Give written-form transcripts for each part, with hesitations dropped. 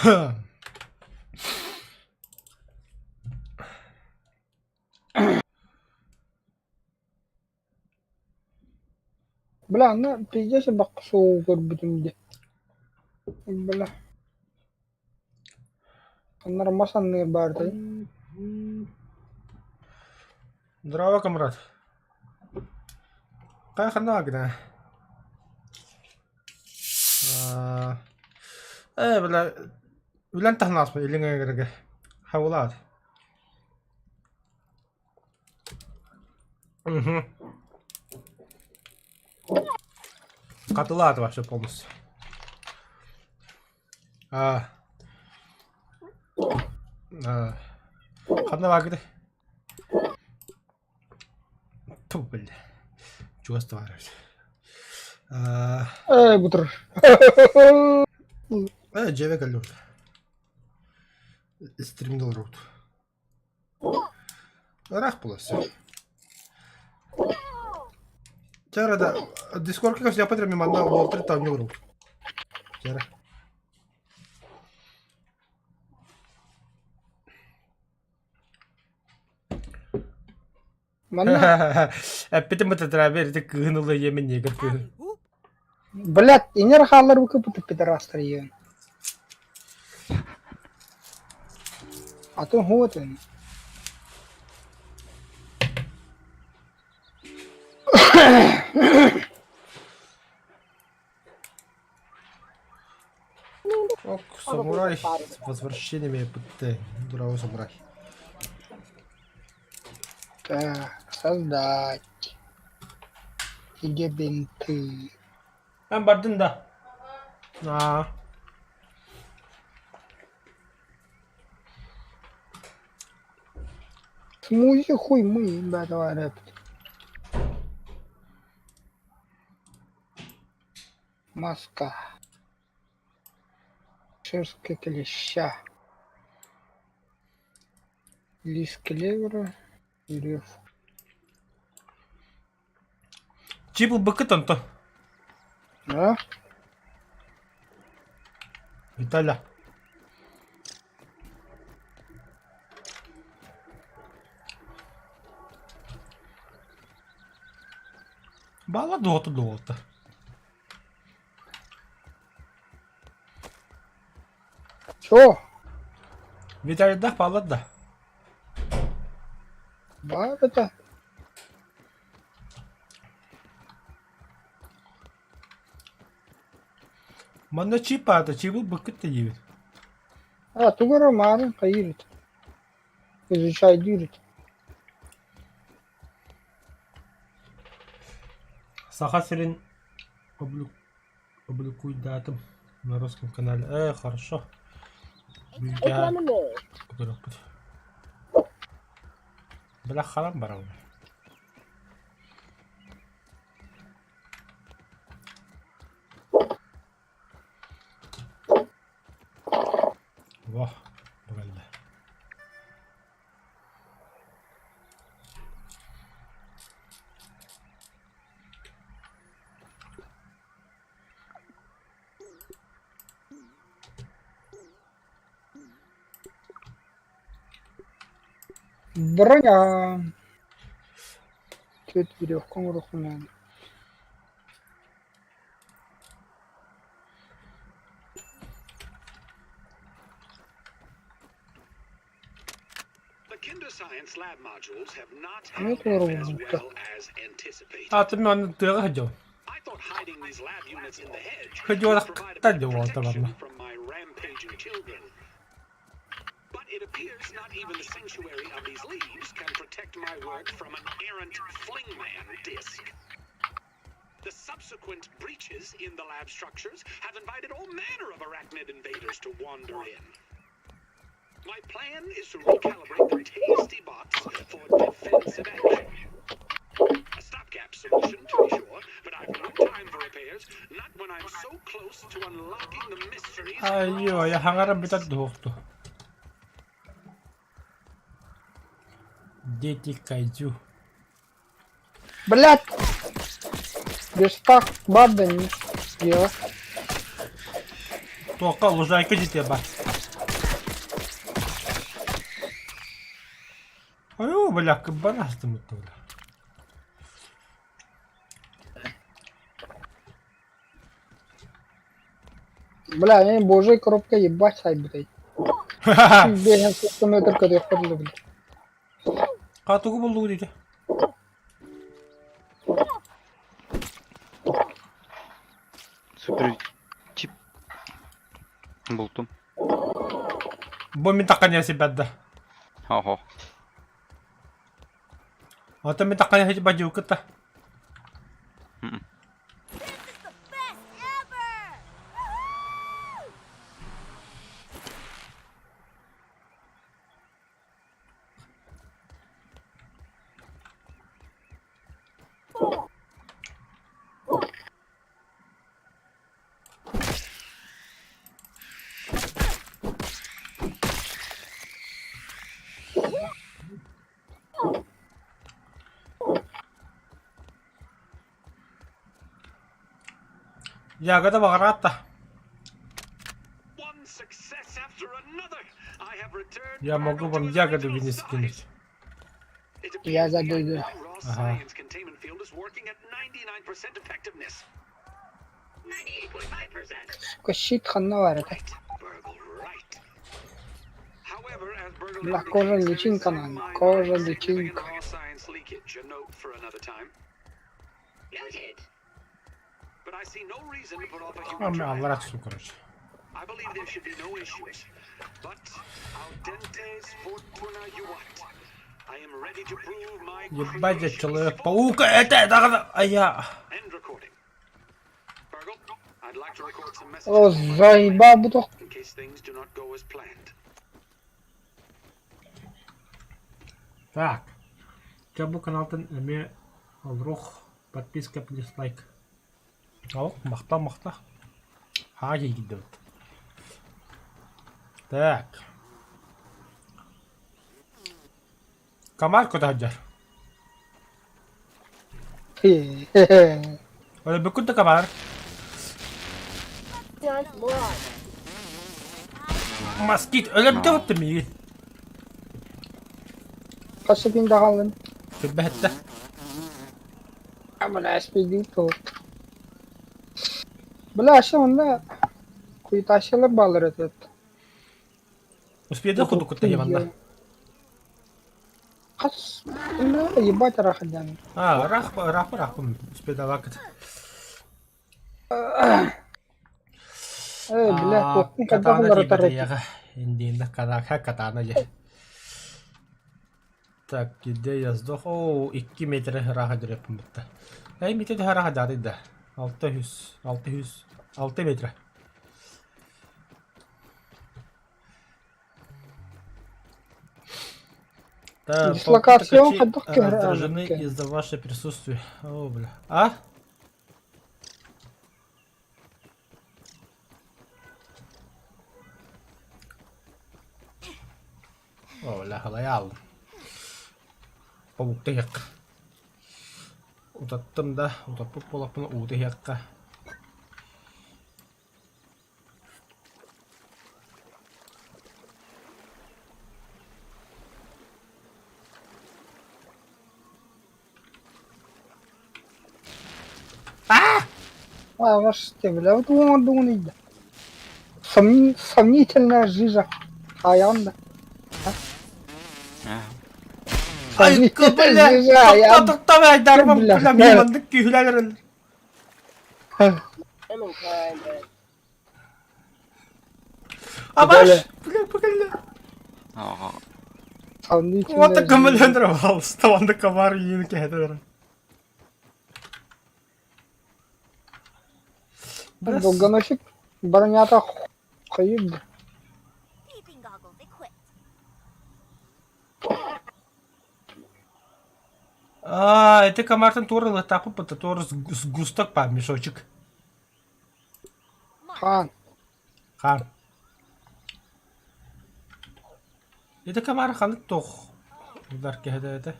Бля, аны пиздец бакка суоҕу көрбүтүм дии. Бля. Аннара мас анныгар баартай. Здорово, комрад. Как она, гна? Э, бля, үлэн таһнаспын илиҥ эҥэргэ. Хавылаат. Угу. Хатылаат вообще полностью. А. А. Ханна баагыды? Ту, бля. Чугас товарищ. А. Э, бутыр. Э, дьиэбэ кэллибит. Стримде олоробут. Ыраах буолар Чэ эрэ да, Дискордка көрсүөхпүт эрэ манна уолтар таанньа олоробут. Чэ эрэ. Манна Эппитим бытатыраабы эрити кыыһын ыла ийэмин негр кыыһын. Блядь, инер хааллар бу кыпытып пидорастар иен. Атын хуотын. Ок, самурай с возвращениями ПТ. Здорово, самурай. Так, создать. Где бинты? Эн бардын да. Аа. Смузи хуй мы, говорят. Маска. Шерстка клеща. Лист клевера. Лев. Чип ылбыккыт онто. Да? Виталя. Бала дуота дуота. Чё? Виталийдаах бааллар да? Баар это. Манна чип аата чибыл быккыт да диибин. А, тугу эрэ маарын хайыыр этэ. Изучайдыыр этэ. Саха сирин облюкуйдаатым на русском канале. Э, хорошо. Көрүөхпүт. Бля харам барабын. Во, бу кэллэ. Броня. Түөрт веревка оҥоруохпун наада. Эмиэ туруоруллубута. Аатын мен аны тыаҕа сылдьабын. Сылдьыбатахтар дьэ уолаттар барла. Айыы, хаҥаран бүтэр дуоһукту. Дети кайдзю. Блядь! Верстак бар да не дело. Туохха лужайка дьиэтэ бар. бля, кыббан астыммыт бля. Бля, мен божий коробка ебать сайбытай. Бэйэм метр көрүөхпэр дылы. Хатыгы буллугу диде. Супер чип бултум. Бу мин таккан ясибадда. Ого. Ото мин таккан ясибаддю кытта. Ягода баҕараатта. Я могу вам ягоду вынести кинуть. Я забегаю. Ага. Сука, щит ханна баар этэ. Бля, кожа личинка наан, кожа личинка. Аллара түсүн короче. Ебать, я Человек-паук, это, это, а я... О, заебал бу туох. Так. Чэ бу каналтан эмиэ олоруох подписка плюс лайк. Ол махтал махтал. Хаа киирдибит. Так. Комар куда сылдьар? Өлбүккүн да комар. Москит өлөрдө бутта миигин. Хас секунда хааллын? Сүрбэһэттэ. Бля, SPD туох. Бля, аща онно куйташылар баалар этэ. Успеда курдук кытта манна. Хас бля, ебать арахадян. А, рах, рах, рах, успедалакыт. Э, бля, туохпун хайдах Катана уларытар тиийбэтэ яҕа. Индиинна канака катана дьэ. Так, где я сдох? Оо, 2 метр ыраах дөрөппүн бытта. Эй, метр ыраах дьаатый да. 600, 600, 6 метр. Да, Дислокацион полки хайдах көһөр раздражены ааныкка. из-за ваше присутствие. О, бля. А? О, бля, халай алдым. Павукта иһиэххэ. Утаттым да, утаппыт буоллахпына уута иһиэххэ. А, ваш ты, бля, вот он думает. Сомнительная жижа. Хайаан да. Айка, бля! Сомнительная жижа, хайаан. Тоқта, тоқта, айдарым, Бля. бля, мен мандык күйіләлер. Абаш! Бля, бля. Ага. Сомнительная Вот так жижа. көмөлөндөр алыстабанды комар үйін кәдір. Долгоносик бронята хайып. Peeping goggles equipped. А, это комартын туры латапы пата тур сгусток па мешочек. Хан. Хан. Это комар ханык тох. Удар кәдә это.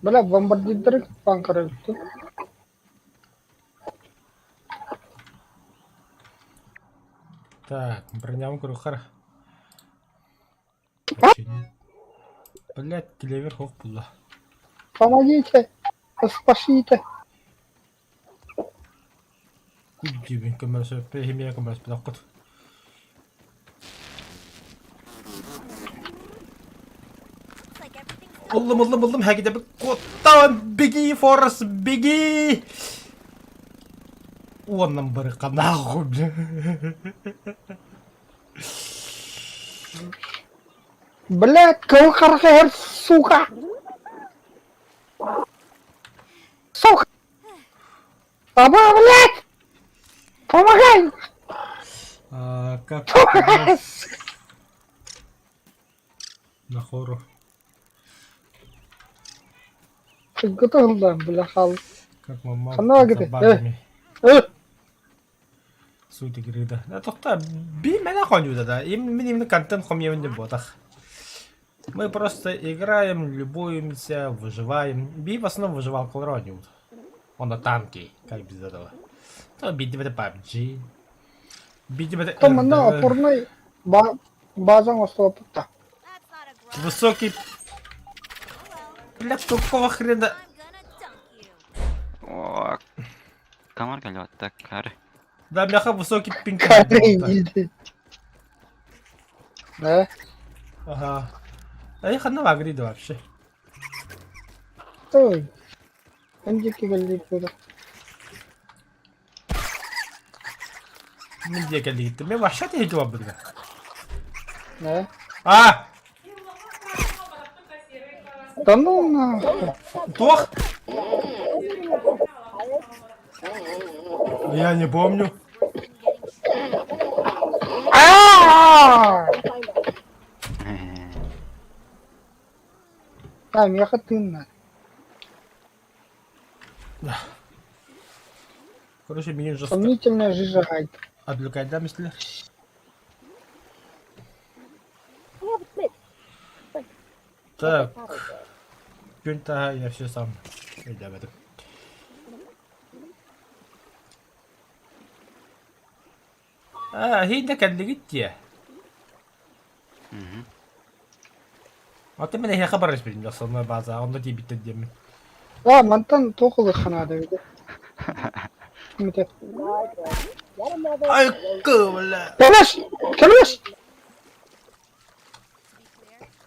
Бля, бомбардирдер панкарыпты. Так, броням курухар. Блять, клевер хох булла. Помогите! Спасите! Куддибин көмөрсө, пехимия көмөрс билаккыт. Looks like everything's Ыллым, ыллым, ыллым, хэгиде bir коттан беги, Форест, беги! Уоннан барыка нахуй, бля. Блять, кыл харахар, сука! Сука! Баба, блять! Помогай! А, как на хору. Готовлен, бля, хал. Как мама Ханна где? забавами. Э, Суть игры, да. Да, тохта, би меня хоню, да, да. Им, именно контент хомьевен не ботах. Мы просто играем, любуемся, выживаем. Би в основном выживал Колрониум. Он на танке, как без этого. То би это PUBG. Би это Там на RDR. опорной база осталась. That's not a grunt. Высокий... Oh well, Бля, какого хрена? I'm gonna dunk you. О, Камар geldi hatta kare. Да, мяха высокий пинг. Карри, Да? Ага. А я хана вагрида вообще. Ой. Эндики галли куда. Мен де келді. Мен вообще те жауап берді. Да? А! Да ну нахуй. Тох! Я не помню. А! А, меха тынна. Короче, меня жестко Сомнительная жижа гайд. отвлекает, да, мысли? Так. Кюнта, я все сам. Иди об этом. А, хинда кәллигит те. Hı. Аты мен эхе хабар билим, основной база, онда дебитте деймін. А, мантан тоқылы ханада веде. Мите. Ай, бля. Кэлэш! Кэлэш!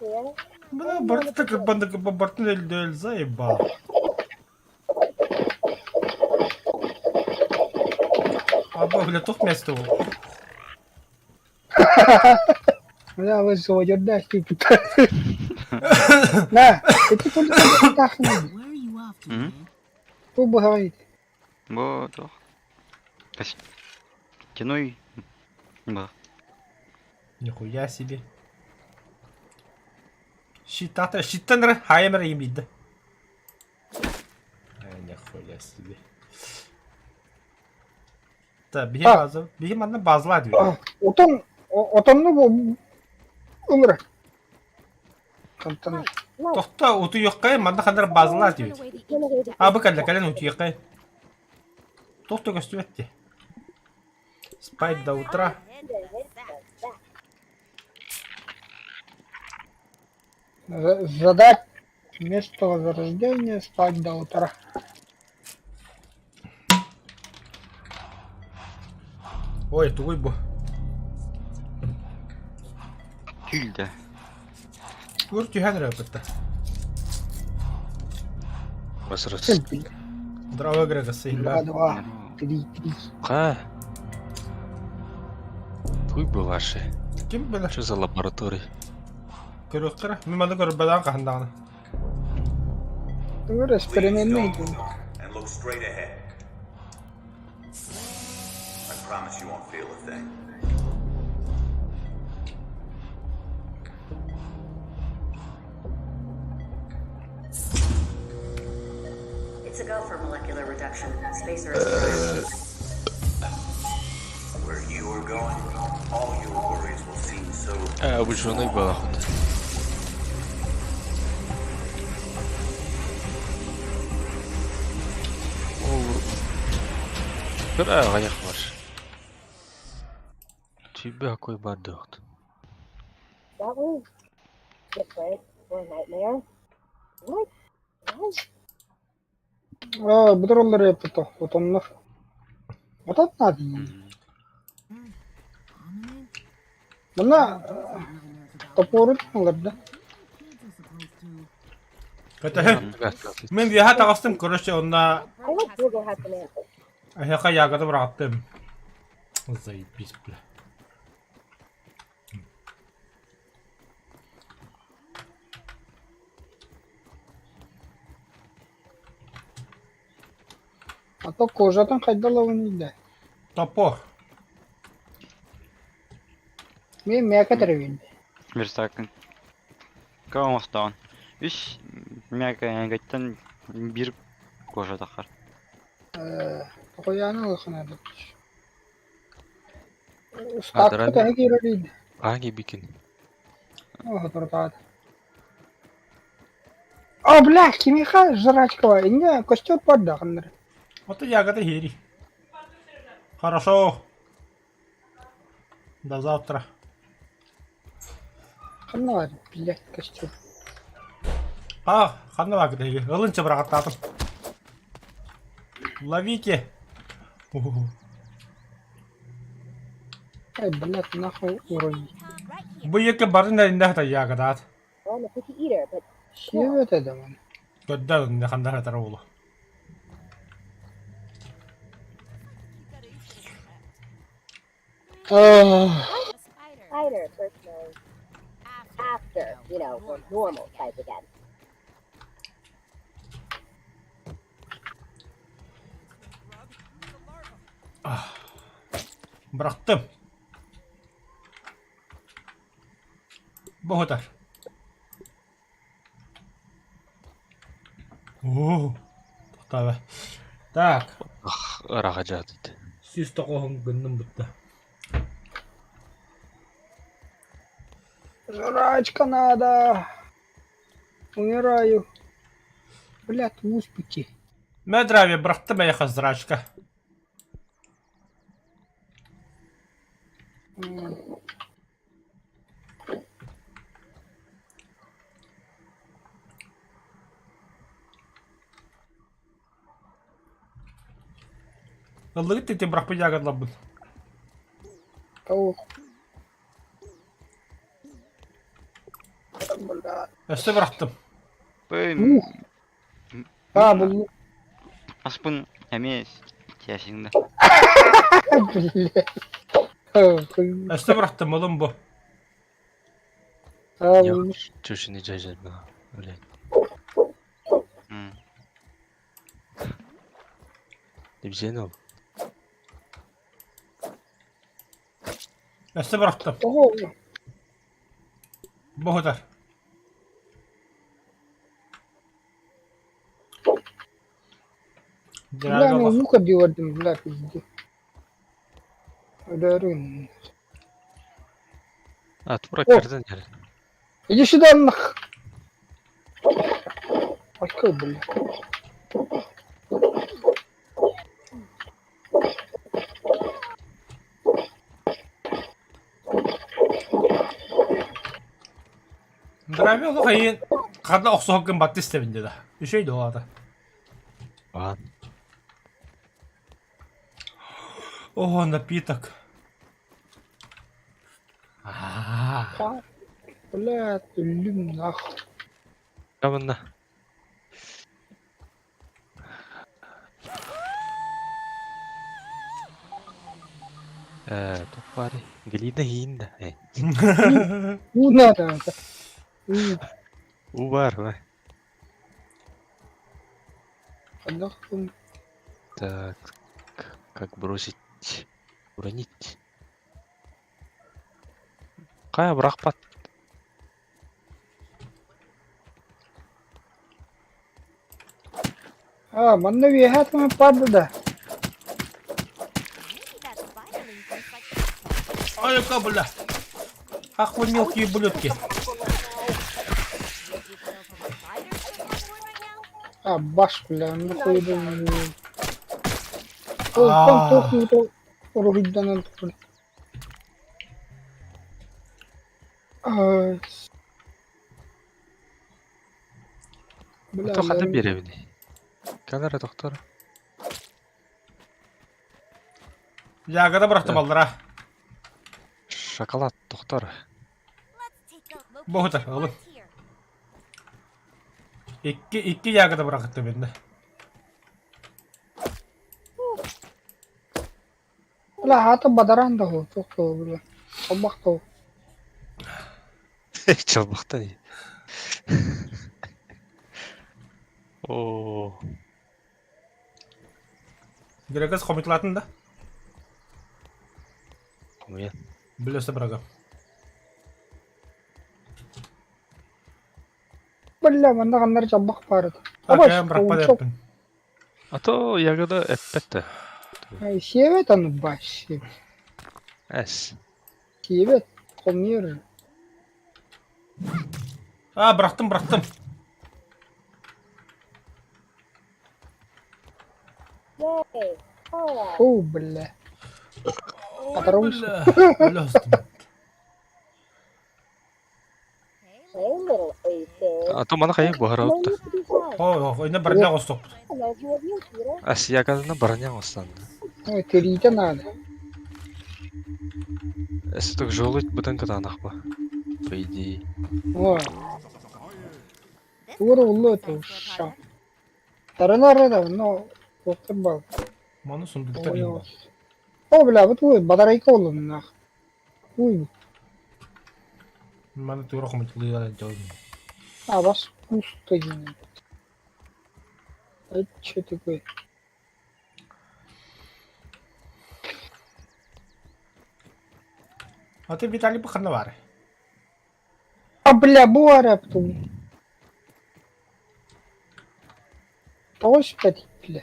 To be clear, Бля, барты так банда бартын өлді заебал. Аба, бля, тух место ол. Бля, вы заводерда, На, это только тахны. Where are you off to, Hı? man? Что вы говорите? Bu toh. Kaç. Киной. Bak. Нихуя себе. Щитата, щиттан хаймер емейді. Ай, нихуя себе. Та, бихи А. база, бихи манна базла дейді. Отон, отонну бу өмір. Контан. Тоқта, уту yoққай, манна хандар базла Turn дейді. away the inky dust. А, бұл кәлі, кәлін уту yoққай. Тоқта көстіп әтті. Спать до утра. Head to the sack. Задать место возрождения, спать до утра. Ой, тугой бу. Tül de. Көр түйген рәпітті. Басырас. Здраво, Грегасы. Два, два, три, три. Ха. Туй бы ваши. Ким білір? Что за лаборатория? Көрөк Мен маны көріп бадан қахындағаны. Өмір Please экспериментный. don't look and look straight ahead. I promise you won't feel a thing. It's a go for molecular reduction. Spacer is arrived. Where you are going, all your worries will seem so А, вы женой была худ. Бір аяқ бар. Сүүрбэ какой баар дуохтун. That was different for a nightmare. What? What? Аа, бұдыр yaptı отоннор. Отон надо. Мына топорун алар да. Көтөһүн. Мин виһа таҕыстым, короче, онна I hope Google has some answers. эһиэхэ ягода быраҕаттым. Заебись, бля. А то кожатын хайдалабын иде. Топор. Мен мяка теребин. Верстакын. Каумастаан. Үс мякаягаттан бир кожа тахар. Тоқояны алхана. Стакка та кирерин. Аги бикин. О, туртат. О, бля, кимиха жрачкова. Инне костер паддаханнар. Вот и ягода хири. Хорошо. До завтра. Ханна, блядь, костер. А, ханна ягода хири. Ылынча бырағаттатым. Ловите. Уху. Ай, блядь, нахуй уронить. Бу екі барын әлінде хата ягодат. Well, I'm a picky eater, but Севет это man. Көдді ханда хатар олу. Ах, spider personally. After, you know, we're normal size again. Bıraktım. Bu kadar. Oo. Tabii. Так. Ах, ыраха дит. Сүүс тоқоһун гынным бутта. Жрачка надо. Умираю. Блядь, успеки. Мэдрави бырахтым эйха зрачка. Ыллыгыт тете бырахпы ягодлабын. Ох. Бля. Өстө бырахтым. Б Ух. А, бұл... Аспын әме тиясыңда. Бля. Ох, Өстө бырахтым олым бу. А, бұл... Чушини жайжайбына. Блядь. Дебзен ол. Өстө бырахтым. Ого. Бу kadar. Бля, мен муха дивердим, бля, пизде. Ударын. А, тура О. кирден яр. Иди сюда, нах. Ой, бля. Дравил хайын қанда оқсоғын батты істебін деді. Үшейді олады. Бан. О, напиток. А-а-а. Бля, өлүм нах. Камынна. Э, топпари. Глида хинда. Э. У надо. У, У бар, ва. хандах. Так. Как бросить? Уронить. Кая бырахпат. А, манна виһат ма падда. Maybe that spiderling thinks like Ой, яка, бля. Ах, вы мелкие ублюдки. Would you kill for a spider to get on board right now? А, баш, бля, ну хуй бля. А. Ол там тохну то уругдан. Ай. Бля, А то ханна биэрэбиний? Кэл эрэ тохтор. Ягода бырахтым аллара. Шоколад тохтор. Боһутар, ылын. Икки, икки ягода бырахтым иннэ. Бля, аата бадараан да уһу, туох да бля. Чалбах да Чалбахтан и. Оо. Грекас хомутулаатын да? Хомуйан. Билесе бырага. Бля, манна ханнар чалбах баар этэ. Акаям бырахпат эппин. А то ягода эппэт да. Сиэбэт аны баш. Эс. Сиэбэт, хомуйар. А, бырахтым, бырахтым. Фу, бля. Ой, бля. Бля, А то маны хайы буһарабыт да. О, инна барня остоп. Ас ягоданы бараня останды. Ой, тириитэ наада. Эс так желудь бытан кытаанах ба. По идее. Ой. Тугура уллу это уша. Таранар да, но туохтар бал. Маны сундуктар дейм. О, бля, вот ой, батарейка олун нах. Ой. Маны тура хомутулуйга дьон. А, вас пусто диэн. Это что такое? А ты Виталий ханна баар? А, бля, бу араптум. Тоҕо испэт бля.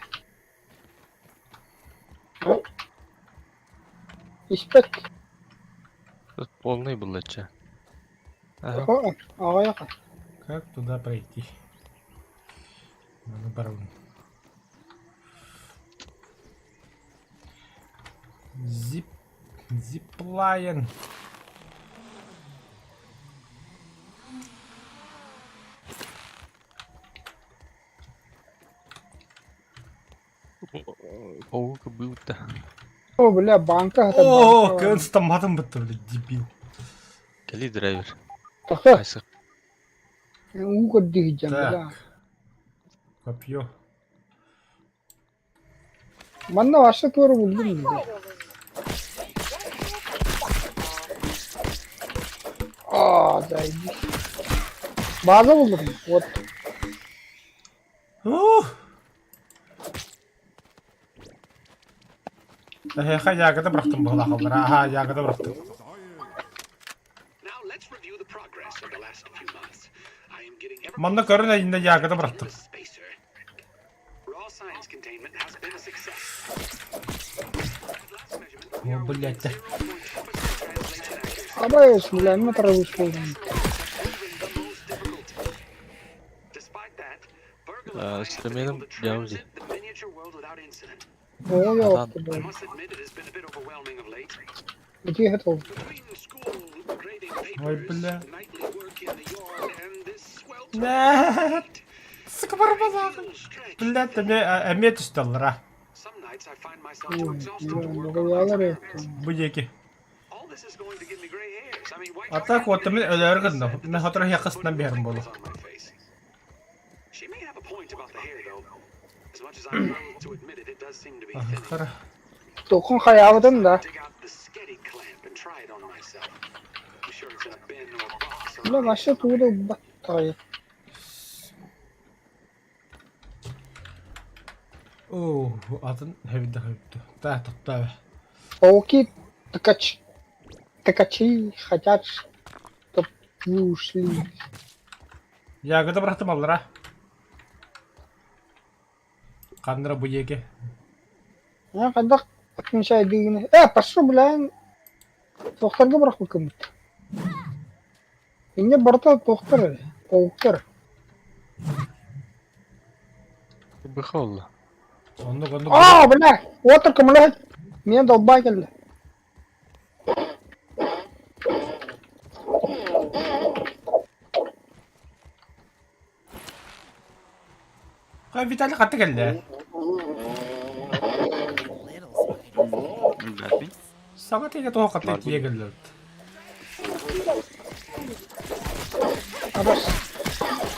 Испэт. Тут полный буллача. Ага. Аҕыйах. Как туда пройти? Надо барон. Зип... Зиплайн. Паук был да. О, бля, банка хата О, банка. көн стаматым бытты, блядь, дебил. Кали драйвер. Тахта, Кайсы уу көрдүү Так. бля. Копье. Манна вообще туора булдум бля. А, да, иди. База булдум. Вот. Ух! Эһиэхэ ягода бырахтым быһалаахаллар. Аха, ягода бырахтым. Манна көрүн инде ягода бырахтым. О, блядь. Абайс, бля, мы траву служим. Стаминым дьявзи. Ой, Адам. бля. Где это? Ой, бля. Нет. Сука, барбазах. Блядь, эмиэ түстэллэр а. Ой, бля, нугуялар это. Бу диэки. А так вот мин өлөөр гынным. Мин сотору иһиэхэ сытынан биэрэрим буолуо. Аһыктара. Тохун хаябытын да. Бля, вообще туда баттай. Оо, атын хэвдэ хэвдэ. Таа тоттаа. Пауки ткач... Ткачи хотят, чтоб вы ушли. Ягода бырахтым аллара. Ханнара бу диэки. Я когда отмечаю дыгны. Э, пошел, бля. Тохтарга бырахпыккын. Инне барыта тохтар, пауктар. Быха олла. Оннук оннук. А, бля, отыр бля. Мен долбай келді. Виталий хатта кэллэ. Билбэппин. Саҥа тигэ тоҕо хатта тиийэ кэллэ. Абас.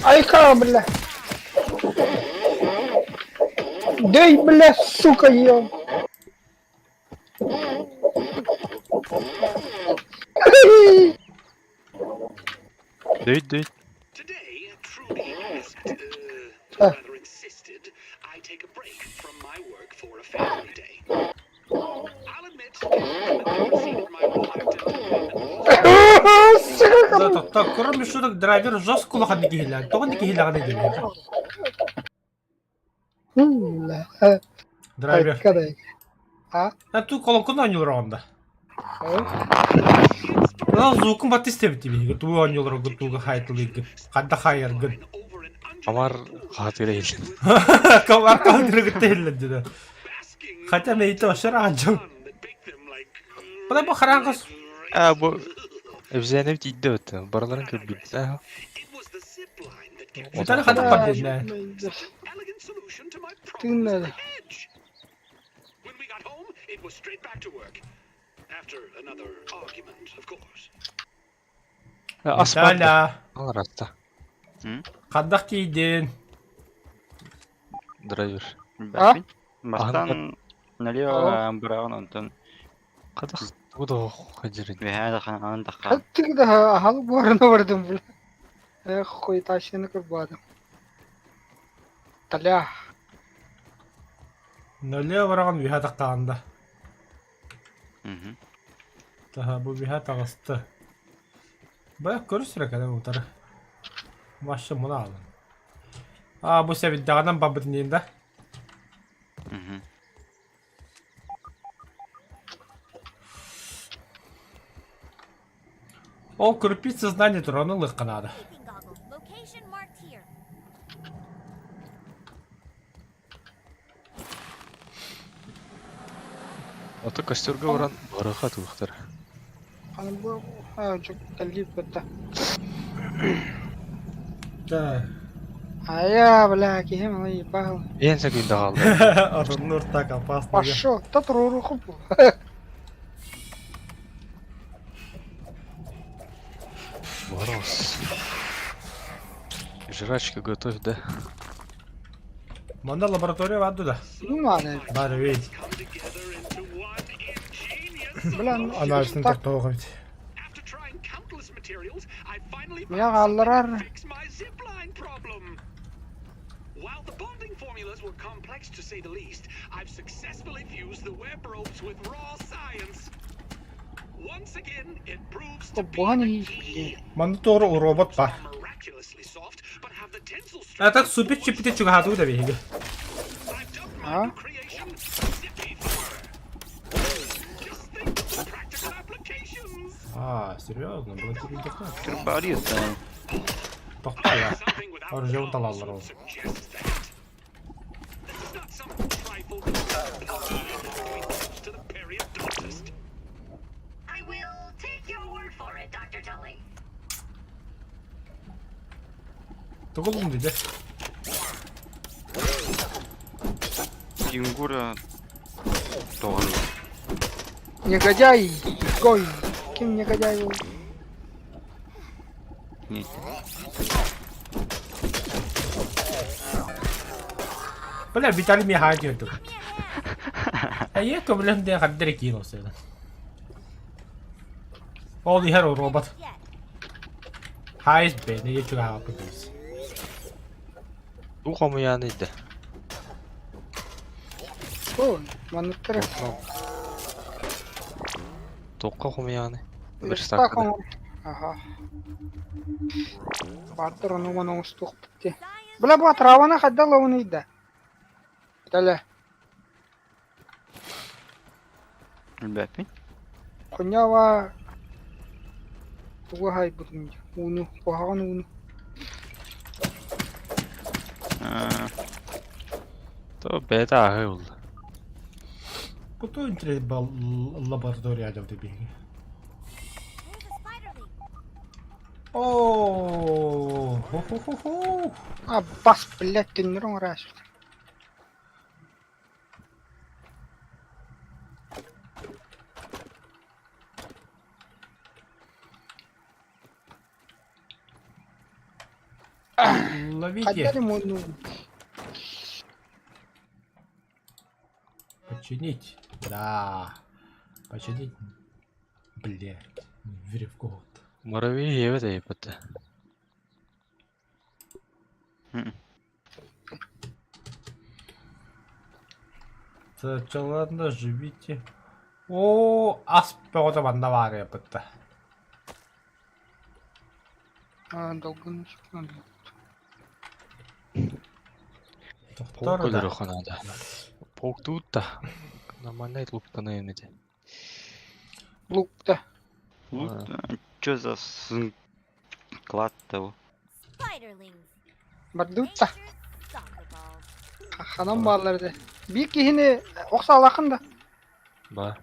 Айка, бля. Дэй, бля, сука, ел. Дөй дөй. Today, Trudy asked, or rather insisted, I take a break from my work for a family day. I'll admit, I conceded my reluctant agreement. Да, тохтоо, кроме шуток, драйвер жестко улаханнык киһилээх. Тоҕо инник киһилээҕин диэн. Бля. Драйвер. Айка да. А? А ту колонкун оонньуулар оҕонда. Ол звукун батты истэбит биһиги туу оонньууларгын тууга хайтылыыргын ханна хаайаргын. Амар хаатыра иһиллин. Комар хаатыра кытта иһиллэн дьэ. Хотя мэйитэ вообще раанчым. Бына бу хараҥас А бу Эбзээнэбит иирдэ бытта. Барыларын көрбүттэ. Виталий ханнык бар диэннэ. Тыыннары. When we got home, it was straight back to work. After another argument, of course. Ас бар да. Виталя, Аларатта. хандах тиийдин. Драйвер. Билбэппин. Бастаан налево быраҕан онтон Хадах тугу да хадьырын. үөһээ дахан анан дахаан. Хаттык да ахал буорана бардым бля. Эх, хуй тащины кырбадым. Таля. Налево быраҕан үөһэ таххаанда. Мгм. Таһа бу үөһэ таҕыста. Бая көрүс эрэ кэлэн утары. Вообще муна алын. А бу сэбирдэҕинэн барбытын диэн да? Мгм. Ол крупица знаний туран ылыахха наада. Ото костерга баран барыха туохтар. Аны бу кэллип кытта. Да. Айа, бля, киһим аны ебал. Эн секунда хаалла. Оруннур так опасно. Пошел, та туруруху бу. Мороз. Жрачка готовь, да? Манна лаборатория бар да. Ну надо. Бар ведь. Come together into one ingenious Бля, ну Анализын так тохтоох эбит. After trying countless materials, I finally Меня found something хаалларар. to fix my zipline problem. While the bonding formulas were complex to say the least, I've successfully fused the web ropes with raw science. Once again, it proves to be Обоны the key. Манна туора робот бар. Are miraculously soft, but have the tensile А так strength супер чипите чугаһатуу да биһиги. I've dubbed my А? new creation Zippy Fur. Just think of the practical applications. А, серьезно, было тебе Турбариста. Тохтоо я. Something without Оружие arms талаллар would ол. suggest that. This is not some trifle between trips to the periodontist. I will take your word for it, Dr. Tully. Тугу булдум диде. Юнгура тоҕон. Негодяй, изгой. Ким негодяй был? Не. Бля, Виталий миэхэ диэн Айе көмөлөһүн диэн ханна эрэ киин олсуйда. Ол иһэр робот. Хайс бэйне чугаһааппыт дии. Бу хомуйааны да. О, манныктар. Тоққа хомуйааны. Верстак оҥор. Аха. Бааттар ону ону оҥостуохпут дии. Бля, бу траваны хайда ылабын ыйда. Тэлэ. Билбэппин. Хунява тугу аһайбытын дии. Ууну, куһаҕан ууну. Аа, То бэйэтэ ааһыы булла. Куту лаборатория дьав биһиги. Оо, хо-хо-хо-хо. А бас, блядь, түннэр оҥорааччы. Ловите. Хайдах Починить. Да. Починить. Блядь. Верю в год. Муравей ебет ебет. Сначала живите. О, ас бөҕөтө манна баар эбит. Долгун Тохтор Паук да. өлөрүөххэ наада. Пауктуут да. Нормальнай луктаныам этэ. Лукта. Лут, чё за склад того? Spiderlings. Бардутта. Nature's soccer balls. Ханан бааллар этэ. Биир киһини охсаалаахын да. Ба.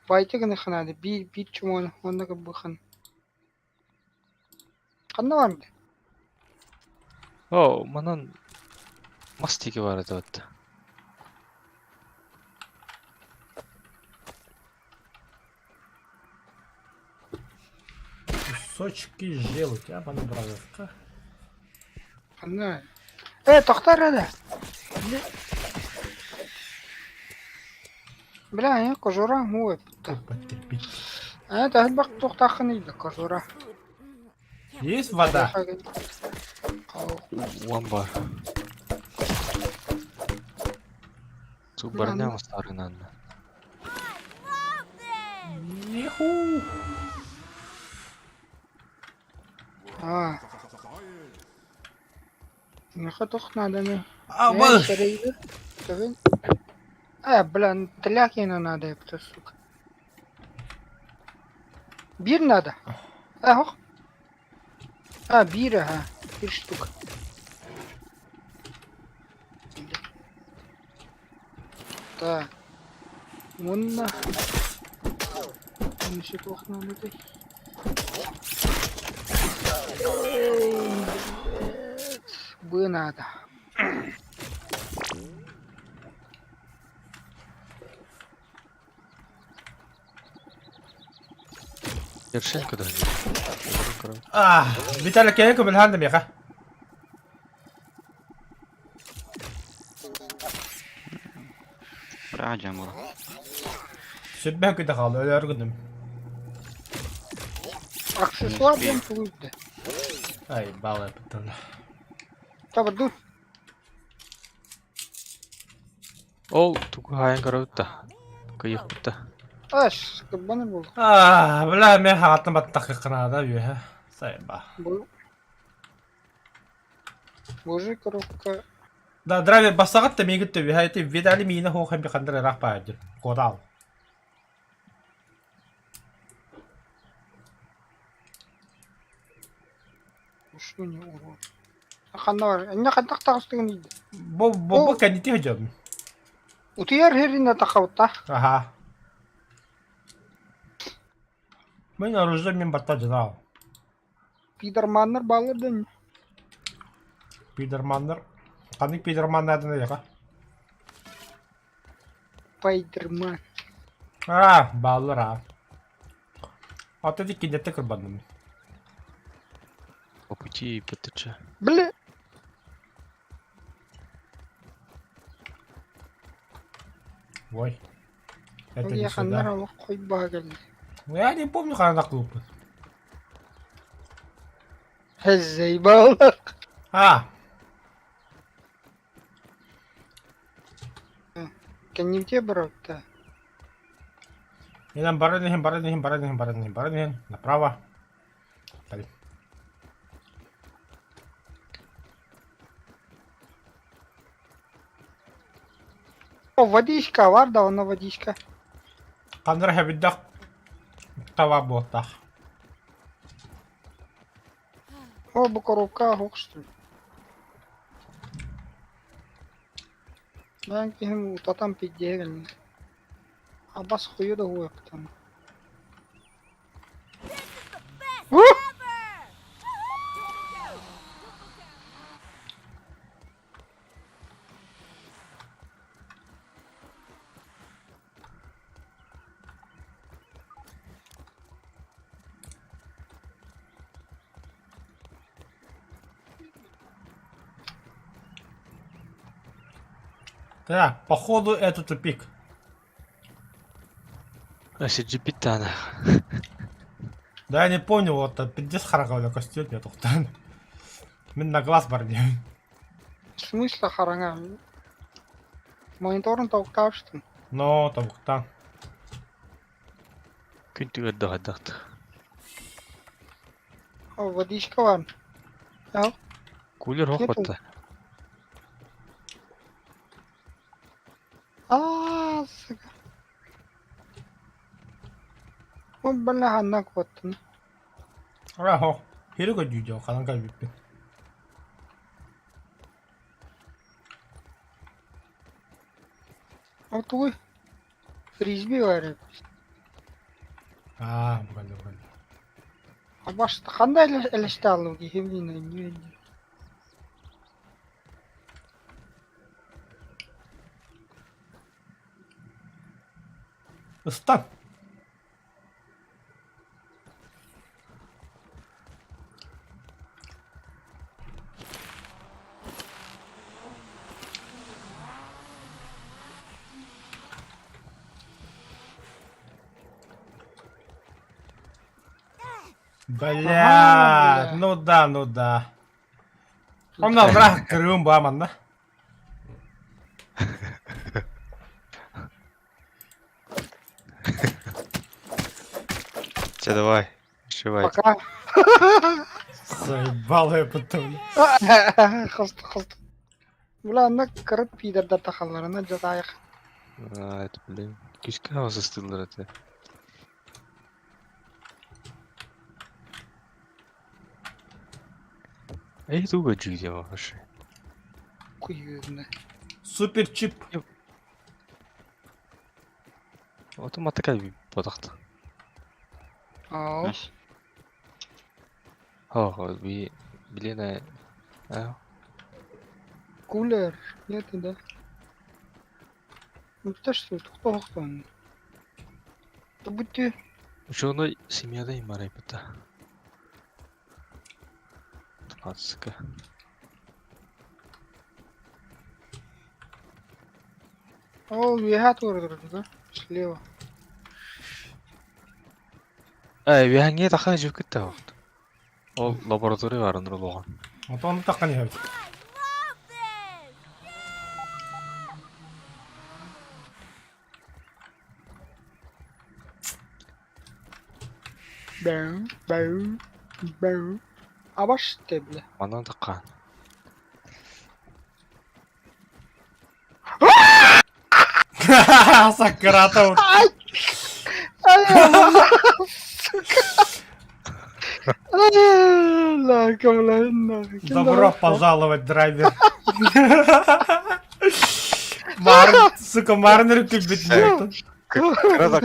Байты гына ханаады. Биир биир чумуону онно кыбыхан. Ханна барда? О, манан мас тиги бар этэ бытта. Кусочки желудя, маны быраҕыахха. Ханна? Э, тохтор эрэ. Бля, э, кожура муэ. Потерпеть. Э, таһырбах туохтааххын ыйда кожура. Food. Can't wait Есть to вода? Уан бар. Субарня мастарынан. I love this! Ниху. А. Миэхэ туох нааданы? А, Э, был. сэрэйбит. Төгүн. Э, бля, телякина надо, это, сука. Бир надо. Э, ох. А, бир, ага. Бир штука. Так. Уонна. Еще туох наадый. Эй, блядь. Бы надо. Вершинка да. А, Виталий, кэлэн көмөлөһөн да миэхэ. Раджа була. Сүрбэһэ күтэ хаалла, өлөөр гынным. Аксессуар диэн тугуйда. Ай, балай быттан. Табырдуу. Ол тугу хаайан көрөбүт да. Кыйыхпыт да. Аш, кыббаны буолла. А, бля, мен хаҕаттан баттаххынаада үөһэ. Сайба. Бу. Божий коробка. Да, драйвер бассаҕыт да миигит төбүһэ ити Виталий миинэ хуохан бихандыр ыраах баайдыр. Куотаал. Ушу не урод. Ханна бар. Энне хантак таҕыстыгын иийдэ. Бу бу бу кэннити хөдьөм. Утуйар херинэ тахабытта. Аха. Мен оружие мен батта дьанаал. Пидорманнар бааллар да инньэ. Пидерманнар. Ханнык пидерманнаадын эйэхэ? Пайдерман. А, бааллар аа. Ата ди киндетте кырбанным. По пути ПТЧ. Бля. Ой. Это не Ой, ханнар сюда. олох хойбаха кэллэ. Я не помню ханна клуб. Хэззэй бааллар. А, Кэннибитиэ барабыт не нам баран баран баран баран баран направо. Дали. О, водичка бар да, онно водичка. Ханнар хэбиддах таба буоттах. О, бу коробка оһох что ли. Бэйэҥ киһим утатан пиздиһэ кэллэ. Абас хойу да уһуйаппытан. This is the best Woo! ever! Don't look down! Don't look down! Так, походу это тупик. Сирдьиппит даҕаны. Да я не помню, вот пиздец хараҕа көстүөт мне тохтоон. Мин на глаз бар диэн. В смысле хараҥа? Мониторун тобуктаабыштым. Но тобуктаан. Күн түгэр да хайдахт. О, водичка бар. Ал. Кулер хоқ батта. Аа, сука. Ол бала ханна куоттун? Аха, хири көрдүү ханан кэлбиппин. Ол тугуй? Фрисби бар эбит. Аа, бу кэллэ, бу кэллэ. Абаш ханда элэсте аллым киһи билин Ыстан! Бля, ну да, ну да. Онно бырах кырыым баа манна. Че, давай, шивай. Пока. Заебал я потом. Хост, хост. Бля, анна кырыт пидордар тахалларына жатайық. А, это, блин, кишка застылар это. Эй, туга жүйде вообще. Күйігіне. Супер чип. Ото матакай бодохт. Ау. Хо, би билена. А. Кулер. Нет, да. Ну что, тоқтон. Да будьте. Ученый семьяда имарай бата. Двадцатка. Ол виха турдур, да? Слева. Эй, виһаңҥа тахан жүүкүттэ оҕут. Ол лаборатория барыныр олоҕун. Отон таххан иһэбит. I love this! Бэу, бэу, бэу. Абаш тебли. Манан таххан. Сакратов. Ай! Ай, сука! Ай, Добро пожаловать, драйвер. Мар, сука, Марнер кэлбит Кыра да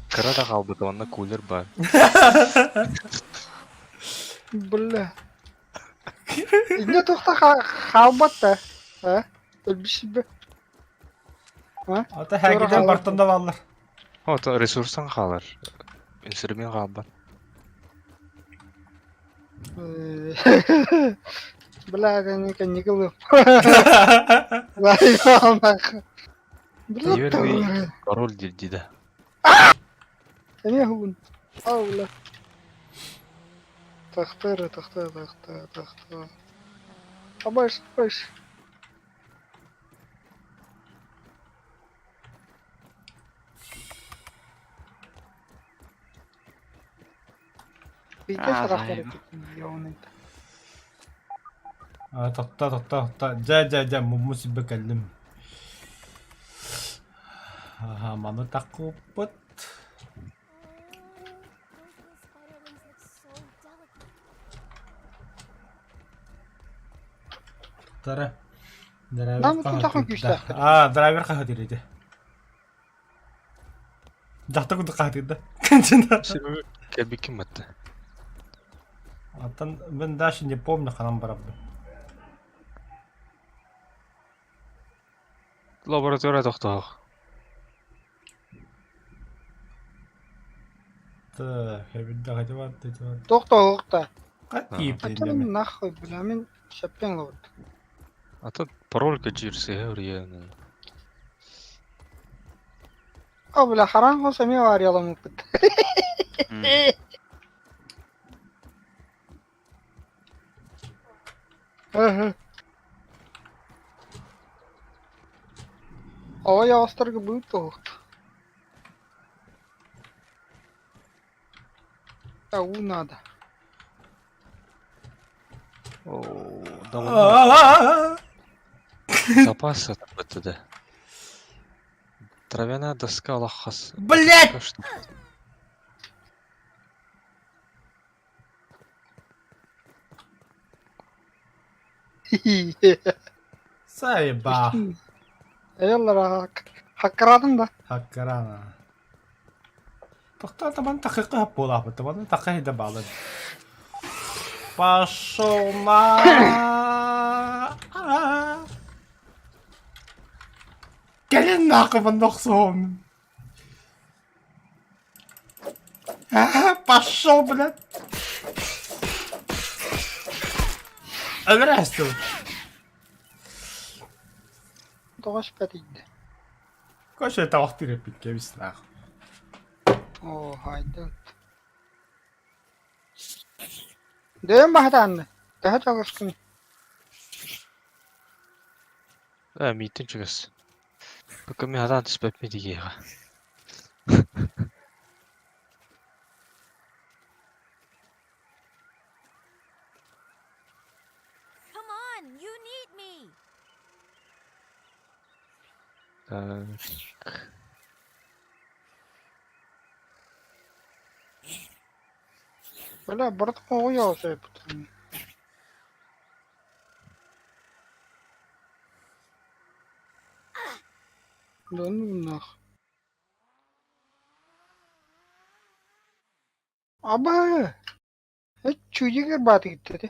кыра да хаалбыт онно кулер бар. Бля. Не тухта хаалбат да. А? Өлбүшүбэ. Ата хагиден бартан да баллар. Ото ресурсан хаалар. Инструмент хаалбат. Бля, это не каникулы. Бля, Пароль дии да. Эмиэ хугун. Аула. Тахтыр, тахтыр, тахтыр, тахтыр. Абаш, абаш. Везде сарахтар Тохто, тохто, тохто. Дьэ, дьэ, дьэ, мумму сибэ кэллим. Аха, маны такуппут. Those little spiderlings look so delicate. Тара. Драйвер Нам тутахан күүстээх. Аа, драйвер хаһытыр ити. Дьахтар курдук хаһытыр да. Кэлбиккин батта. Аттан мен даже не помню ханан барабын. Лаборатория тохтоох. Так, эбидде хатыбат, хатыбат. Тохто, Как А. тип А нахуй, бля, мен шаппен лабыт. А то пароль кэжирсе үрье. О, бля, хараҥ хос эмиэ аварияланыппыт. Оҕо оҕустарга быып туһук. Уу надо. Оо, довольно запас это да. Травяная доска лахас. Блять! Сайба. Эйэллэр хаккараатын да. Хаккарана. Тохтоо табан тахыка буолааппыт табан тахай да баалын. Пошел на. Кэлин нахуй манна охсуһуом. Пошел, блядь. Өлөрөөстүм. Тоҕо испэтийдэ? Короче, табахтыыр эппиккэ биснаах. Оо, хайдат. Дөйөн баһатаанны. Төһө чаҕыскын? Ээ, миитин чугас. Пока мин хатаан түспэппин тигиэҕэ. Come on, you need me. Так. Бля, барыта оҕуйа сөп. Да ну нах. Аба! Чуйигэр баатыгыттаты.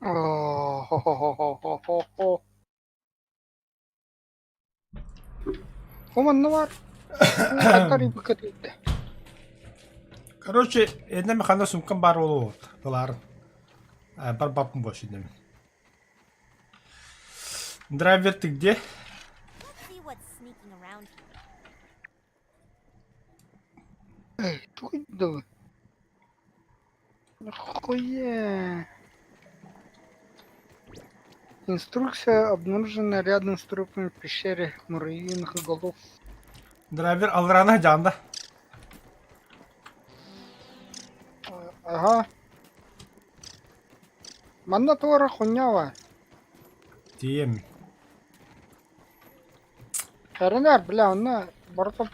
Оо, хо-хо-хо-хо-хо-хо. Бу манна баар. Хаккари быкатыйда. Короче, иннэ механа сумкам баар буолуо тылаарын. Барбаппын больше иннэ. Драйвер ты где? Let's see what's sneaking around here. Эй, тугуй да. Нахуя? Инструкция обнаружена рядом с трупами в пещере муравьиных голов. Драйвер алрана жаанда. Ага. Манна туора хуйня Тием. Хэрэнэр, бля, онно барыта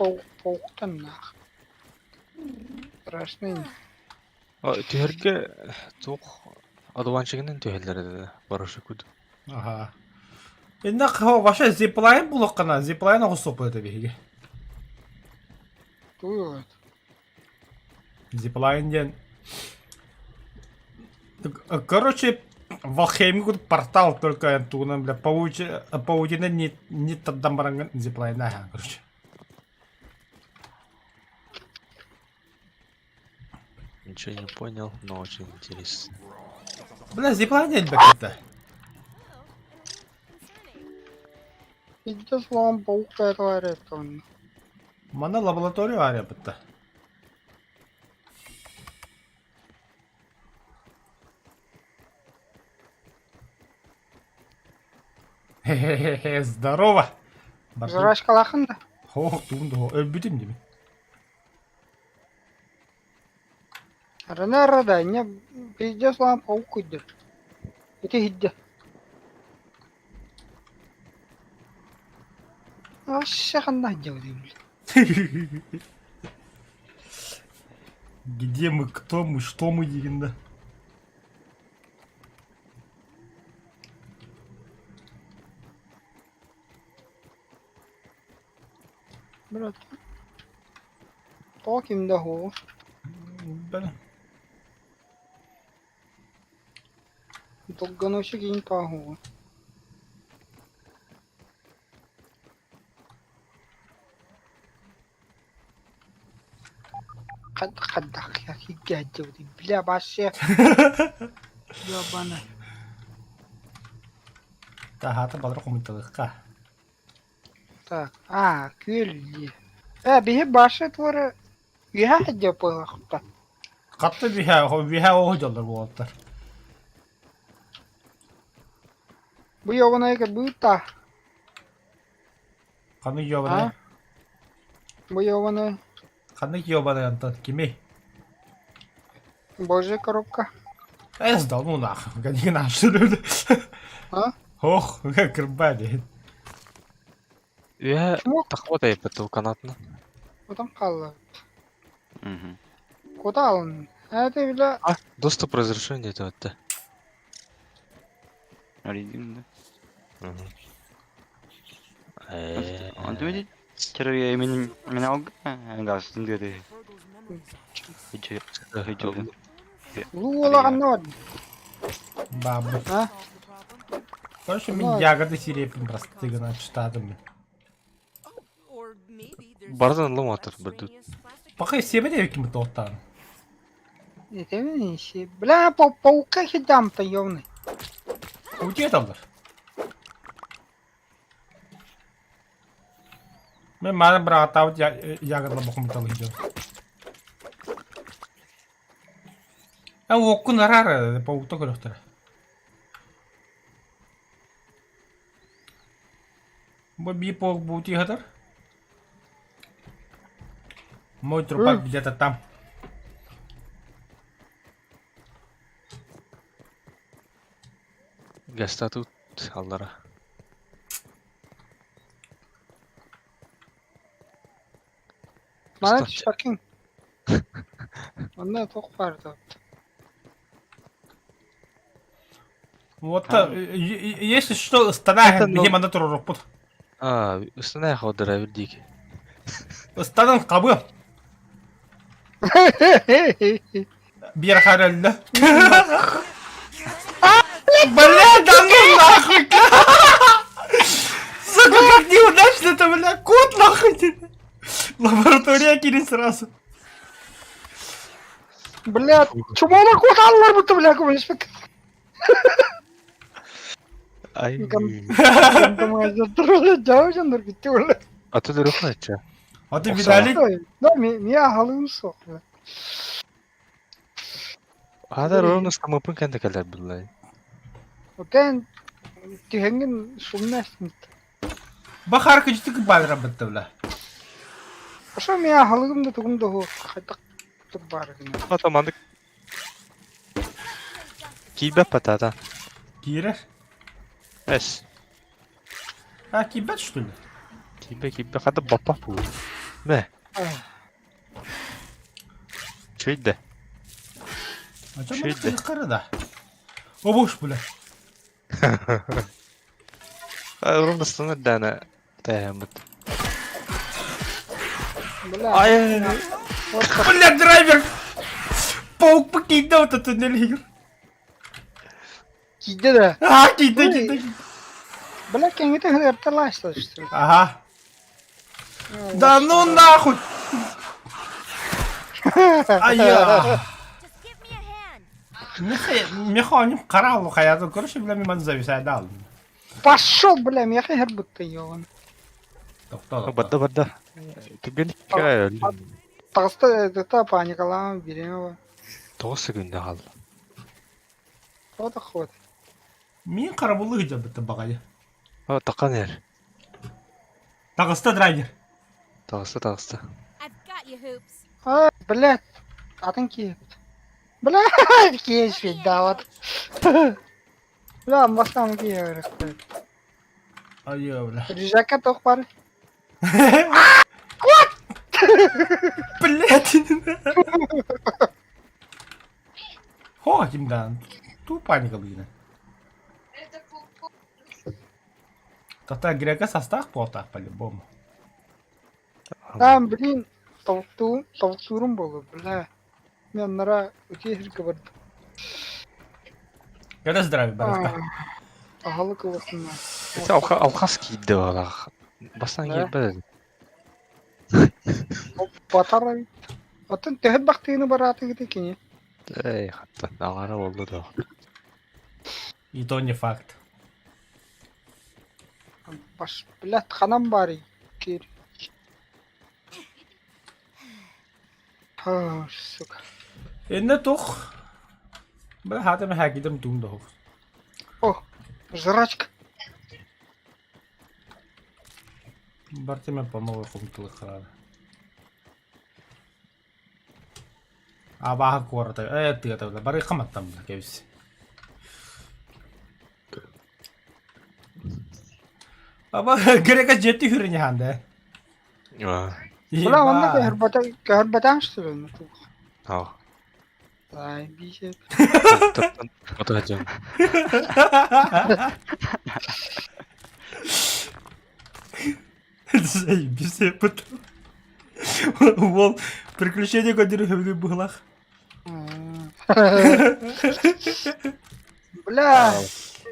пауктан нах. Страшный. Түһэргэ туох одуванчигынан түһэллэр этэ парашют. Аха. Инна вообще зиплайн булуоххана, зиплайн оҕустуохпут этэ биһиги. Туй Зиплайн диэн Короче, в Алхейме портал только тугунан бля паутина не не тардан бараҥҥын зиплайна короче. Ничего не понял, но очень интересно. Бля, зиплайн элбэккитэ. Икки слон паук говорит он. Манна лаборатория арыйбытта. Хе-хе-хе, здорово! Бардым. Жрачкалаахын да? Ох, тугун да өлбүтүм дими. Ренера да, не пиздец лам паук идет. Ити иһирдэ. Вообще ханна сылдьабытый блин. Где мы, кто мы, что мы диигин да. Брат. Тоҕо ким да оһуоҕу? Бэл. Долгоносик иин тоҕо Хайдах сылдьыбытый бля вообще ёбаный Таһаата балары хомуйталыахха. Так, аа, күөл дии. Ээ, биһи башы туора үөһэ сылдьар буолуохпут. Хатта үөһэ, үөһэ оҕо дьоллор буолаттар. Бу ёбанай быыта. Ханнык ёбанай? А? Бу ёбанай. Ханнык ёбанай онтон кимий? Божья коробка. Э, сдал, ну нахуй, гони наш. А? Ох, кырба диэн. Үөһэ Чумок тахпат айыппыт ол канатына. Отон хаалла. Мгм. Куда алын? Это бля А, доступ разрешен диэтэ этэ. Арыйдым да. Мгм. Э, Онтум ити червя мин мин алга газ диэти. Ичи ичи. Луолаҕанна бар. Бабы. А? Короче, мин ягоды сирепин просты гына чытаатым. Барытын ылым атыр бирдүү. Пока сиэбэт эбиккин тоттаан. Это не Бля, паука хидам-то ёбаный. Утиэ таллар. Мен маны быраҕаттаабыт ягодла бохумтал иһдьэн. Э, уоккун араар, паукта көрөхтөрө. Бу биир паук бути хатар. Мой трупак где-то там. Гаста тут аллара. Мана fucking. Онно туох баар да. Вот, если что, ыстанаа биһи манна туруорукпут. Аа, ыстанаа хаалдара бирдиики. Ыстанан хабы. Биир харалла. Бля, да ну нахуй! Сука, как неудачно-то, бля, кот нахуй тебе! Лаборатория кири сразу. Бля, чумола кот аллар бутта, бля, көмөлөспөт. Ай. Аты дөрөхөн ача. А ты видали? Да, меня халым сох. Ада ровно самопын кэнде кэлэр буллай. Отен түһэҥҥин сумнастын. Бахар кычтык баалра бытта, бля. Ошо мия халыгым да тугум да хайдах баар гына. Ата маннык киирбэт патата. Киирэр. Эс. А, киирбэт что ли? Киирбэ киирбэ хата баппах бу. Мэ. Чөйдө. А что Чөйдө. мы да? О, боже, бля. Ровно станар дана тайаммыт. Бля. Ай. Бля, драйвер! Паук покидал этот туннель. Киирдэ да. А, киирдэ, киирдэ. Бля, кэҥэтэ эрталаашта что ли? Ага. Да ну нахуй! Ая! Just give me a hand. Механим каралу хаятын короче, бля, миман зависает алдым. Пошел, бля, миэхэ иһэр ёбан. Тоқтоо, Барда барда. Түгэн кээ. Таҕыста это паникалаан бириэмэ Тоҕус секунда хаалла. Вот охот. Мин карабулы гыдьа бытта багайы. О, таххан иһэр. Таҕыста драйвер. Таҕыста, таҕыста. I've got you, Hoops. А, блядь, атын киһи. Блядь, киһи свидават. Бля, бастан киһи өрөспөт. Айыы, бля. Рюкзакка туох бар? Блядь. Хо, кимдан? Ту паника лыгина. Тата грека состав буолтаах по-любому. Там, блин, толтуун, толтуурум буолуо, бля. Мен аннара үтүө сиргэ бардым. Кэлэ здравия барыста. Аһылык ылысынна. Ити алхас киирдэ баҕалаах. Бастаан Да. киирбэт этэ. Батар эбит. Оттон төһө бахтыыны бараатыгыт кини? Эй, хаттан аҥара буолла да. И то не факт. Баш, блядь, ханан баарый? Киир. О, сука. Иннэ тух. Бля, хатым хакидым туум да О, жрачка. Бартеме по новой хомтылы Абааһы куората ээ тыата бары хаматтан кэбис. Аба грека жети хүрүнэ да. Бля, онно көһөрбөтөҥ что ли? Аа. Ай, бисеп. Ото дьон. Заебись, Уол приключение көдүрү хөбүлүү быһылах. Бля,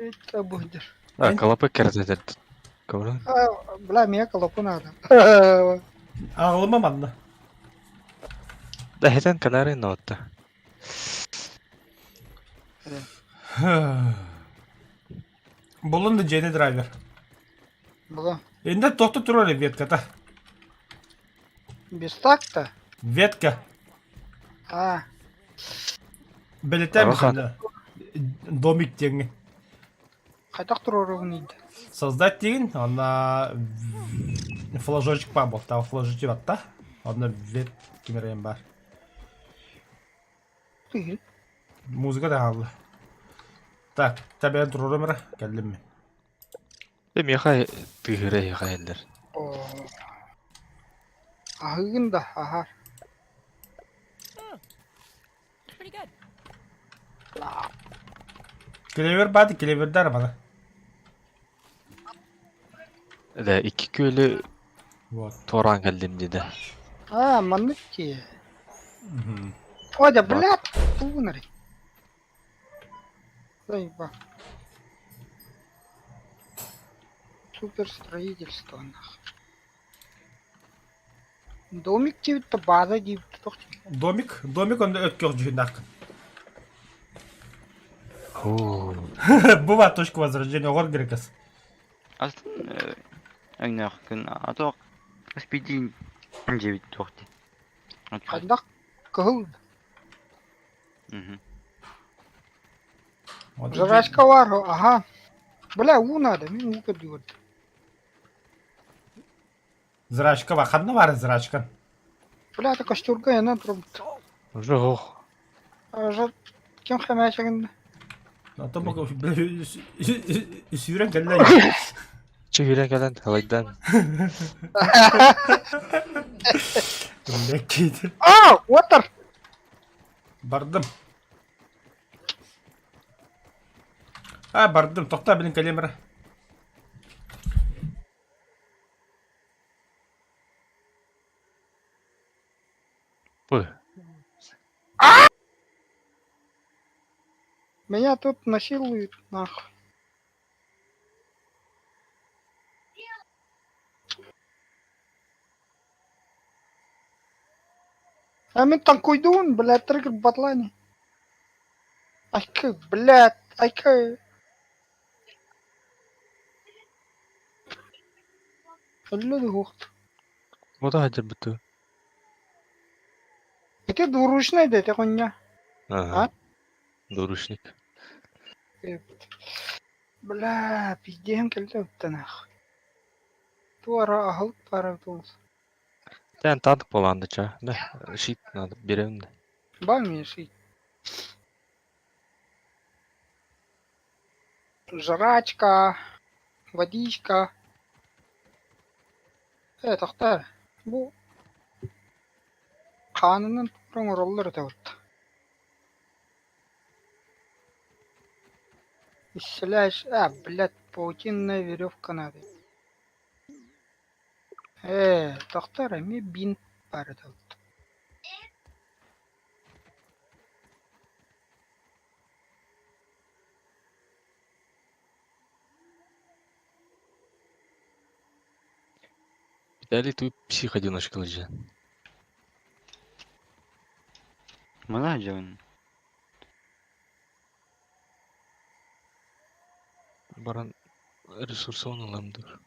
это будешь. А, колопы кэрдэтэр. Көмөлөн. Бля, мне колопу надо. Аҕылыма манна. Да хэтэн канарын ноотта. Булун да дьиэни драйвер. Была. Инде тохто турар ветката. Без такта? Ветка. А. Бэлэтэ домик диэҥҥэ. Хайдах туруоругун иийдэ? Создать диэн, онно флажочек баар буолта, флажочек батта. Онно вет кимэрэн бар. Музыка да хаалла. Так, табен туруорум эрэ, кэллим мин. Э, миэхэ тыыһыра эһиэхэ иһиллэр. Аһыыгын да, аһаар. Pretty good. Клевер бааты, клевердар бана. Да, икки күөлү Вот. туораан кэллим диде. А, маннык дии. Ой, да, блядь, тугунарый. Заеба. Суперстроительство, нах. Домик диэбит бааза диэбит туох Домик, домик онно өткөх дьүһүннээх. Бу точка возрождения оҕор грекас. Астын өҥнөөх күн атох спидин дьиэбит туох дии. Хайдах кыһыл Жрачка бар, ага. Бля, уу надо, мин уу көрдүүр. Зрачка бар, ханна бар зрачка? Бля, это костюрга, я турбут. Уже ох. Жа ким хэмээчэгин А то бу сүүрэн кэллэ. Чэ киирэн кэлэн халайдан. Леккит. А, water! Бардым. А, бардым. Тохтоо билин кэлиэм эрэ. Ой. Меня тут насилуют, нахуй. А мин танкуйдуун, блядь, триггер батлани. Айкы, блядь, айкы. Өллө дуһуохт. Бота хадьарбыты. Ити двуручный да, ити хуйня. Ага. Двуручник. Бля, пиздеһим кэллэ ыттанаах. Туора аһылык баара буолуо. Тэн танк буолаанды ча. Да, щит надо, берем да. Баар мин щит. Жрачка, водичка. Ээ, тохтоо эрэ. Бу хаанынан оҥороллор этэ вот. Исцеляешь... А, блядь, паутинная веревка надо. Ээ, тохтоо эрэ, эмиэ бинт баар этэ вот. Виталий, ты псих-одиночка лежит. Мына дьон. Баран ресурсон ылам дыр.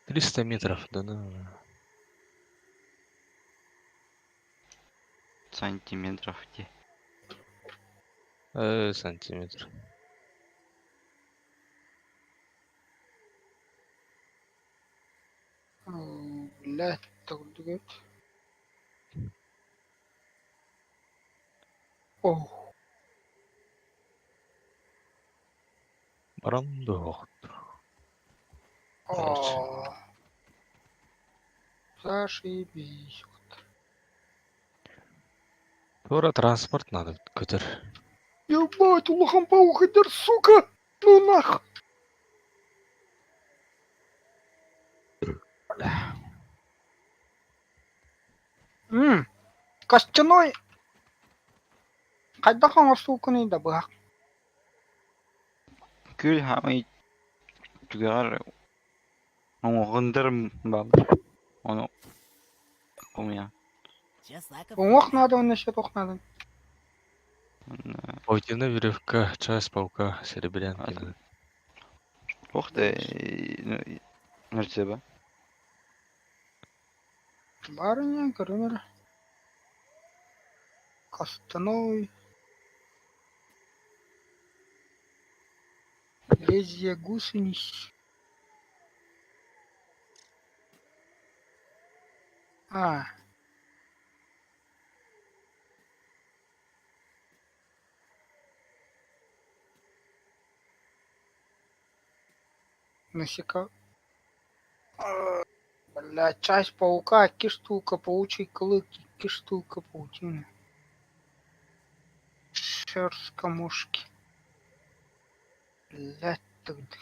300 метров, да ну. Сантиметров где. Сантиметр. Блядь, тогда О, Баран дуох. о. Зашибись. Вот. Тура транспорт надо, көтөр. Ебать, улахан паук сука! Ну нах! Бля. М, Костяной. Хайдах оҥорсууккунуй да быһах. Күл хамай түгэр оҥоҕундар баалар. Ону умя. Just like a Уҥуох наада уонна еще туох наада. Паутина, веревка, часть паука, серебрянки. Ох ты, нөрсөбө. Барыня, көрүнэр. Костяной. Лезвие гусениц. А. Насека... Бля, часть паука, икки штука, паучий клык, икки штука паутины. Шерстка мушки. Блядь, тогда.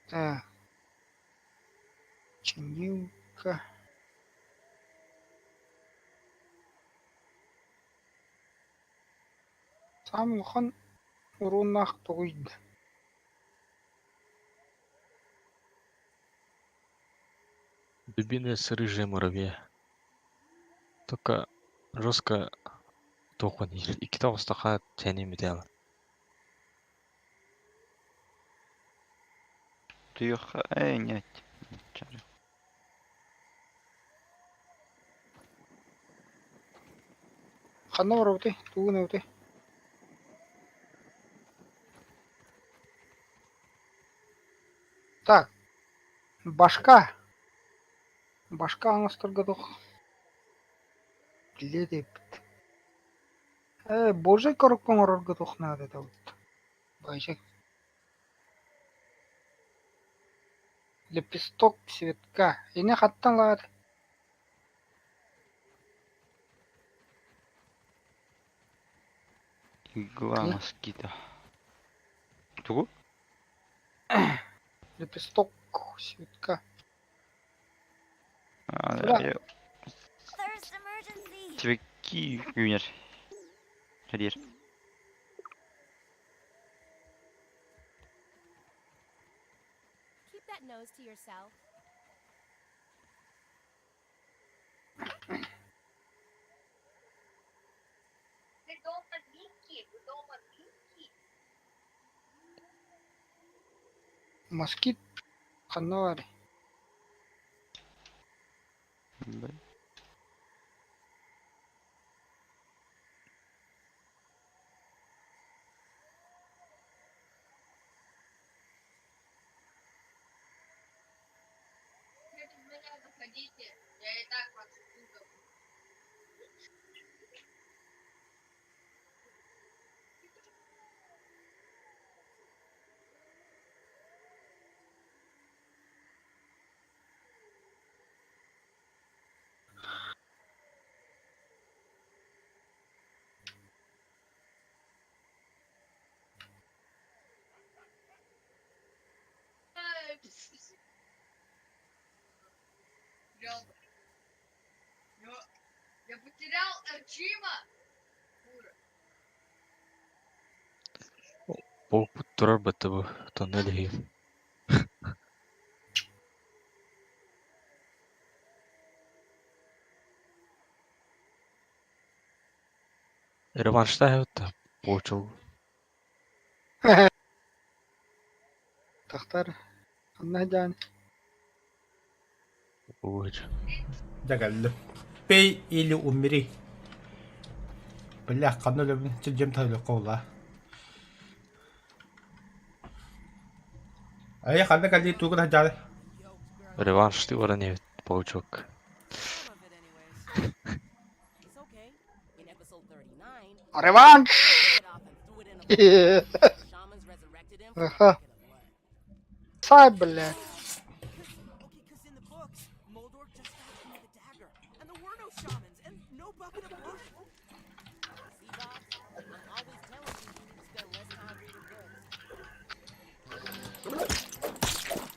Так. Чинилка. Сам улахан урууннаах тугуй да. Дубина с рыжие муравья. Только жестко тоқын. Икки тоғыстақа тәне металл. Туйох, э, нет. Чары. Ханна барабытай, тугун эбитэй. Так. Башка. Башка оҥосторго туох билиэт эбит. Ээ, божий коробка оҥорорго туох наада этэ вот. Бажик. Лепесток цветка. Ини хаттан ылаат. Игла москита. Тугу? Лепесток цветка. Куда? Thirst emergency. Цветки юнер. Хадир. Keep that nose to yourself. Москит. Ханна баарый? Буолбут турар бытты бу, тоннель иһигэр. Реванштаах эбит да, буочул. Тахтар. Ханна дьаан? Ууһуч. Дьэ кэллим. Пей или умри. Бля, ханна өлөбүн дьиэм таһыйыахха буолла. Айа ханна кэллии тугу таһдьаары? Реваншты баран иһэбит, паучок. Реванш! Аха. Сай, блядь.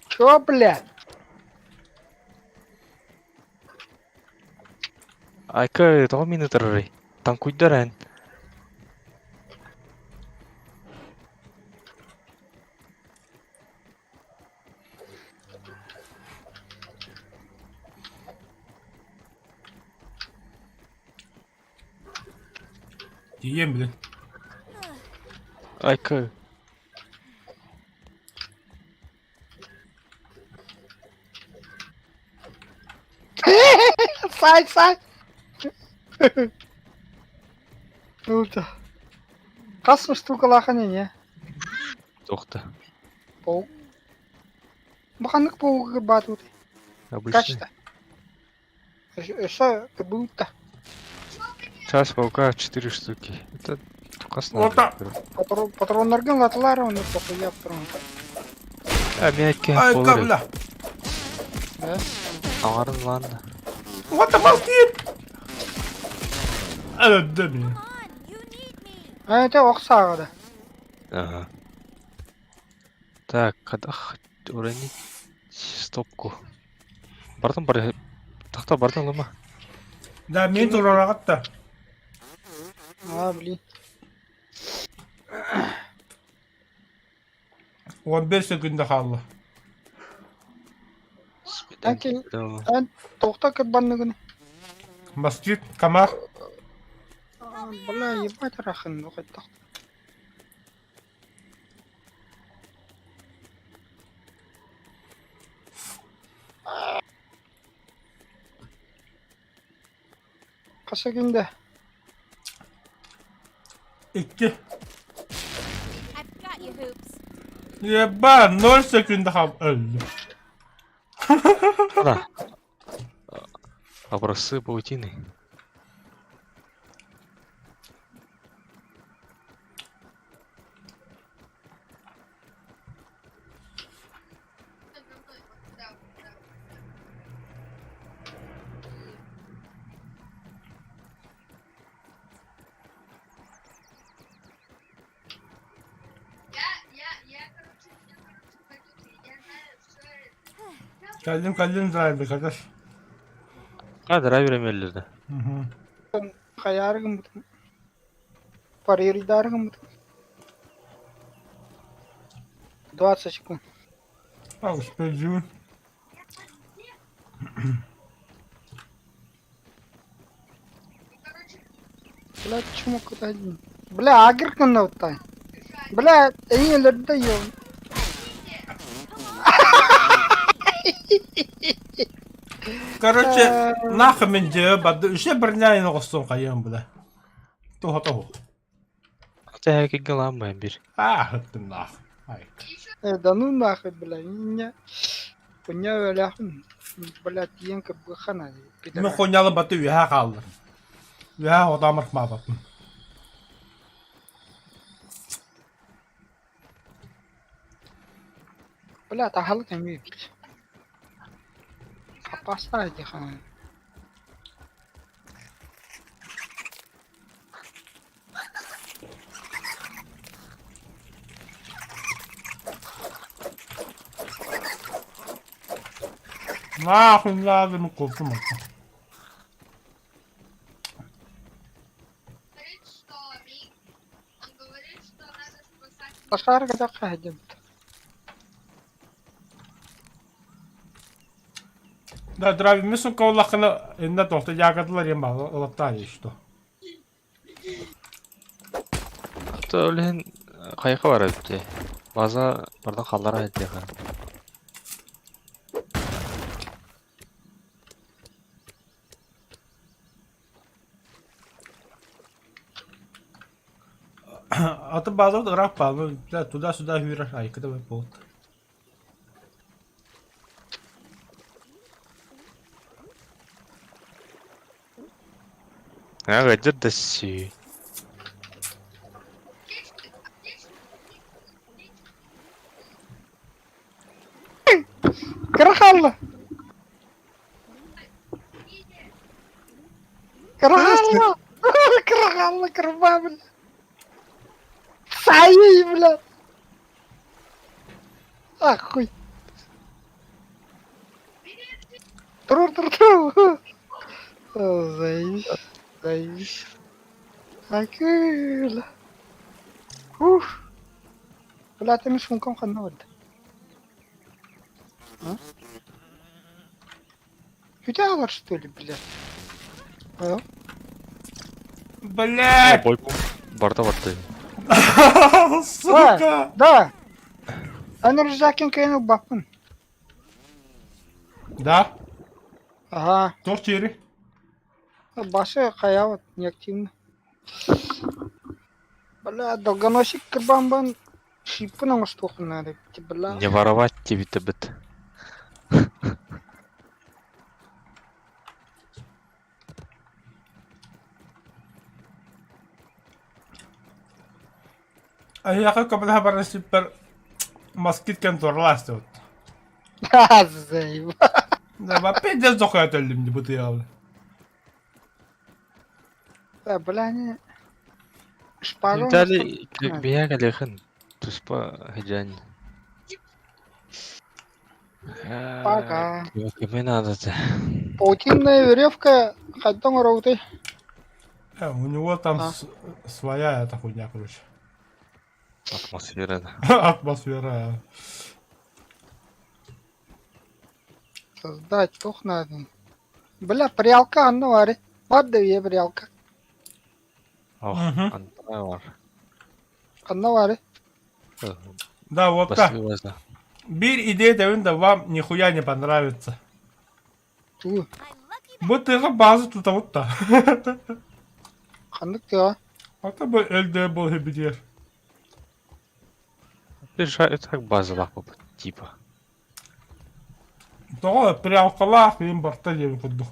Чё, блядь? Айка, тоҕо миин ытырарый? Таҥкуйдар эн. Тиийэн билин. Айка. Сай, сай! Круто. Хас штукалаах не? Туохта. Паук. Бу ханнык паугы баатыбыт? Обычный. Качта. Өссө кыбыытта. Час паука четыре штуки. Это хас Ота. надо. Патроннаргын латылар оны похуя патрон. А мягкий Айка, полы. бля. Да? Аҥарын ладно. What the fuck, dude? Өлдүм. Come on, you need me. А это ох сааҕа да. Ага. Так, хадах уронить стопку. Бартан бар тахта бартан лыма. Да, мин туруораҕыт да. А, блин. 15 секунда хаалла. Окей. Тоқта кырбанныгын. Москвит, Камар. Бля, ебать рахын, ну хоть так. Хас күндэ? 2. I've got you, Hoops. Еба, 0 секунда хаалла. Өлдүм. Да. Образцы паутины. Кэллим, кэллим драйвер, kardeş. А, драйвер эмиэллэрдэ. Мгм. Хайаары гыммытым. Париридаары гыммытым. 20 секунд. А, успею. Бля, чему куда один? Бля, агырканна уттай. Бля, эйелерде ё. Короче, нахуй мен дьэ барды үсэ бирнэйин оҕостон хайыам бля. Туһа тоһу. Ата хэкигэ лааммайын бир. А, хыттым нах. Ай. Да ну нахуй, бля, не. Хуйня өләхин. Бля, тиен кыбыхана. Мен хонялы баты үһэ хааллар. Үһэ отамыр маабаппын. Бля, тахалык эми. Хаппастар дихана. Нахуй надо, ну копу Ташаарга да хаһдьабыт. Да, драви сука улахана инна тохта ягодалар ем алаттаа что. То ол иһин хайаха барар эбит База бардан халлара диэхэ. Аты база ыраах баалы туда-сюда хүрэр айкыда болот. Ага, да си. Кыра хаалла. Кыра хаалла. Кыра хаалла, кырбаа, бля. Саи, бля. Ахуй. Тур, тур, тур. Заебись, заебись. Акыла. Уф. Бля, ты мишунком ханна барда. А? Күтэ что ли, блядь? А? Блядь! Барда барда. Сука! Да! Аны рюкзакин кэйин ылбаппын. Да? Ага. Туох чири? Башы хайа вот неактивно. Бля, долгоносик кырбамбан шиппын оҥостуохпун наада бля. Не воровать тебе бит. Эһиэхэ көмөлөһө баран сиппэр москит кэм туоралаастыбыт. Заеба. Да, пиздец дохуя төллүм ди бутыялы. Да, бля, не. Шпагу. Виталий биһиэхэ кэлиэхин туспа сыдьаан. Пока. Кими надо-то? Паутинная веревка хайдах оҥоробутуй? У него там А. своя эта хуйня, короче. Атмосфера. Атмосфера. Создать туох надо. Бля, прялка онно баар. Бар да үйэ прялка. Ох, Мгм. антра бар. Ханна баар. Да, вот так. Басты база. Бир идея да вам нихуя не понравится. Туу. My lucky Бу тыга база тут вот та. Ханнык тыа. А то бы ЛД был бидер. Ты же так базалаах буолбут типа. Тоҕо прялкалаах им барта диэн курдук.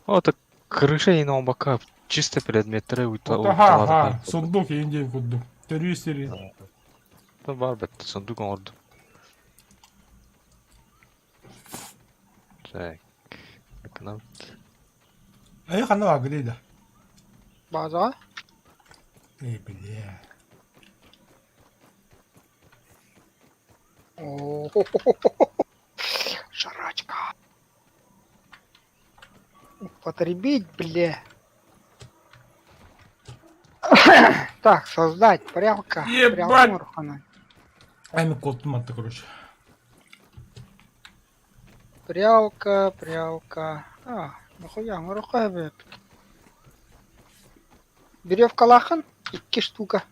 О, так крыша и на бока чисто предметтерэ Ха ха, сундук иин диэн курдук. Төрүү сири. Бар бит сундук оҥордум. Так. Эконом. Эй ханна баар да. База. Эй, бля. О, Жрачка. Употребить, бля. Так, создать, прялка. Ебать. Прялка Мурхана. Ай, кот матта, короче. Прялка, прялка. А, нахуя, мурахай, бля. Веревка лахан, икки штука.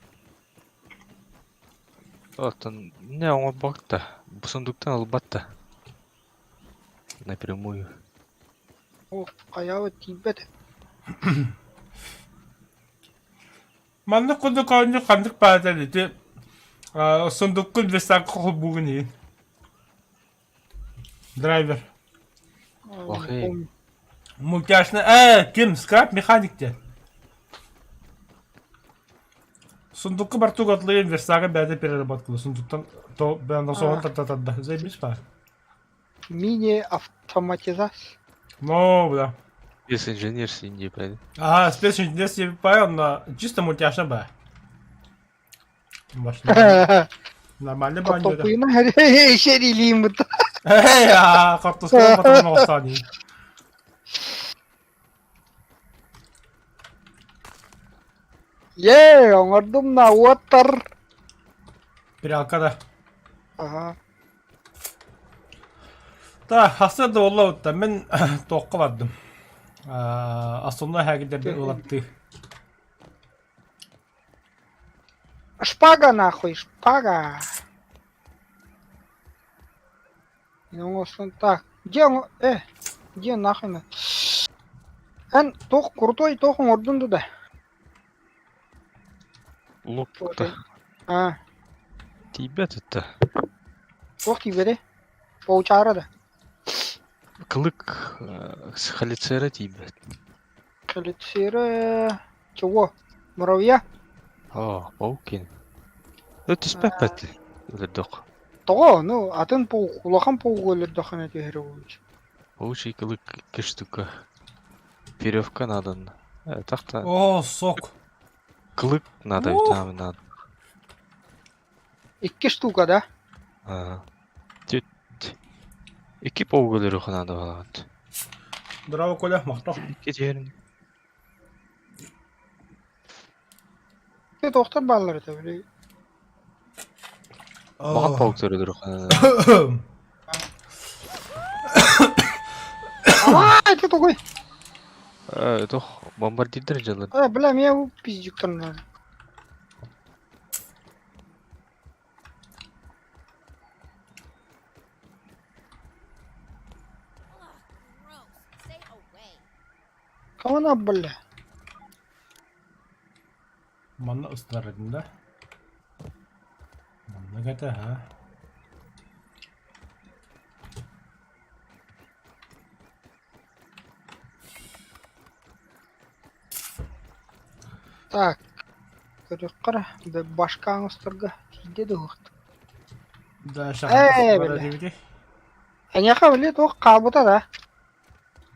Оттон не оҥорбокто. Бу сундуктан ылбатта. Напрямую. О, хайа тиийбэт. Маннык курдук оонньуу ханнык баатар ити сундуккун верстакка холбуугун иһин. Драйвер. Охей. Мультяшный. Ким? Скраб механик диэн. Сундукка бартуг атлыйын верстага бэйэтэ переработкала. Сундуктан то бэйэн соһон тарда Заебись па. Мини-автоматизация. Ну, бля. Специнженер с Индии, блядь. Ага, специнженер себе понял, но чисто мультяшно ба. Нормально баню, да. Топуйна шерилиим бут. Эй, хортускалар батырын оҕустаан дии. Е, оҥордум на уоттар. Прялка да. Ага. Та, хасыр да буолла бутта. Мин туохха бардым. Основной хагидерди ылаттыы. Шпага нахуй, шпага. Оҥостон так. Где он? Где нахуй на? Эн туох крутой туох оҥордун да? Лук да. А, Тиийбэт это. туох тиийбэтэй? Паучара да. Клык халицера тиийбэт. Коллекционеры... Чего? Муравья? О, паукин. Түспэппэт. Өлөрдөх. Тоҕо? Ну, атын паук, улахан паук өлөрдөххүнэ түһэрэ буолуо. Паучий клык икки штука. Веревка надо. Так-то О, сок. клык надо, Ух. там надо. Икки штука, да? Ага. Тет. Икки паук өлөрүөххэ надо балаҕат. Здорово, Коля, махтал. Икки түһэрин. Ты доктор бааллар этэ били. Баҕат пауктар өлөрүөххэ надо. А, это такой. Туох бомбардирдар дьаллар. Бля, меня его пиздюк надо. Ugh, gross. Stay away. Кого на, бля? Манна ыстар этим, да? Манна ката, ha. Так. Көрүөххэ башка оҥосторго тиийдэ дуһуохт. Да, Эй, бля. Эйиэхэ били туох хаалбыта да?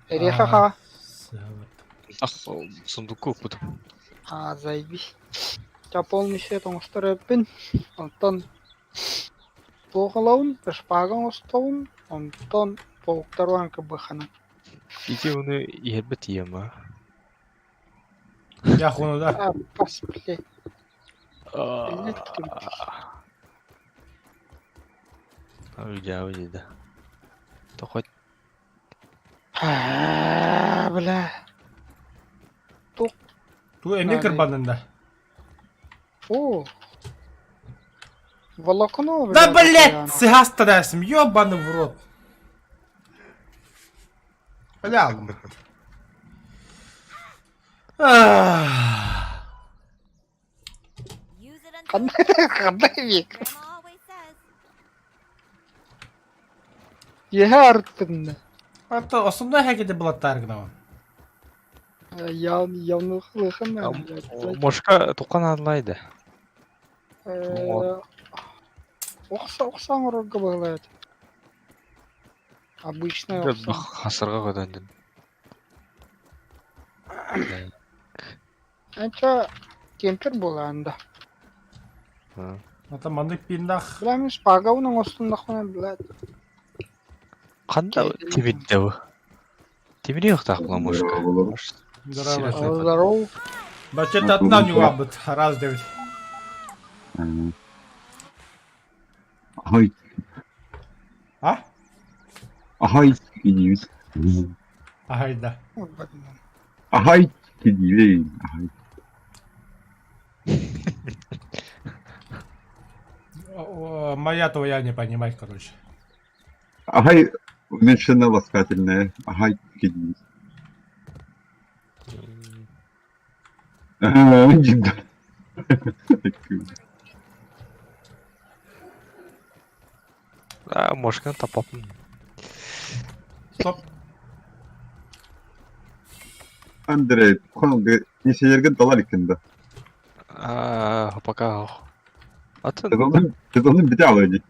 Эриэхэ хаа. Ах, сундуку укпутум. А, заебись. Я полный свет оҥостор эппин. Онтон туох ылабын, шпага оҥостобун, онтон пауктарбан кыбыханан. Ити ону иһэрбэт ийэм а. Я хуну, да. А, пас, блядь. Блядь, Уйдя, уйдя, да. То хоть А, бля. Ту эми кырбанын да. О. Волокно, блядь. Да, блядь, сыгаста дайсым, ёбаный в рот. Бля. Use it until Ханна век. Grandma always says. Еһэ артынна. Это основной хакеде была таргнова. Я явно Мошка туқан адлайды. Охса охса оҥорорго быһылаат. Обычная охса. Хасырға көтөндүн. Анча кемпер буолаанда. Это мандык пиндах. Бля мин шпагабын оҥостуннахпына блядь. Қанда темирде бу? Темири юқтақ була мошка. Здорово. Здорово. Бачет одна не лабыт, раз девять. Ахай, А? ахай, кидиибит. Ага, да. Ахай, кидиибин. Ахай. Моя твоя не понимать, короче. Ахай, уменьшенно ласкательное. Ахай, кидиибит. А, мошканы тапаппын. Стоп. Андрей, нешелерге доллар екен да. А, пока. Атын Сезонун бите алайды.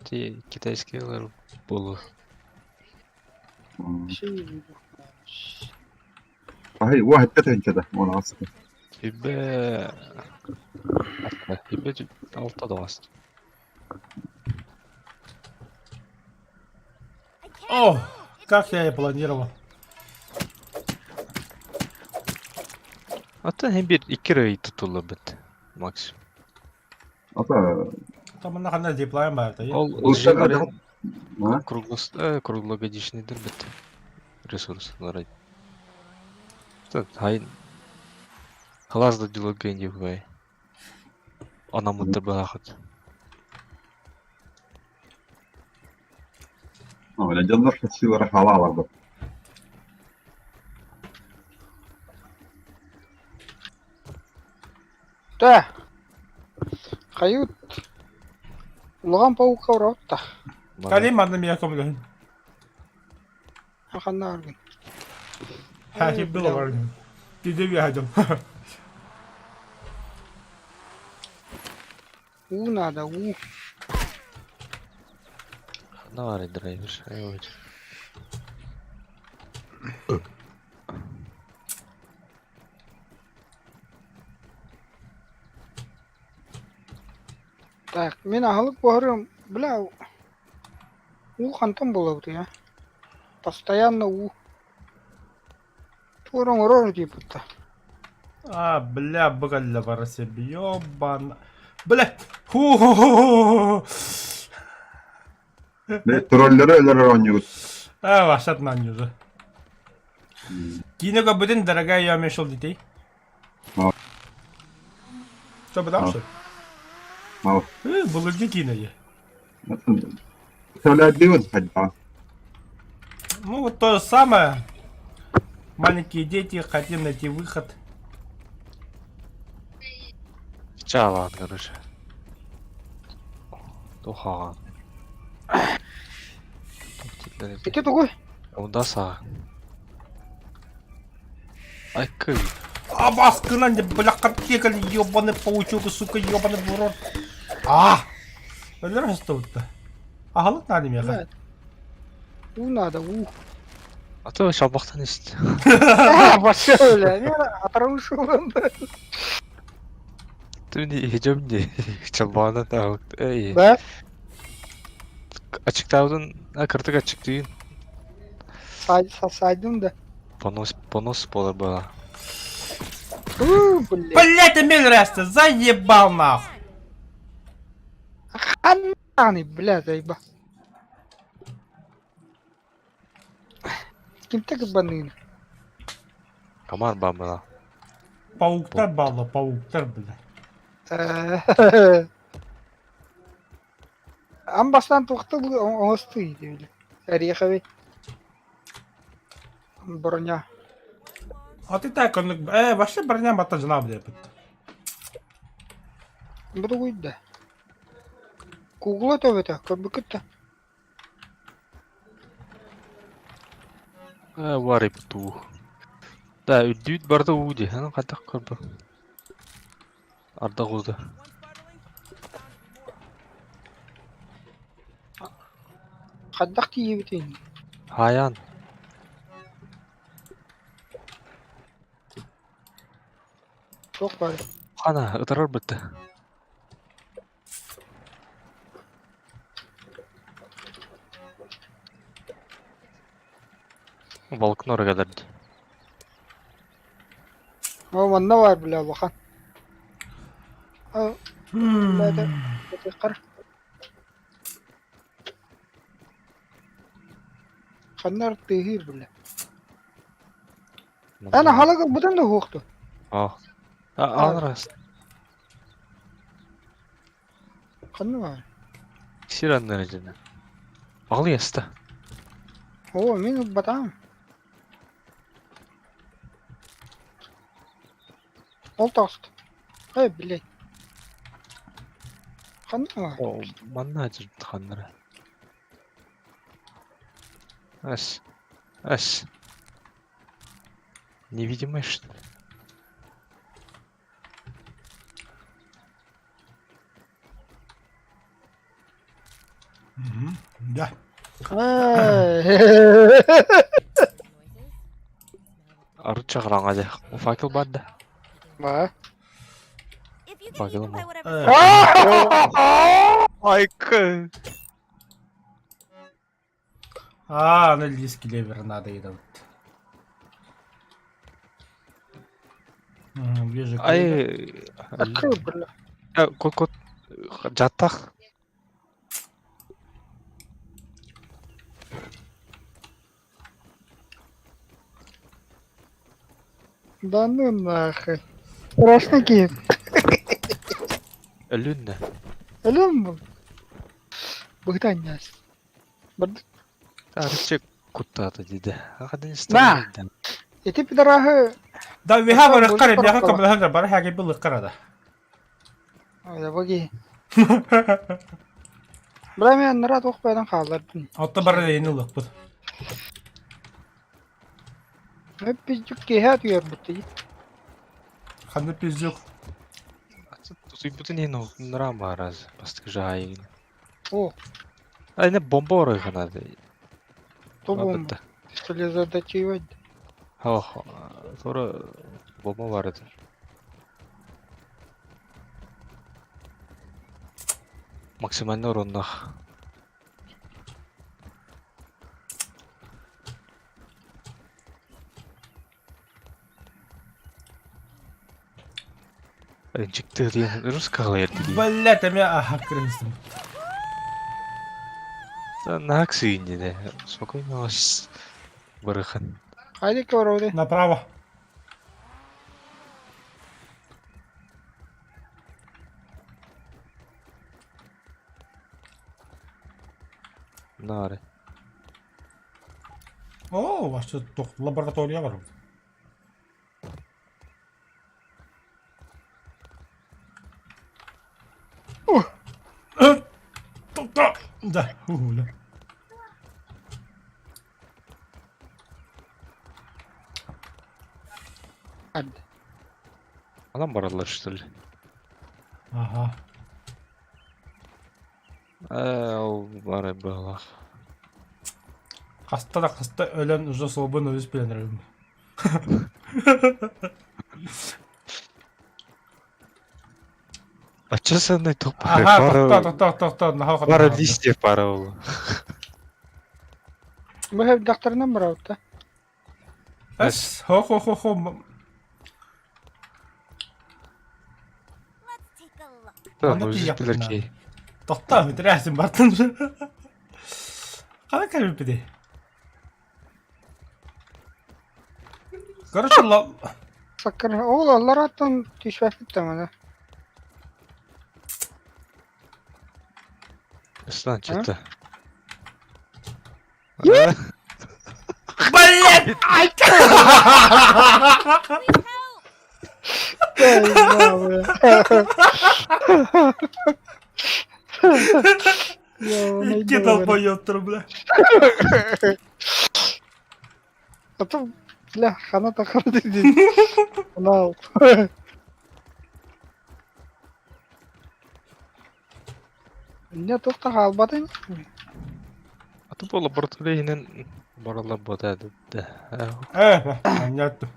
ти китайскийлер болу. Ахай, واحد كده وانا عصبي. Ибе... Ибе алта да басты. О, как я и планировал. Оттон һин биир икки эрэ ый тутуллубут максимум. Ата Там манна ханна диплайм баар та. Ол Улуустарга дьиэлэрин А? круглогодичныйдар бит ресурслары. Хайын халаас да дьулурга диэбэй. Анаммыттар быһаахыт. Оля, дьоннор шассилара халаалар Да. Хайут. Улахан паука уротта. Калим манна мия көмөлөһүн. Ханна аргын. Хахи было баргын. Тиде бияжым. Уу надо, уу. Давай, драйвер. Ой. Так, мин аһылык буһарыам, бля, уу хантан булабытый, а? Постоянно уу. Туора оҥорор диэбитэ. А, бля, быгалла бара себе, ёбан. Бля, ху-ху-ху-ху. Троллеры өлөрөр оонньуубут. А, вашат манньуза. Киинэ көрбүтүн, дорогая, я уменьшил детей. Что, потому что? Мал. Былыргы киинэ дии. Представляют ходьба. Ну вот то же самое. Маленькие дети, хотим найти выход. Чаалаан короче. Тухаҕан. Ити тугуй? Онда саа. Айкы. А баскынан бля картекали, ебаный паучок, сука, ебаный в рот. А! Өлөр хостубутта. Аһылык наада миэхэ. Уу надо, уу. А то шалбахтан ист. Вообще, бля, мен атыраушы Ты не идем не. Чалбаҕынан аһылык. Эй. Да? Ачыктаабытын, а кырдык ачыктыйын. Сайдым да. Понос, понос буолар буолаа. Уу, блядь. Блять, Эмиль Раста, заебал нахуй. Ханны, бля, заеба. Кимтэ кырбаныын? Комар баар буолаа. Пауктар балла, пауктар, бля. Ан бастаан туохта оҥостуу диэбили. Эриэхэбэй. Броня. А ты так, он, вообще броня бата жена, блядь. Бу тугуй да. Кугула төбөтө, көрбүккүт да. Э, варипт уу. Да, үрдүүт барда уу дии. Аны хайдах көрбө. Ардах уута. Хайдах тиийэбитий? Хаайаан. Туох баар? Хана, ытырар бытта. Волокно кэлэрди. О, манна баар бля улахан. Бля, это Ханна тыһыыр бля. Ана халыгы бутан да хуохту. А. Аанрас. Ханна баар? Сир аннара дьэнэ. Аҕылыйаста. Оо, мин батаам. Ол таҕыста. Эй, блядь. Ханна баар? О, манна дьырбыт ханнара. Ас. Ас. Невидимый что ли? Мгм. Да. Арыт чаҕыраҥа дьэ. Факел баар да? Ба. Факел ма. Э, Айкы. Аа, аны лист клевер надо едабыт. Вижу клевер. Ай, Открыл, бля. кот кот жатах. Да ну нахуй. Страшно киһи. Өлүннэ. Өлөм бу. Быһыта анньаас. Бардык. Арычы куттаата диде. Ахадын На! Ити пидорахы... Да, виха бар ыккар, миэхэ көмөлөһөн бары хәги был ыккар ада. Ой, Бра мен нара туох бэйдэн хааллардым. Отто бары лейни ылыппыт. Мен пиздюк киһэ түһэрбит. Ханна пиздюк. Тутуйбутун иһин нурам баараз бастакы жаайыгын. О, Айна бомба оройханады. то бомба. Пистолет задачивать. Ох, тура бомба бар edi. Максимально уроннах. Чыкты диэн русскаҕа эрдилии. Блять, эмиэ аха кырыыстым. Наак сыйынньине. Спокойно вас барыхан. Хайди көрөдө. Направо. Наары. О, вообще туох лаборатория бар. Тохто! Да, угуля. Анан бараллар что ли? Ага. Ээ, ол бары быһалаах. Хаста да хаста өлөн уже суолбун өс билэн эрэбин. Ачча санай туох Аха, бары тохто, тохто, тохто, наһаа бары листьев бары ол. Бу хэвдахтарынан барабыт Эс, хо-хо-хо-хо. Let's take a look. Да, Аны ну тиийэхпин билэр наада. киһи. Тохто, бүтэрээсин бартын. Хана кэлбиппитий? Короче, ла... Саккыр. Ол аллараттан түспэппит тамана. Ыстан чыта. Блять! Икки долбоёбтар, бля. А то, бля, хана тахар дии. Анал. Не туохта хаалбатын. А то бу лаборатория иһинэн баралар буота да. Э, понятно.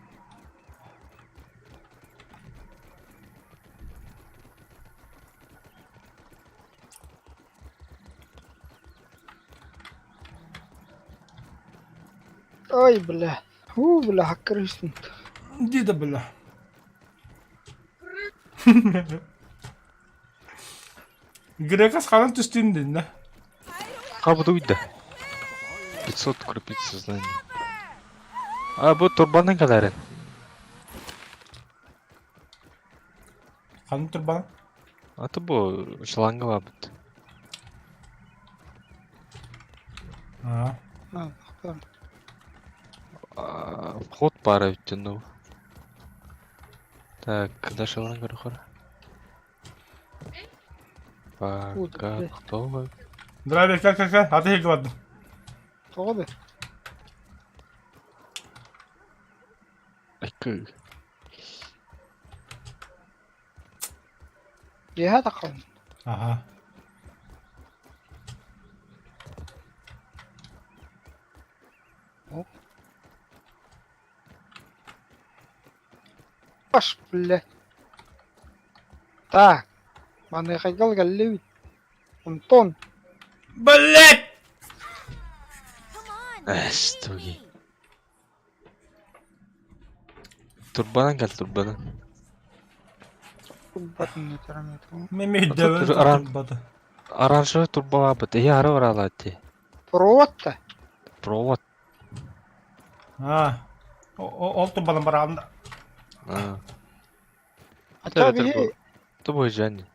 Ой, бля. У, бля, хаккырыыстын. Иди да, бля. Грекас ханан түстүүн динна. Хабыт уйда. 500 крупиц сознания. А бу турбанын каларын. Ханан турбан. А то бу шланга бабыт. Аа. А, Вход пара үттен Так, куда шланга рухара? Пока бля. кто Здравия, как как как? А ты ладно. Тоҕо бе? Айкы. Дьиэһэ таххабын. Ага. Аш, бля. Так. Маныхайгал галлибит. Антон. Блять! Come Эс, туги. Турбанан кэл турбанан. Турбатын этэрим Мен өйдөбүн Аран- турбата. Оранжевый турбалаабыт. Эһи ары баралаат дии. Провод да. Провод. А. Ол турбанан бараҕын да. А. А то биһи Тобой Жани.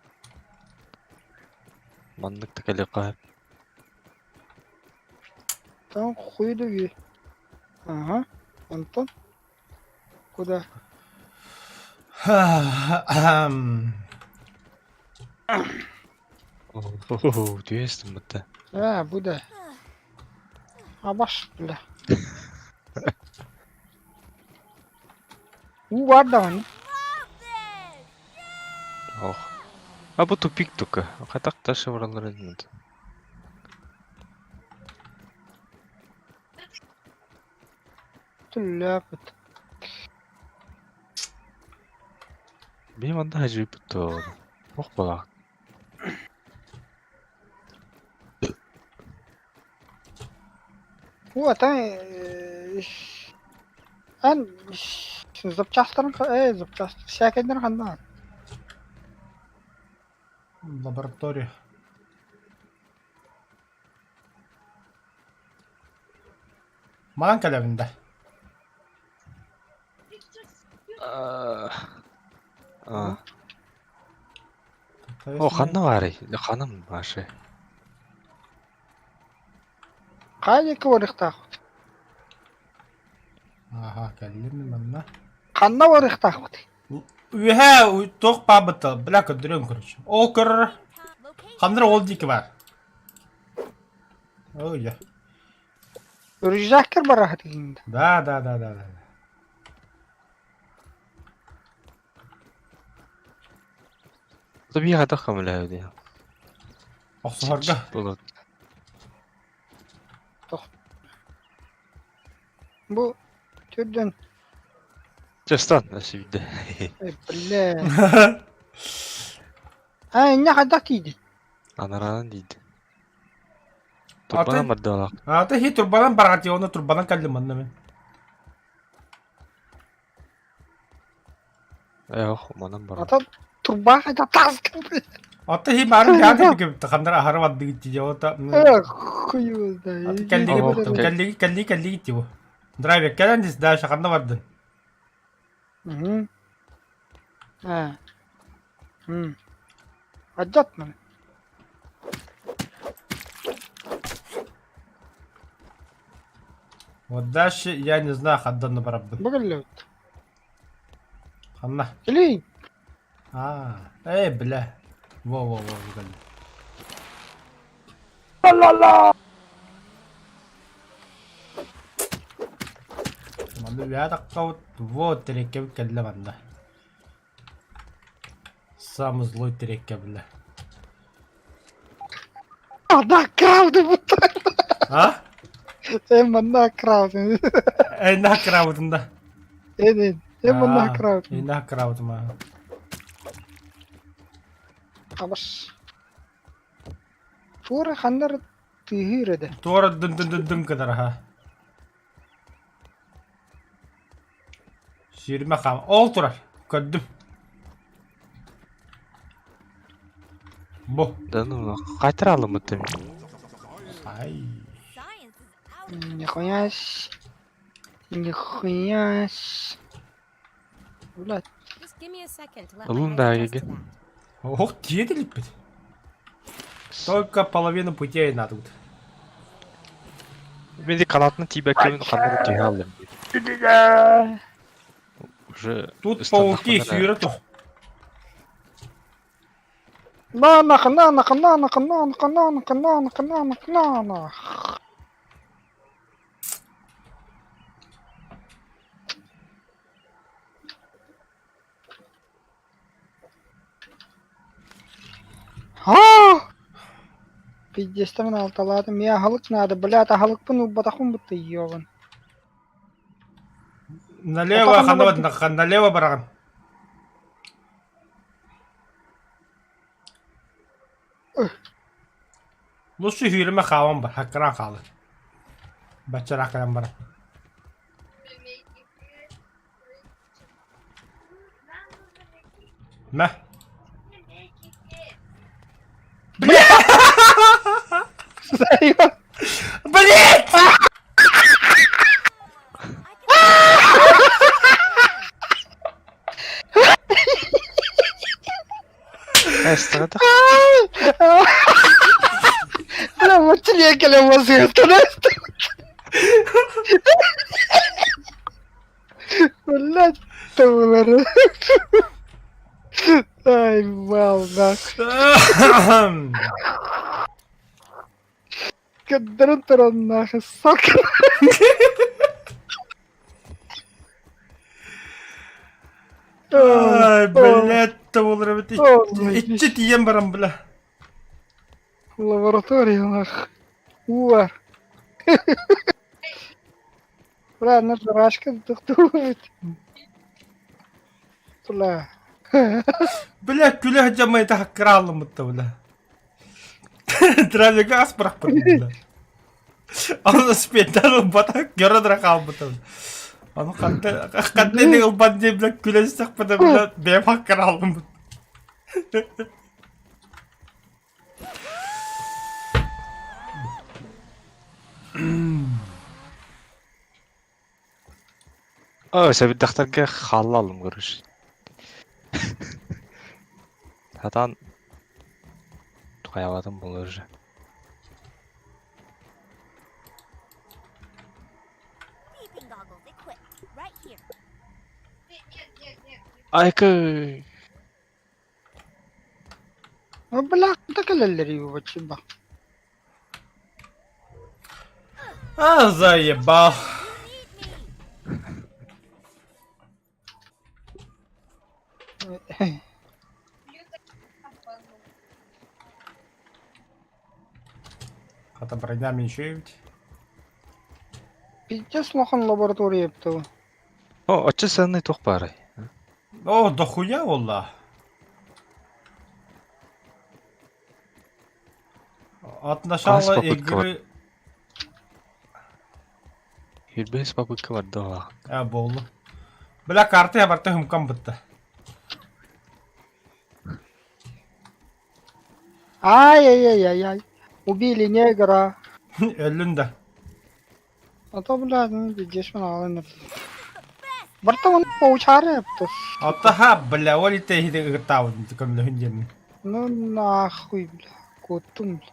Маннык да кэлиэххэ. Там хуй дуги. Ага. Антон. Куда? Түөстүм бытта. А, бу да. Абаш, бля. Уу бар даҕаны. Ох. А бу тупик только. Хатак ташы баралар эдим. Түллээппит. Бии манна хажыппыт то. Ох балаах. Уу ата эн запчастарын запчаст всякайдарын ханна Лаборатория. Манан кэлэбин да. А. О, ханна баарый? Ханым башы. Хайа диэки барыахтаахпыт? Аха, кэллим манна. Ханна барыахтаахпыт? Үөһээ туох баабыта, бля көрдөрүөм короче. Ол көрөр. Ханна ол диэки баар. Ой, я. Рюкзаккар бараһытыгын да. Да, да, да, да, да. Тобии хатах көмөлөһө Охсуһарга. Болот. Бу төрдөн Честан, өсүйдэ. э, бля. А, инне хайдах тиийдин? Анараан диид. Турбанан бардалаах. Ата хи турбанан бараат, оны турбанан кэллим манна мен. Эх, манан бар. Ата турба хайдах таҕыстың? Ата хи баарын бэйэтэ бикэбит ханнара аһара бардыгыт дии ота. Эх, хуй знает. Кэллиги кэллиги кэллиги кэллиги тибу. Драйвер кэлэн дис дальше ханна бардын? Угу. А. М. Адьат маны. Вот дальше я не знаю хандан барабын. Бу кэллэбит. Ханна. Кэлиий. А, эй, бля. Во-во-во, кэллим. Манна үөһэ таххабыт, вот тирэккэбит кэллэ манна. Самый злой тирэккэ, бля. Ана крауды бутта. А? Эн манна крауды. Эн краудын да. Эн эн. Эн манна крауды. Эн краудым а. Абас. Туора ханнар тыһыыр эдэ. Туора дын дын дын дын кыдар ха. Сүүрүмэ хаам. Ол турар. Көрдүм. Бу. Да ну, хайтар алымыт Ай. Нихуя с. Нихуя с. Блядь. Ылын да эге. Ох, тиэтилиппит. Только половину путей надо. Мени канатына тиийбэккэ ханна да түһэ аллым. Уже Тут пауки сүүрэ тур. На нах, на нах, на нах, на нах, на нах, на нах, на нах, на нах. А! Пиздец, алталаатым. Миэхэ аһылык наада, блядь, аһылыкпын ылбатахпын бутта ёбан. Налево, ханна налево бараҕын. Лучше сүүрүмэ хаалан бар, хаккараан хаалар. Баччараах кэлэн баран. Мэ. Бля! Блять! Бля, мочили кэлэн басыаттан Блядь, тыллары. Ай, вау, нахуй. Кэддэрэн туран нахуй, сука. Ай, блядь, тыллары бит. Иччи тиийэн баран, бля. Лаборатория нах. Уар. Бля, на жрачка тохтуубут. Бля. Бля, күлэ сылдьаммай таһаккыраалламмытта, бля. Травига ас бырахпыт, бля. Аны спектакль ылбата, көрө да хаалбыта. Аны ханна ханна ини ылбат диэн, бля, күлэ истэхпинэ, бля, бэйэм хаккыраалламмыт. Оо, сэбирдэхтэргэ хаалла алым короче. Сатаан хайалаатым буолар уже. Peeping goggles equipped. Right here. Айка Бля, да кэлэллэр баччыба. А, заебал. You need me. Хата броня еще ведь. Пиздец улахан лаборатория эбит О, оччо сыаннай туох баарай? О, дохуя буолла. От начала Хас попытка игры... Сүүрбэһис попытка барда улахан. А, буолла. Бля, карта барта хүмкам бытта. Ай-яй-яй-яй. Убили негра. Өллүн да. А то, блядь, ну, пиздец, мен аҕалан Барта он паучары эбит. Оттаха, бля, ол итэ ыгыттаабыт көмөлөһүн диэммин. Ну нахуй, бля. Куттум, бля.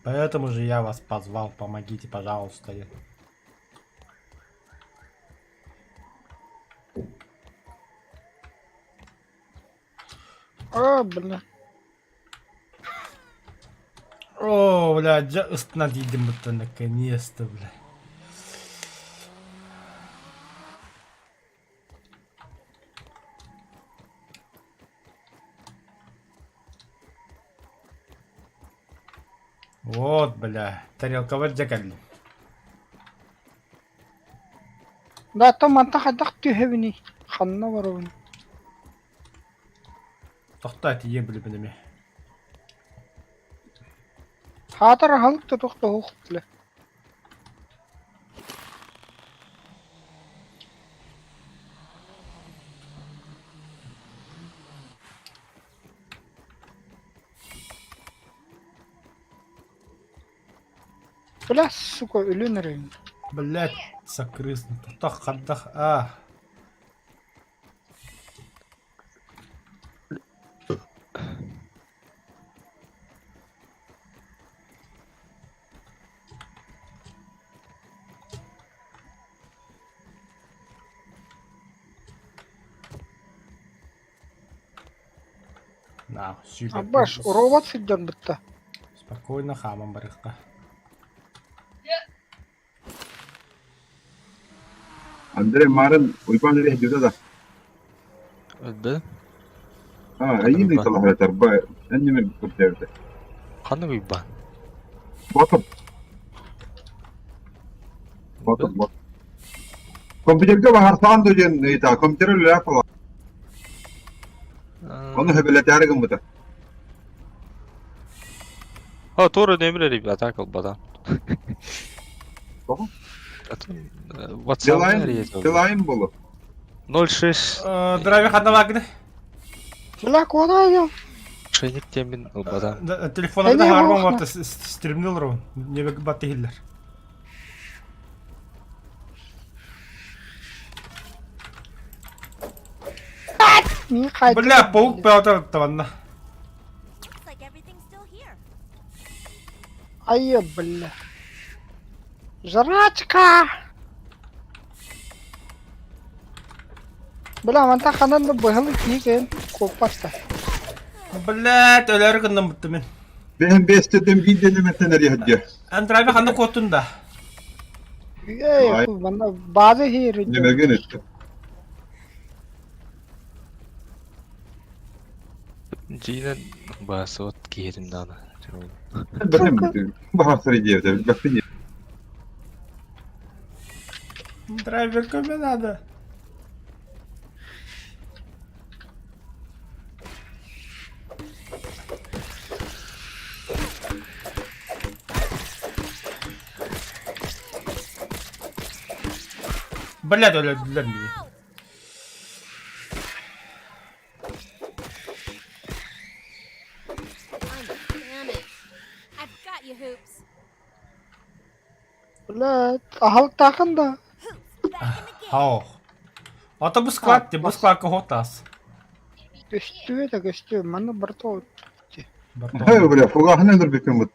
Поэтому же я вас позвал, помогите, пожалуйста. А, бля. О, бля, дьэ ыстана тиийдим бутта наконец-то, бля. Вот, бля, тарелкабар дьэ кэллим. Да, то манта хайдах түһэбиний? Ханна барабын? Тохтоо тиийэ билибин эмиэ. Хаатар аһылык да туох да суох бля. Бля, сука, өлөн эрэбин. Блядь, сакрыс, тохтох хардах, а. На, сүүрбэ Абаш, робот сылдьар бытта. Спокойно хааман барыахха. Андрей Марын Уйбаан илиһдьитэ да. Өлбөтүм. Аа, Ханнык эйиин Уйбаан? ыйыталаһар ба энньэмин көрдөөбүтэ. Ханнык Уйбаан? Ботом. Ботом, бот. Компьютерга баһарсаан да диэн ыйытаа, компьютер үлэлээх буолла. Ону хөбүлэтээри гыммыта. О, туора нөмір эрийбит, атака ылбатам. Тоҕо? Атын WhatsApp Билайн, эрийэ Билайн болу. 06 Драйвер ханна бааргыный? Бля, куда я? Шейник диэммин ылбатам. Телефона да харбан барта стримнил рон. Не бат иһиллэр. Бля, паук бөҕөтө табанна. Looks like everything's still here. Ай, бля. Жрачка! Бля, мантан ханан да быһылы киһи куоппаста. Блядь, өлөөрү гынным бутта мин. Бэһин бэстэтин биирдэнэмэттэн эрийһэрдиэ. Андраби ханна куоттун да? Эй, манна база хири. Нэмэгин өттө. Дьиинэн баасыбат киһитим даҕаны. Баһарсар идея, бэппин Драйвер көмө надо. Блядь, өлөрдүлэр миигин. Damn it. I've got you, Hoops. Блядь, аһалтаахын да. Hoops, back in the game. Хау. Ото бу склад, бу складка хотас. Көстүө да көстүө, манна барта Хэ, бля, фугаһын өлөрбүккүн бут.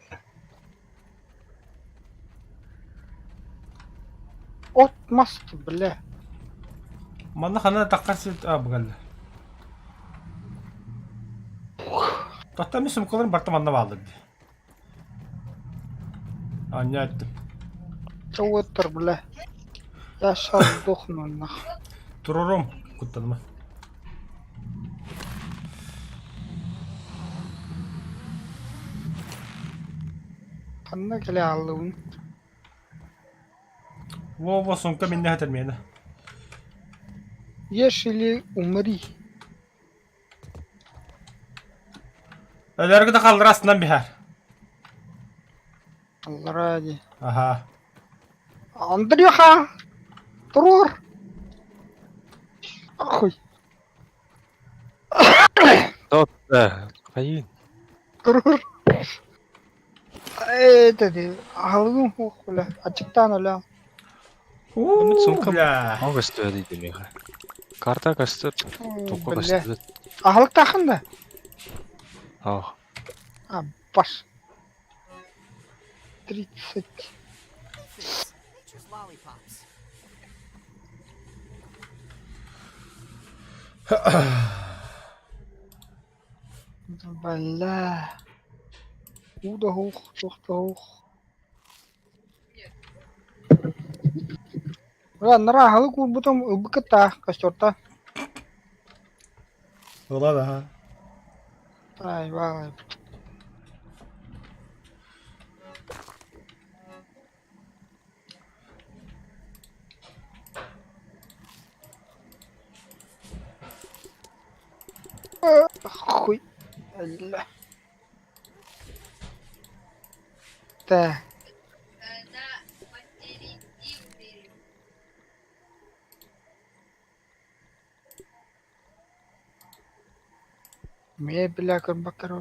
От мас, бля. Манна хана таххар сир а бугалла. Тохтоо мин сумкаларым барта манна бааллар дии. Анньа эттим. Уоттар, бля. Я сейчас сдохну, нах. Турурум куттаныма. Ханна кэлэ хааллыбын? Во-во, сумка миннэ этэр миэнэ. Ешь или умри. Өлөргө да халлара астынан биһэр. Аллараа дии. Аха. Андрюха! Туруор! Охуй! Тот, хайын. Туруор! Ээ, дии. Аһылыгым суох, бля. Ачыктаан өлөм. Уу, бля. Мал көстүбэт дии миэхэ. Карта көстөр, туохха Бля. көстүбэт. Аһылыктааххын да? Ах. А, баш. 30. Nature's lollipops. Бля. Уу да суох, туох да суох. Бля, анараа аһылык уурбутум ылбыккыт костерта. Ыла да. Ай, баҕай. Хуй. Бля. Так. Мебеля көрбөккөр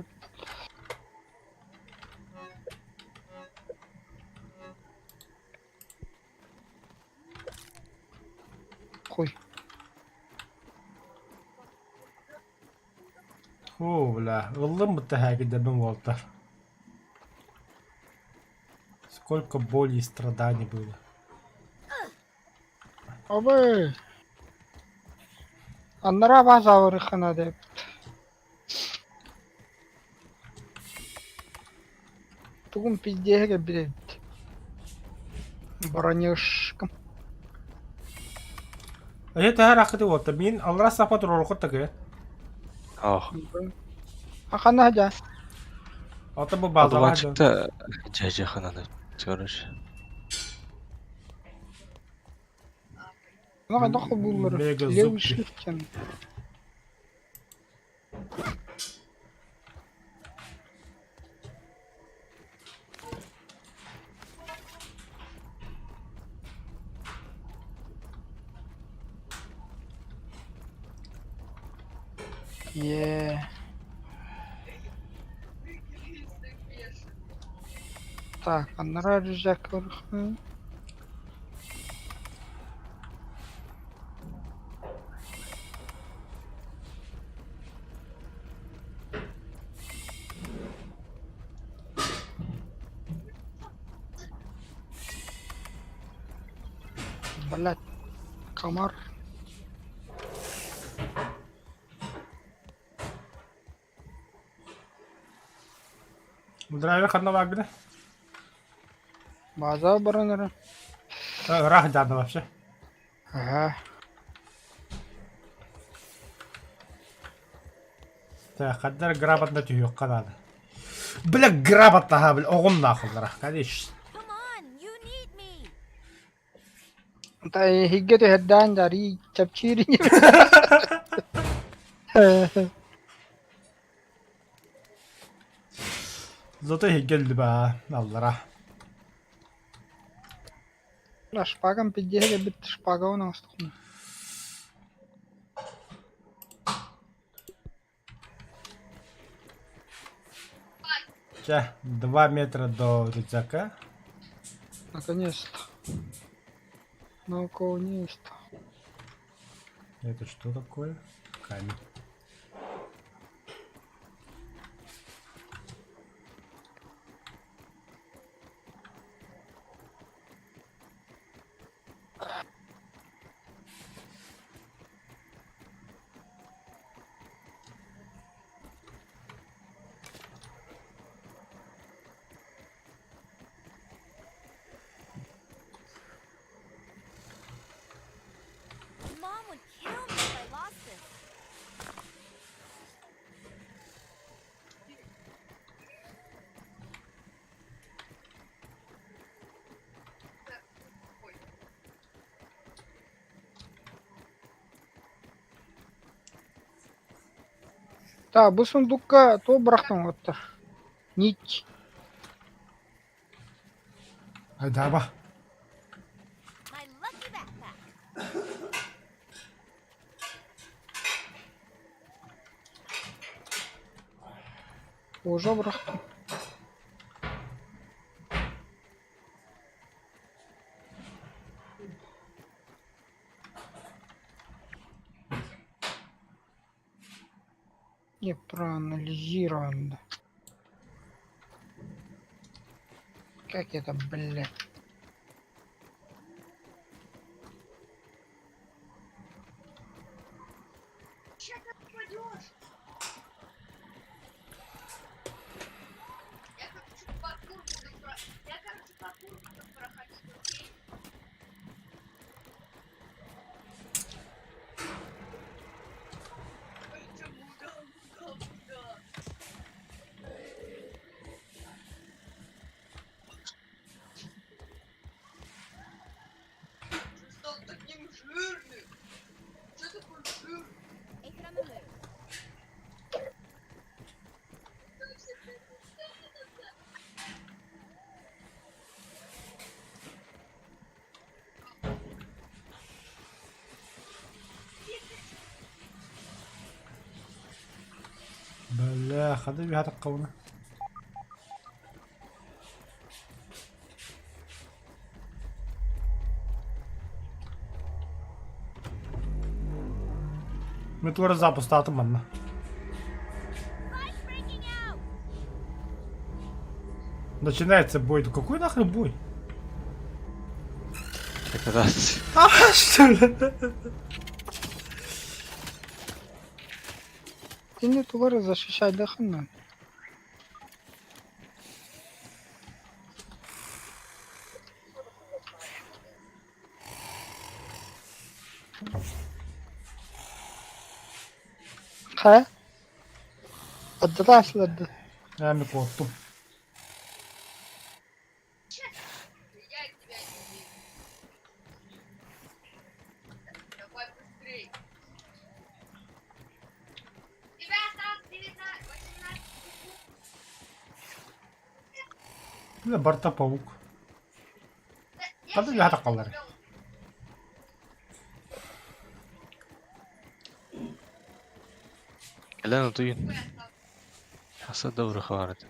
Хуй. Оо, бля. Ыллым бутта хээкидэрбин уолтар. Сколько боли и страданий было. Абы. Аннараа баас аварыххана деп. Тугум пиздеһэ кэлбит эбит. Бронюшкам. Эһи тэһэр акыты уолта. Мин аллара сапа туруорукут такы. Ах. Ханна садьа? Ото бу базаҕа сылдьан. Одуванчикта дьэ хананы короче. Ну хайдах холбууллар? Мега Левый зубки. shift диэн. Е. Так, анараа рюкзак көрөхпүн. Блядь, комар. Драйвер ханна бааргына? База баран эрэ. Ыраах дьаанда вообще. Аһа. Так, хаддар грамотно түһүөххэ наада. Бля, грамотно, бля, оҕом наахыллара, конечно. Come on, you need me. Эһиги түһэрдээн дьарыы чэпчиир ини. Зато эһиги өллүбэ аллара. Шпагам пиздеһэ кэлбит шпагабын оҥостохпуна. Чэ, 2 метра до рюкзака. Наконец-то. Наконец-то. Это что такое? Камень. Mom would kill me if I lost this. Так, бу сундукка то бырахтым оттор. Нить. Айдаба. My lucky backpack. Уже бырахтым. Не проанализирован. Как это, блядь? Take it on the move. Бля, хады бихатак кауна. Метлор запустатым манна. Fight's breaking out. Начинается бой. Да какой нахрен бой? Декорация. А, что ли? Кини тулары защищайдахынна. Хайа? Аддатасларды. Я ми куоттум. Бля, барта паук. Хады бихатак каллар. Кэлэн утуйун. Аса да уруха бар этэ.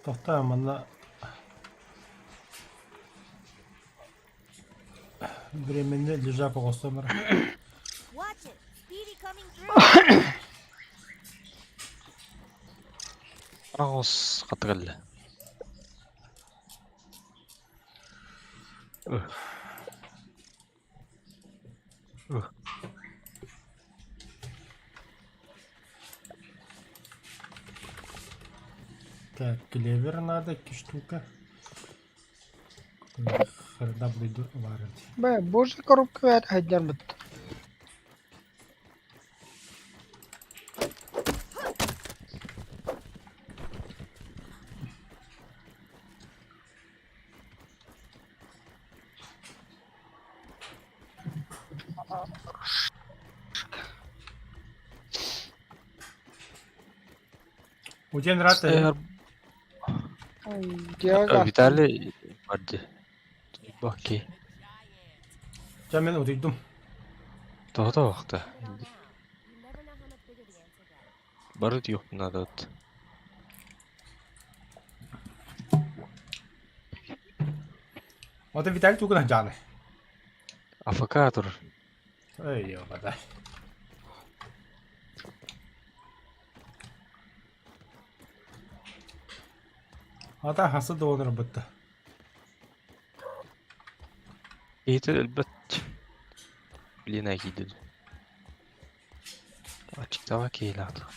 Тохтоо манна временный лежак оҕостон барар. Watch it. Speedy coming through. Аҕыс хата кэллэ. Так, клевер надо, икки штука. Хрена буду варить. Бэ, божий коробка бээр сылдьарбыт. Утен рад. Виталий барди. Баки. Дьэ мин утуйдум. Тоҕо вахта. Бары утуйуохпун наада Ото Виталий тугунан дьааны. АФК турар. Эй, ёбада. Ата хасы да бытта. Киһитэ өлбөт. Блин киирдэ. Аччыктаҕа киһилээх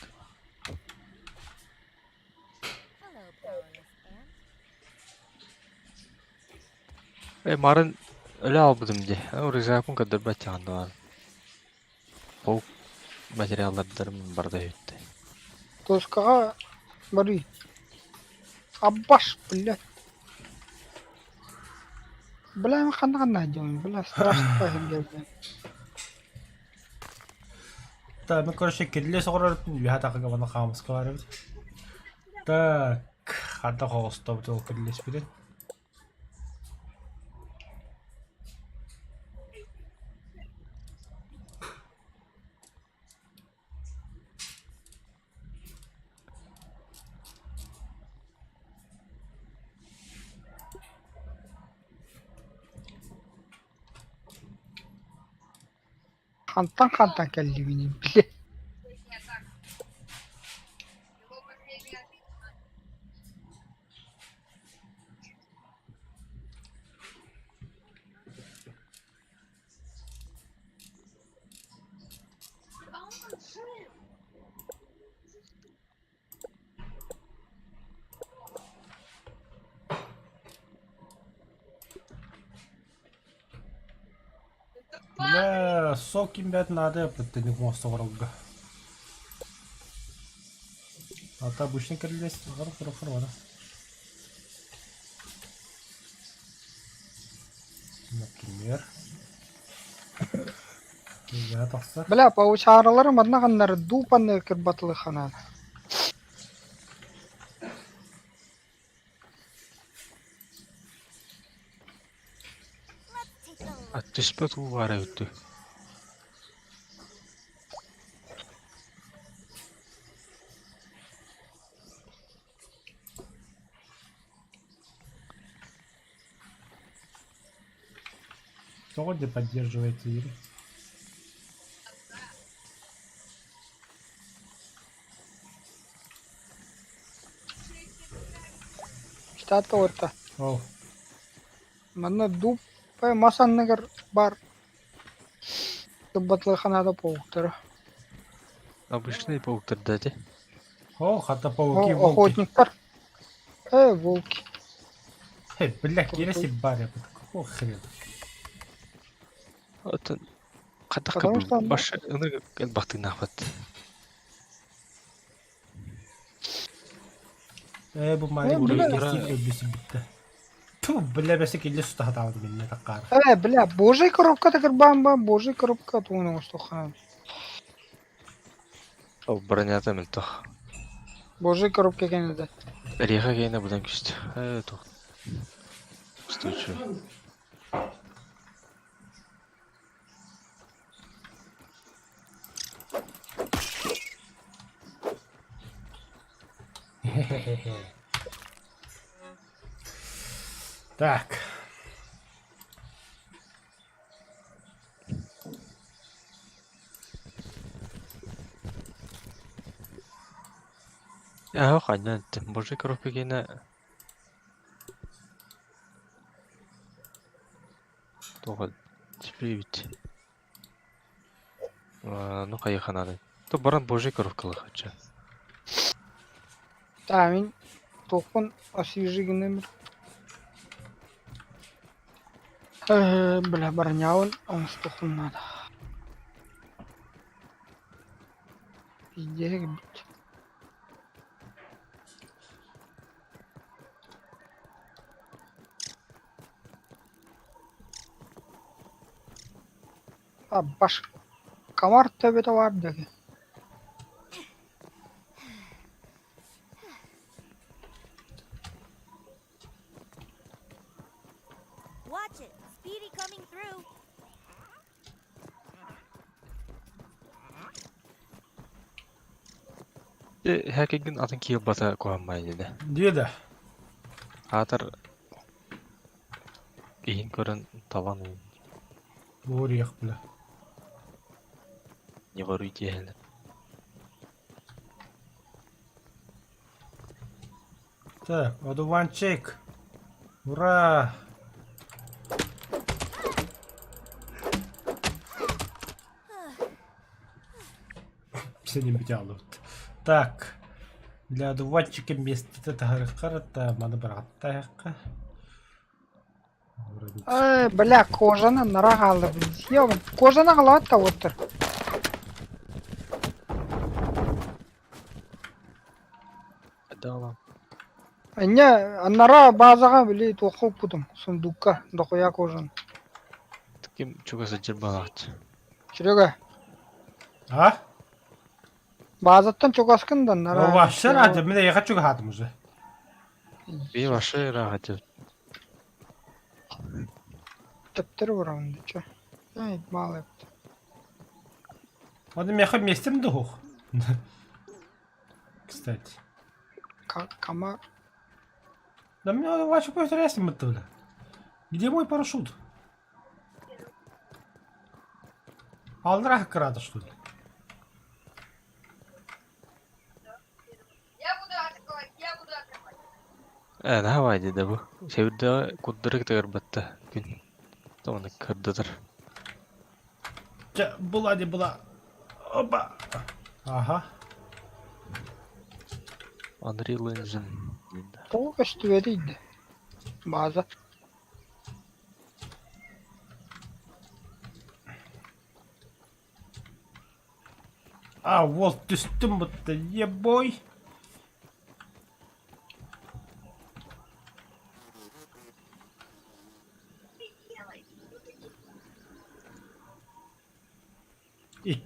Э марын өлө албытым дии. Рюкзакпын көрдөрбөт дьаһаннылар. Паук материаллардарым барда үттэ. Тоскаҕа барый. Аббаш, блядь. Бля, ханна ханна сылдьабын, бля, страшно сылдьабын. Так, ну короче, кирилиэс оҕорорбун үөһэ атахыга уонна хаамыска баар эбит. Так, ханна хоҕостобут ол кирилиэспитин? Хантан хантан кэллибиний, бля. Бля, сок имбэт наада эппиттэн оҥосторго. Ата обычный кирилиэс хор Например. Я тахсар. Бля, паучаралары манна ханнары дуупаны кырбатылыханан. Түспэт уу баара эбит дуу. Кто не поддерживает Ири? Штата орта. Ол. Манна дууп мас анныгар баар кырбатылыханаада пауктара. Обычный пауктар да ити. О, хата пауки, волки. Охотниктар. Волки. Эй, бля, кире баря, какого хрена? Оттон хайдах Потому что баш ынырык элбэх тыыннаахпыт. Бу маленький бля. өлбүсү Ту, бля, бэсэ килле сутахатаабыт минне таккаар. Бля, божий коробка кырбаан божий коробка тугун оҥостуохханан. Ол бронята мөлтөх. Божий коробка кэннидэ. Эриэхэ киэнэ быдан күстэ. Туох. Устойчивый. Так. Ээ ханна божий коробка гиэнэ туох эбит ну хайыха наадый то баран божий коробкалаах чэ Та мин туохпун освежи гынным. Бля, бронябын оҥостуохпун наада. Пиздец кэлбит. А баш комар төбөтө баар дии. Watch it. Speedy coming through. Хакигин атын киһи бата куһаммай дии Дии да. Аатар иһин көрөн талан Уоруйах бля. не воруй диэһэлэр Так, одуванчик. Ура! Сенин бүтэ Так, для одуванчика место таһарыххар маны быраҕаттаахха. Эй, бля, кожаны нара хаалларбын. Съебан. Кожаны аҕалаат да уоттар. Даалам. Инньэ аннараа баазаҕа били туохха укпутум сундукка дохуя кожаны. Ким чугас сылдьар баҕалаах Серега, А? баазаттан чугаскын да аннараа. Вообще ради, мин я хочу гатым уже. Би вообще ыраах Төптөрү барабын дичэ. Эй, мало эбит. Оны меха местем дух. Кстати. Комар. Да мне вообще интересно бля. Где мой парашют? Алдрах крата, что ли? Ээ наһаа дии бу. Севирдэҕэ курдары кытыгырбатта күн. Тоҕуна кырдатар. Чэ, была не была. Опа! Ага. Unreal Engine диэн. Тоҕо көстүбэтий да? Бааза. А, вот түстүм будто, ебой. И...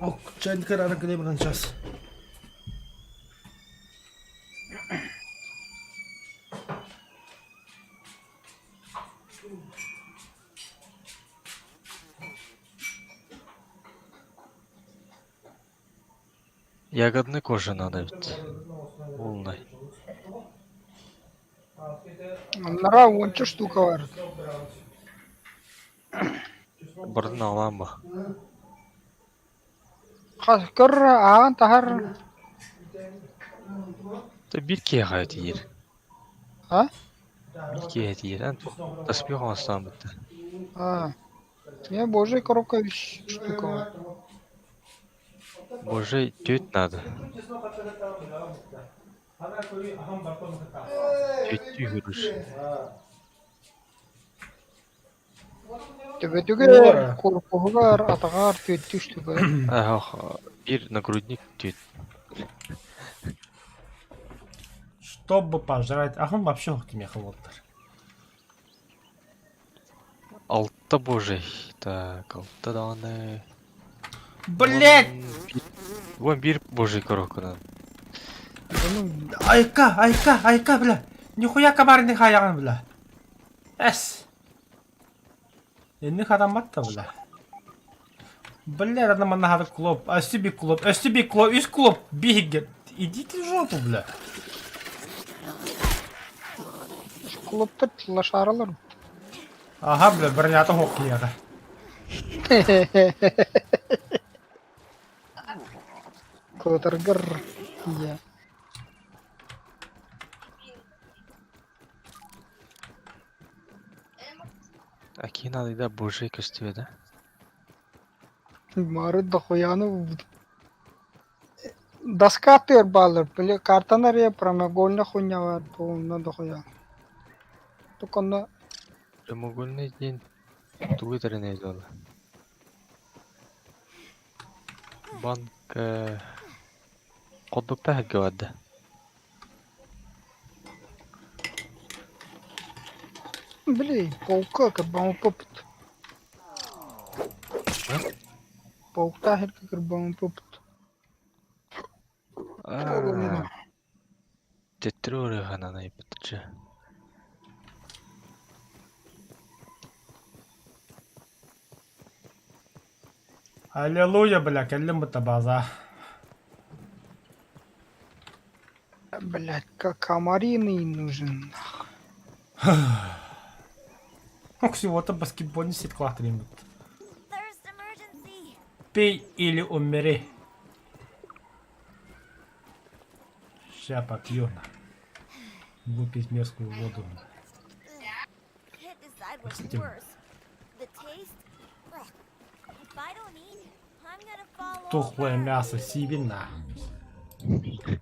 Ок, чайник рано клеймран сейчас. Ягодный кожа надо эбит. Полный. Аннараа уонча штука баар. Бардын аҕалаан ба. Хас көр ааҕан таһар Биир киһиэхэ тиийэр. А? Биир киһиэхэ тиийэр. Эн туох таспиох оҥостоон бүтэ. А. Не, божий коробка үс штука баар. Божий тють надо. Түттүү көрүш. Төбөтүгэр, корпуһугар, атаҕар түөттүү штука. Ах, биир нагрудник түт. Чтобы пожрать. Ах, он вообще мехалоттар. Алта божий. Так, алта даҕаны. Блять! Уон биир божий коробканан. Айка, айка, айка, бля! Нихуя комарный хаяган, бля! Эс! Энни хараммат да, бля. Бля, ана манна хата клоп. Өссө би клоп, өссө би клоп, үс клоп, биһиги. Идите в жопу, бля. Клоптар лошаралар. Аха, бля, бронята хоқ киһиэхэ. Кылытаргар иә. Акина да божий көстүбэ да. Мары дохуяны Доска тыыр бааллар, били картаны эрэ прямоугольный хуйня баар онно дохуя. Только онно Прямоугольный диэн тугу этэрин буолла? Банк Коддуктаах эргэ барда. Били паука кырбаммыппыт. Пауктаах эргэ кырбаммыппыт. Аа, Төттөрү ырыаһынан айбытчы. Аллилуйя, бля, кэллим бытта база. Блять, как комариный нужен. Ох, всего-то баскетбольный сетка бут. Thirst emergency. Пей или умри. Ща попью. на. Выпить мерзкую воду. Can't decide what's Кстати. worse. The taste. Ugh. If I don't eat, I'm gonna fall Тухлое over. мясо сивина. Bar.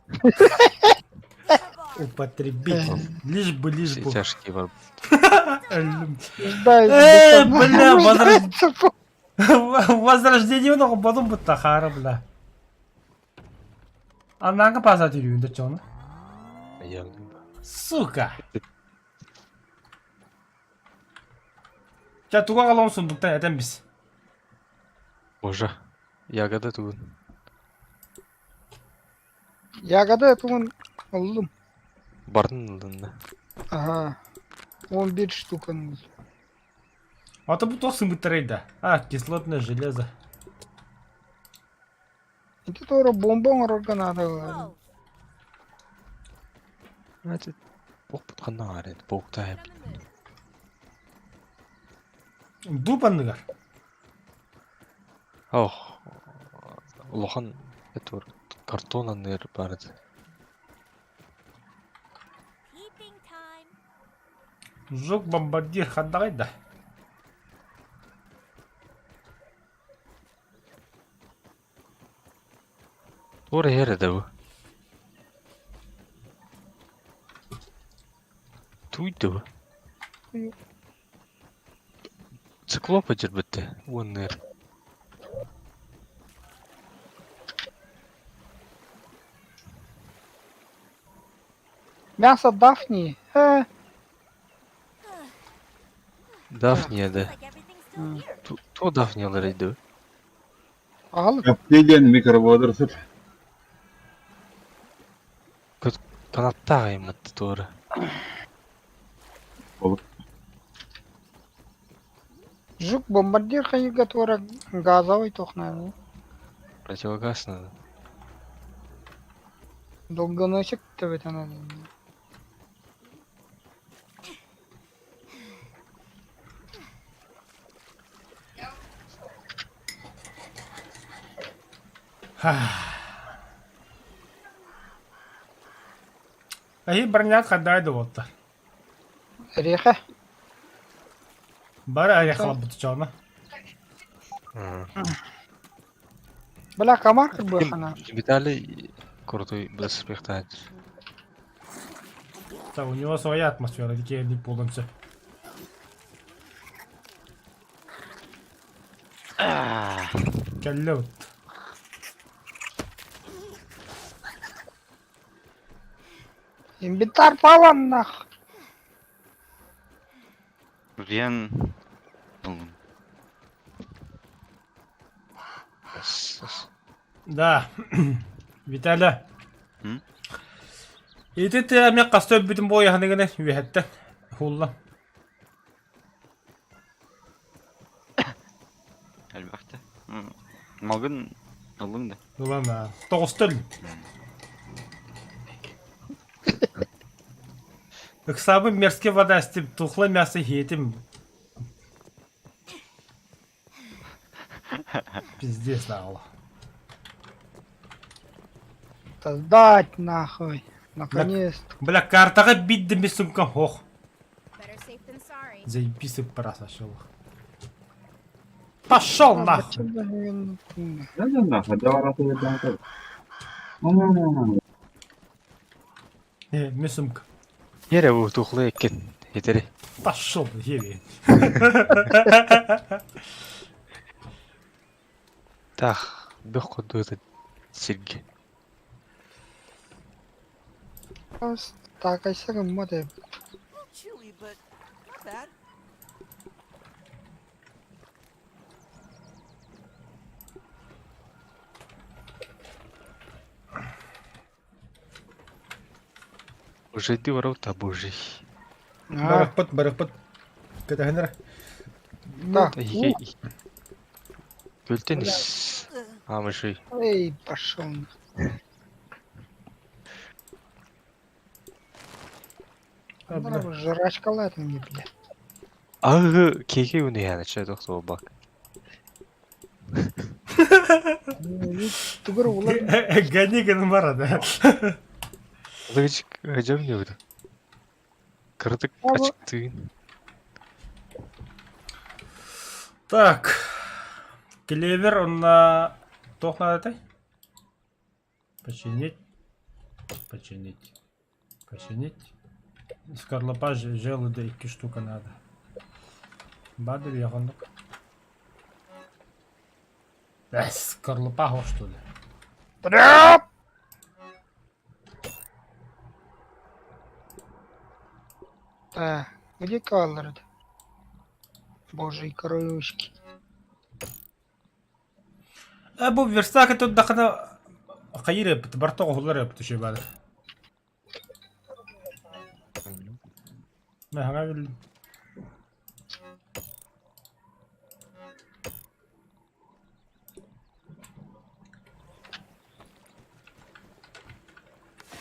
Употребить. Лишь бы, лишь Все бы. тяжкие бар. Нуждается. Бля, Нуждается. Возрождение много потом будет тахара, бля. А на паза да чё он? Сука! Ча туга калон сундуктан этен бис. Боже. Ягода тугун. Ягода тугун ыллым. Бардын ылдын да. Ага. 11 штука нужно. А то бу сымыттарай да. А, кислотное железо. Ити туора бомба оҥорорго наада Whoa. Значит, бокпут ханна арет, бокта On the move. Дубанныгар. Ох. Улахан это картон анныр бард. Peeping time. Жук бомбардир хандагай да. Тура хер да бу. Туйду бу. Циклопа дьирбитте уонныр. Мясо Дафнии. Дафния да. Looks like everything's still here. Ту Дафниялар иду. Аҕалык. Диэн микроводоросль. Канаттаах айматты туора. Жук бомбардир хайыга туора газовый тохнаа. Противогаз надо. Долгоносик төбөтөн. Аһи бронят хандай да болта. Реха. Бары аяқлап бутчана. Бля, комар кырбыхана. Виталий крутой беспехтач. Да, у него своя атмосфера, такие не полностью. Кэллэ Инвентарь палан нах. Вен... Ыллым. Да. Виталя. М? Ити ты мен касты бүтүн бой яхныгына үһәттен. Хулла. Элбэхтэ. М. Малгын ыллыҥ да? Ылан аа. Тоҕуста өллүм. Ыксаабын мерзкий вода истим, тухлое мясо иһиэтим. Пиздец наҕала. Создать нахуй. Наконец-то. Бля, картаҕа биддим би сумка ох. Заебись прошел. Пошел нахуй! Э, ми сумка. Yere bu тухлы экен. Етери. Пошел, ебе. Так, бөх курдук сиргэ. Так, айсагым мод. Chewy, but not bad. Божий ворота божий. Барыппыт, барыппыт. Кэтэһинэр. Так. Күлтен ис. Амышый. Эй, пошел. Жрачка лает мне, бля. Ағы кеке үні яны чай тоқты бак. Тугур улар. Гони гын бара, да. Лыгыч ажам не буду. Кырдык ачыктыын. Так. Клевер, он на... Туох надо Починить. Починить. Починить. Скорлупа желудя икки штука надо. Бады яғындық. Э, скорлупа го, что ли? Тряп! Так, где Каллард? Божьи коровушки. Э, бу верстак тут дахана хайыр эпит, барта оҕолор эпит үчүгэй баар. Мэхэҥэ биллим.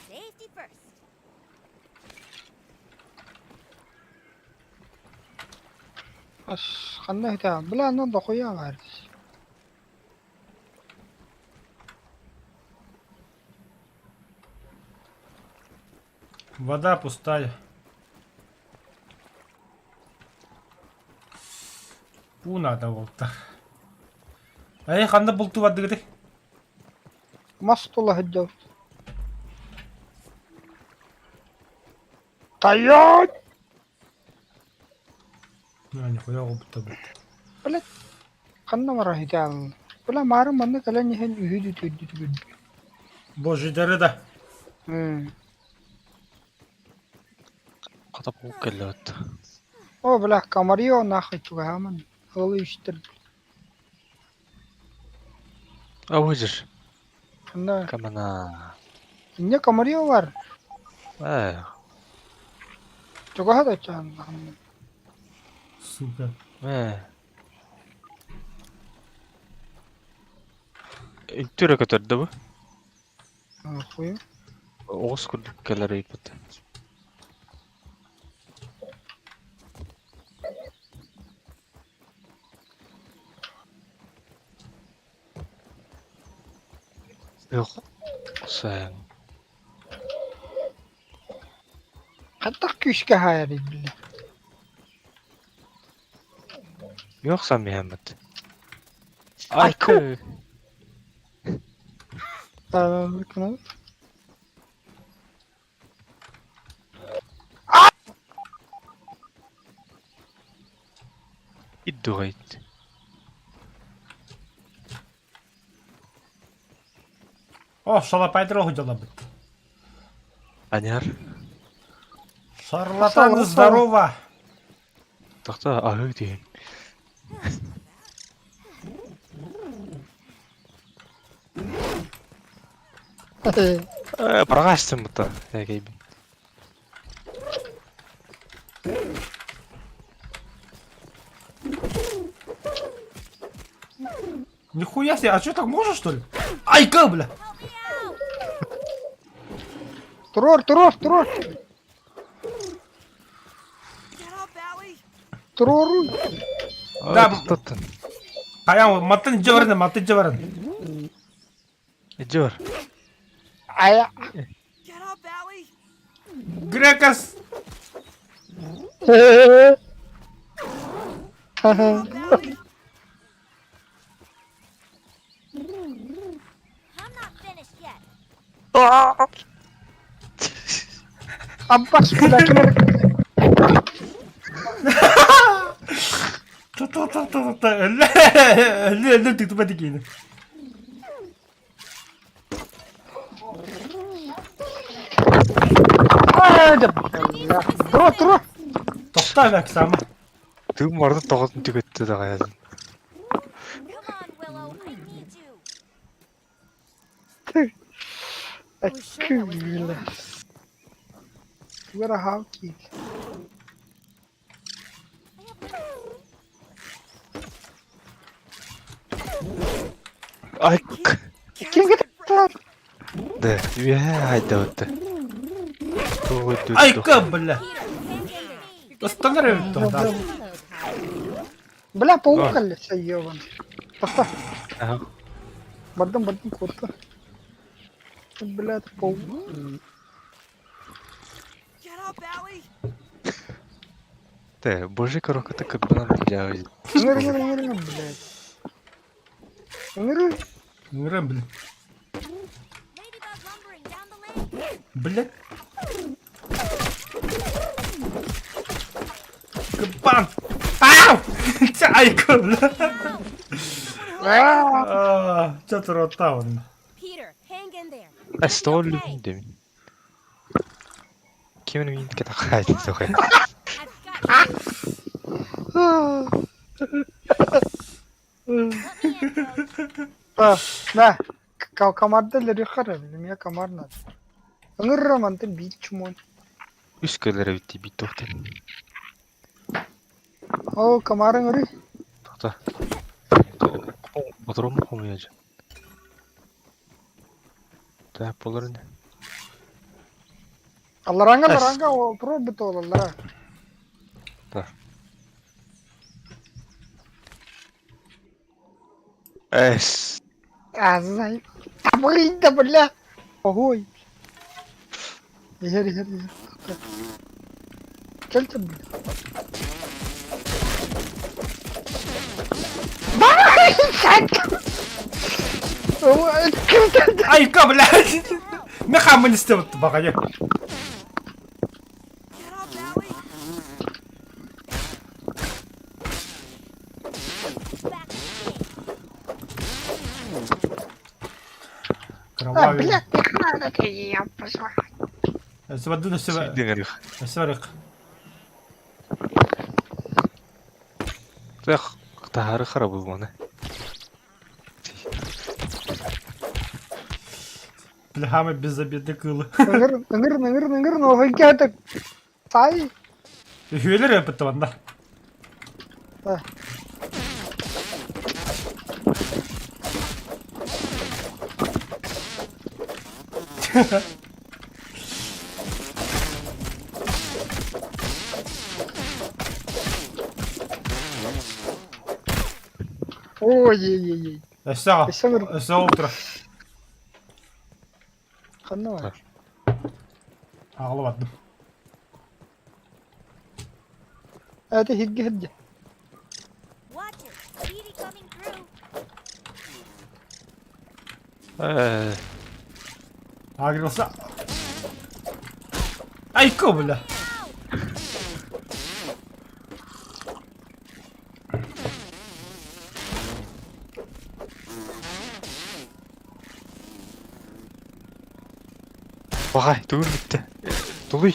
Safety first. Ас, ханна хита, бля, ну дохуя бар. Вода пустая. Бу надо болта. Эй, ханна булту бардыгыты? Мас тула хыджал. Таять! А, нихуя опыта бит. Бля, ханна мара хита. Бля, мары манны кэлэн иһэн үһү түдү түгү. Божий дары да. Хата бук келлет. О, бля, комарио нахуй чугаман. Ылы үстер. Абыжыр. Ханна, Камана. инне комарио бар. Э, Чугаха да чан. Сука. э. Түрө көтөрдө бу. Хуй. Оҕус курдук кэлэр ыйпыт. Yok. Sen. Хаттах күүскэ хаайар бля. Yoksa Mehmet. Ай, Айкы. Кына. Иддугайт. О, шалапайдыр оҕу бит. Аняр. Шарлатан Пошел, здорово. Тохто аһыы диэн. Э, Бараҕаастын бута. Эгейбин. Нихуя себе, а что так можно что ли? Айка, бля! Туруор, туруор, туруор! Туруоруй! Да, Хайа, маттан дьэ баран, маттан дьэ баран. Иди бар. Айа! Грекас! Аббас бля, ким Өллө, өллө, өллө тыктыба дикини. Тура, тура! Тохтоо Оксана. Тыым барды тоҕотун түгөттө даҕайа. Күүлэ. Тугара хаал киил. Ай, Ким кытта? да, үөһээ хайдабытта. Айка, бля! Останар эбит да. Бля, паук кэллэ, ёбан. Тахта. Ага. Бардым, бардым, куотта. Бля, паук. Тэ, боже, коробка кырбанан дьаабы. Ыҥыр, ыҥыр, ыҥыр, ыҥыр, блядь. Ыҥыры. Ыҥыран, бля. Блядь. Кыбан! Ау! Айка, бля. Чё туруоттаабын? Стол дэмин. Кимин мин кэтахаайын сохай. Да, комарда лерихара, меня комар надо. Ыҥырра мантан биир чумон. Үс көлөр эбит бит тохтан. О, комар ыҥыры. Тохта. Ботром хомуяжа. Та болар не. Алларанга, алларанга, о, пробы ол аллара. Да. Эс. Азай. Табыйда, бля. Ой. Иһэр, иһэр, иһэр. Кэлтэ, бля. Айка, блядь! Мехамын истеп баҕайы. А, блядь, ты пошла. Сыбадды сыба. Сыбарык. Тэх, тахары харабы маны. Бля, безобидный кылы. Ыҥыр, ыҥыр, ыҥыр, ыҥыр, но Сай. Үһүөлэр өпөттө Да. Ой-ой-ой. Өссө өссө утра. Ханна бар. Ағылып аттым. Это хигги хидди. Агрился. Айко, бля. Бағай, түгін бітті. Тулуй.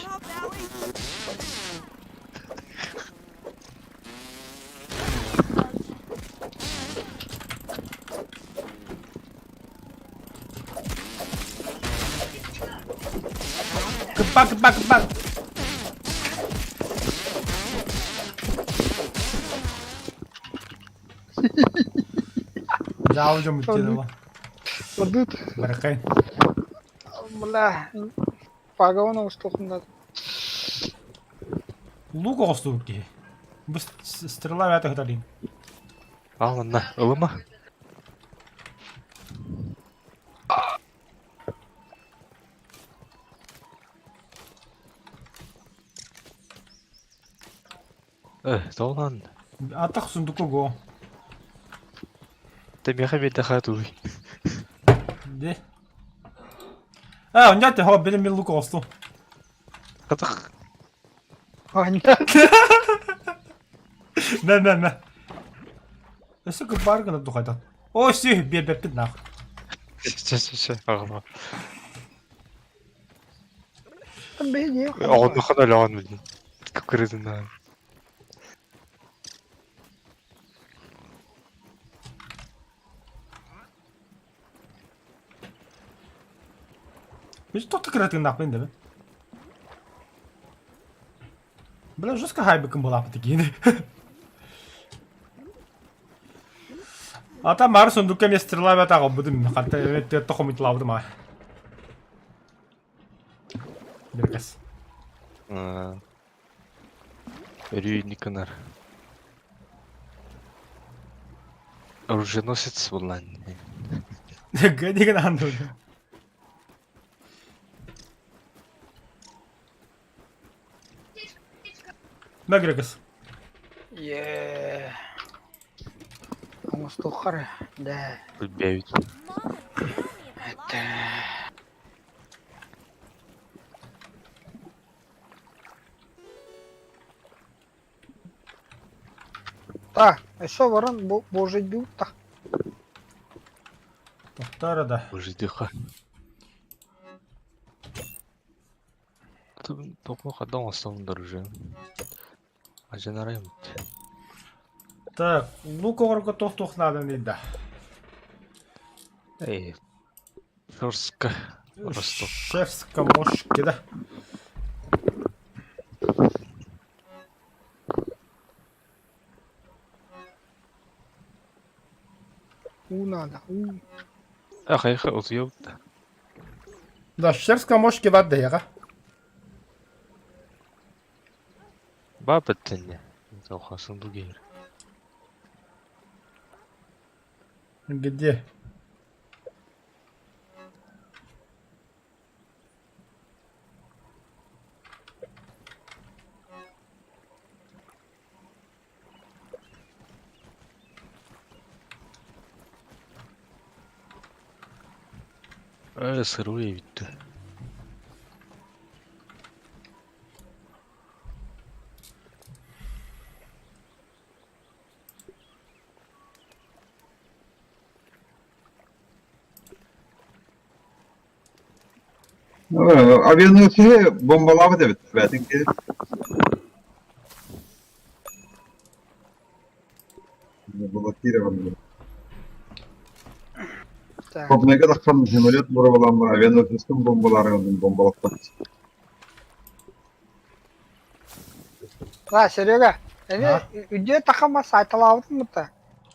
Кыпа, кыпа, кыпа. Дьаабы дьоммут диэн ола. Ордут. Баракай. Бля, пагон оҕустуохунда. Лук оҕустубут киһи. Бу стрела бэйэтэ хыталыын. Ал манна, ылыма. Э, тоҕо Атах сундуку го. Ты миэхэ биэрдэ хаатууй. Де. А, онньа хо били мин лук оҕустум. Хатах. Аня. Мэ мэ мэ. Өссө кыбаар гына духайдан. О, сүй, биэрбэппин нах. Чэ чэ чэ, аҕалма. Бэйдиэ. Оҕоннохон өлөҕөн билин. Кыкырытынаа. Biz тоқта кыратыгыннаахпын да Бля, жестко хайбыкын булаапыт киини. Ата маар сундукка эмиэ стрела бата аҕалбытым ханта эмиэ хомуйталаабытым аа. Биркас. Өрүү инник гынар. Оруженосец буоллаан. Гэнигин аанды. Мэгрегас. Е. Оҥостуоххар да. Билбэбит. Mom would kill me if I lost Это. Так, өссө баран божийдуутта. Тохтор да. Божийдыха. Тоқма қадан оңостомундар уже. Ажанарайм. Так, лук оҕорго туох туох нааданы да. Эй. Шорска. Ростов. Шефска мошки да. Уу надо. Уу. Ах, айха утуйабыт. Да, шефска мошки бар да яга. Бабыттынне. Тоқасын дугер. Где? Э, сырой битти. Авианосцы бомбалаабыт эбит. Бээтин киһи. Блокирован. Так. Копнайга тахсан самолет боруобалаан авианосецтан бомбаларын бомбалаппат. Да, Серега. Эни А? үдүө тахама сайталаабытын бутта.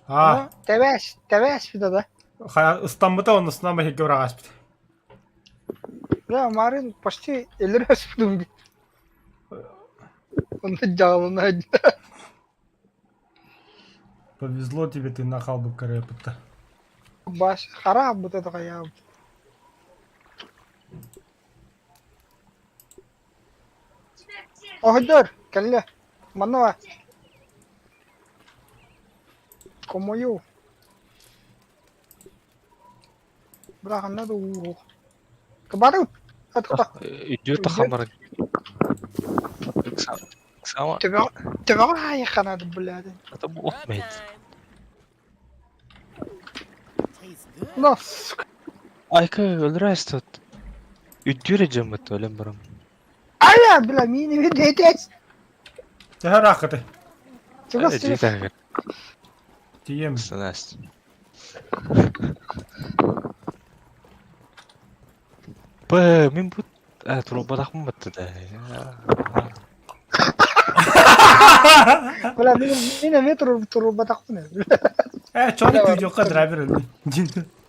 А, Тэбэс, тэбэс бит да. ха ыстаммыта оннусунан бэһиргэ быраҕаспыт. Да, Марин почти элер өспүдүм. Онно дьаалына Повезло тебе, ты нахал бы карепыта. баш харап бут это я. Оһдор, кэллэ. Манна Комою. Браха надо уу. Кабары. Атта. Идет тахамар. Сама. Тебя тебя хайханад, блядь. Это отмет. Tastes good. На, сука. Айка өлрәс тут. Үдүрэ жаммат өлем барам. Аля, бля, мини видеть. Төһө ырааххыты? Чугас чугас. Житагыр. Тиийэм. Санаст. Б, мин бут а турбадахмын батты да. Бля, мин мин эме турбатахпын. Э, чоны күйдүөххэ драйвер өлдүн.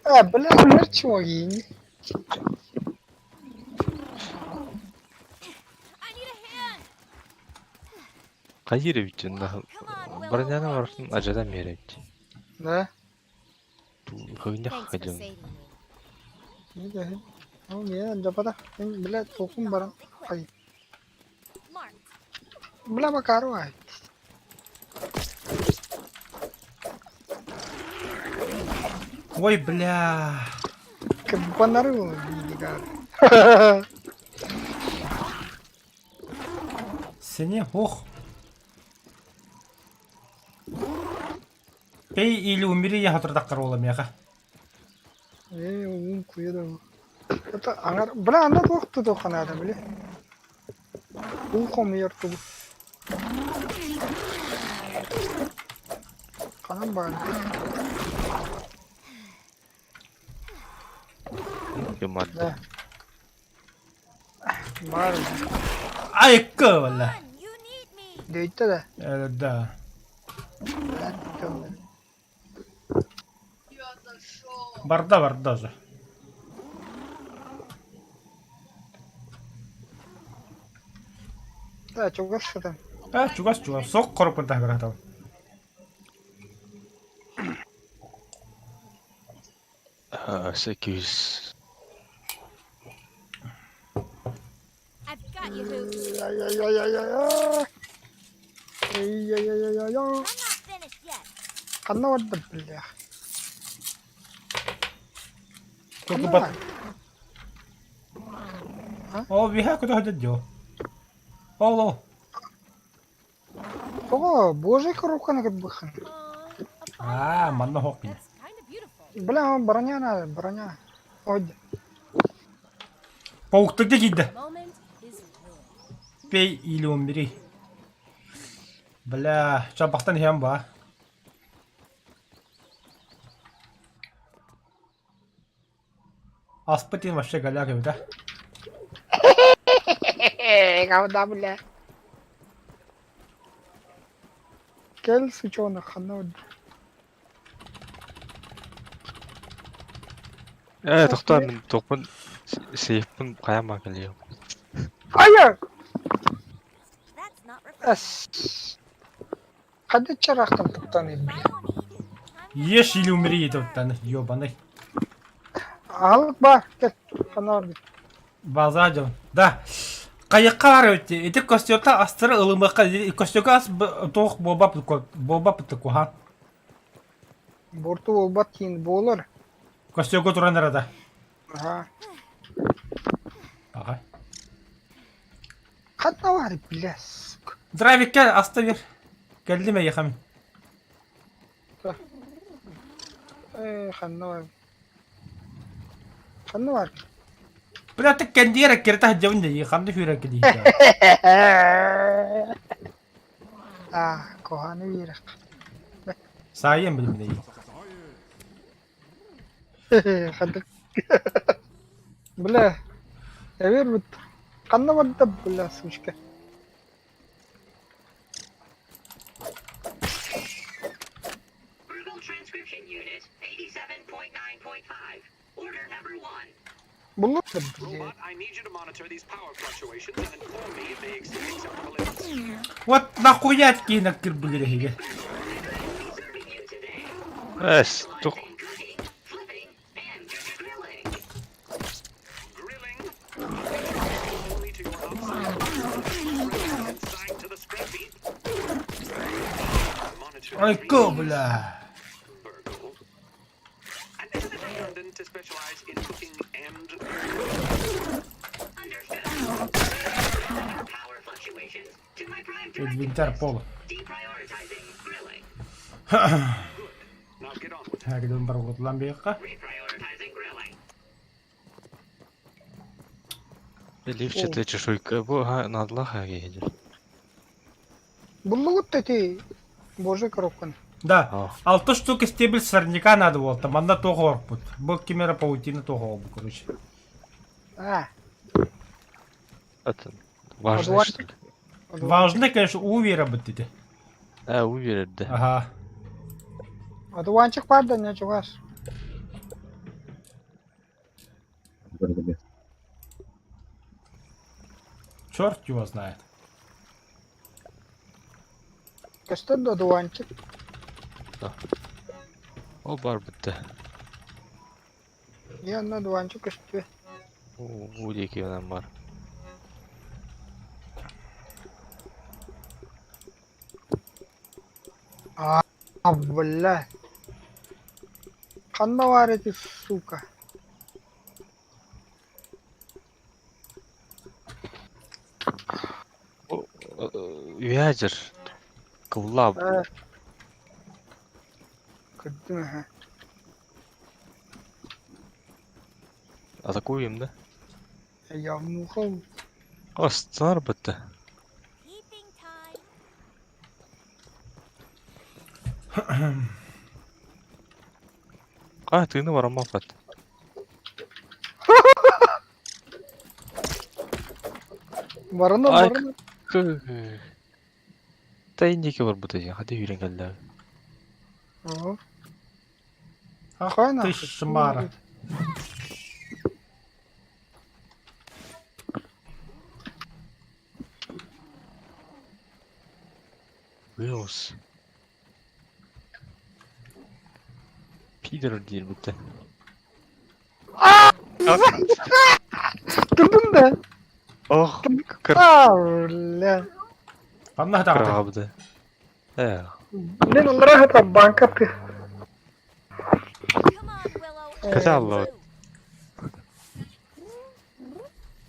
Э, бля, бля, чуваки. I need a hand. Хайыр эбит Броняны барытын ажадан биэрэбит. Да? Хыгынньах Thanks for хадьын. saving me. Не да. Ну, не, жапада. Бля, токум баран. Ай. Marked. Бля, Макару ай. Ой, бля. Кабанары били Сене, ох. Пей или умери, я хатырдаккар ола меха. Э, ум куеда. Это аңар, бля, анда туох тоханада, бля. Ухом ерту. Канан бар. Юмар. Да. Бар. Айкка, бля. Run, you need me. Дөйтті да. Э, да. Бля, тёмный. Барда, барда же. Да, чугас сытан. Э, чугас, чугас. Сок коропун тахгар Секюз. I've got you, Hoops. Ай-яй-яй-яй-яй. Ай-яй-яй-яй-яй. I'm not finished yet. Ханна барда, бля. Только Ханна бат. бар. О, виха куда ходят дел. О, Ого, божий коробканы кытбыхын. Aw, a А, манна хоккин. That's kind of beautiful. Бля, броня надо, броня. Ой, Пауктык кийді. Moment is ruined. Пей или умри. Бля, чапақтан хем ба. Аспытин вообще голяк да? говна, бля. Кел, сучонок, ханна барда. Э, тохтоо мин тохпун сейфпин хайамаа кэлиэ. Ая! That's not refreshing. Эс. Хадды чарахтан туктаны, If бля. I don't eat, I'm gonna Ешь fall или умри apart. етіп ёбаный. Алып бар, кел. Ханна барда. База жон. Да. Кайыкка бар өтте. Ити костюрта астыры ылымыкка костюрга ас тоох болбап болбап кухан. Борту болбат кейін болар. Костюрга туран арада. Ага. Ага. Ханна бар, бля, сука. Драйвикке аста бер. Келди ме яхам. Э, ханна бар. Ханна бар. Бля тек кендиere керта жабын да хамды хүрек ди. А, коханы бирек. Сайын билим ди. Ханна. Бля. Эвер бит. Ханна барда, бля, сучка. Brutal transcription unit 87.9.5. Order number 1. Буллар, бля. Robot, I need you to monitor these power fluctuations and inform me if they exceed acceptable limits. Вот нахуя киинак кирбилеге. Serving you today. Эс, тух. Cooking, flipping, and grilling. Grilling. Only to your outside. Consigned to the scrap heap. Monitor Айка бля. Burgle. And isn't it redundant to specialize in cooking and Understood. Power fluctuations to my prime directive Инвентарь list. пола. Deprioritizing grilling. now get on with it. Хагдын бар готлан бияққа. Reprioritizing grilling. Лифчетле чешуйка бу ха надла ха киһи. Буллугут эти божий коробканы. Да. А. Алты штука стебель сорняка надо было, там одна того орпут. Был кемера паутина того обу, короче. А, Это важно Одуар- что ли? Важно, конечно, увера быть эти. Э, уверен, да. Ага. Одуванчик баар да не чугас. Черт его знает. Көстөр да одуванчик. Ол бар бітті. Не онно одуванчик көстүө. Уу диэки онон бар. А, бля. Ханна баар эти, сука. Үөһээ дьэр. Кыллаа. Э. Көрдүм эһэ. Атакуем да? Я муха. Астар бітті. Peeping time. Ка тыны барамаппат. Барана Ай, барана. Та инники барбыта дии, хата үүрэн кэллэ. Ого. Ах Хой ты нахуй. шмара. Уилс. Питер диир бүтэ. Турдун да. Ох, А, бля. Ханна хатаҕытай? кыраабыта. Э, Блин, аллара это банка ты. Come on, Willow. I Катя need алла. you.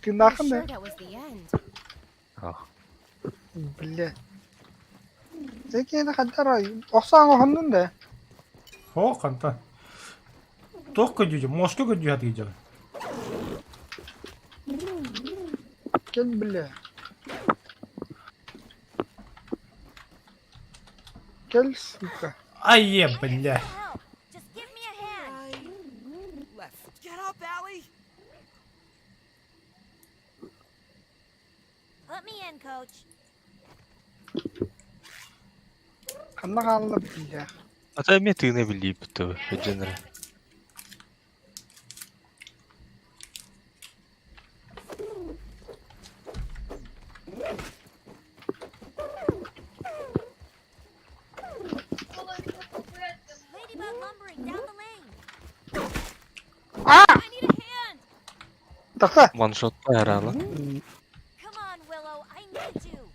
Ты I'm нахуй, sure да? that was the end. Ах. Бля. Зекени хаддара охсаан хоннун да. О, ханта. Туох көрдүүдү, муоска көрдүү хатыгы Кел бля. Кел, сука. Айе, бля. Help. Just give me a hand. Right, left. Get up, Allie! Put me in, coach. Ханна хаалла бля. Ата эмиэ тыына билиибит туу, өдьөнөрө. Ladybug lumbering down the lane. А! I need a hand. Тахта. Ваншотта араала. Come on, Willow. I need you.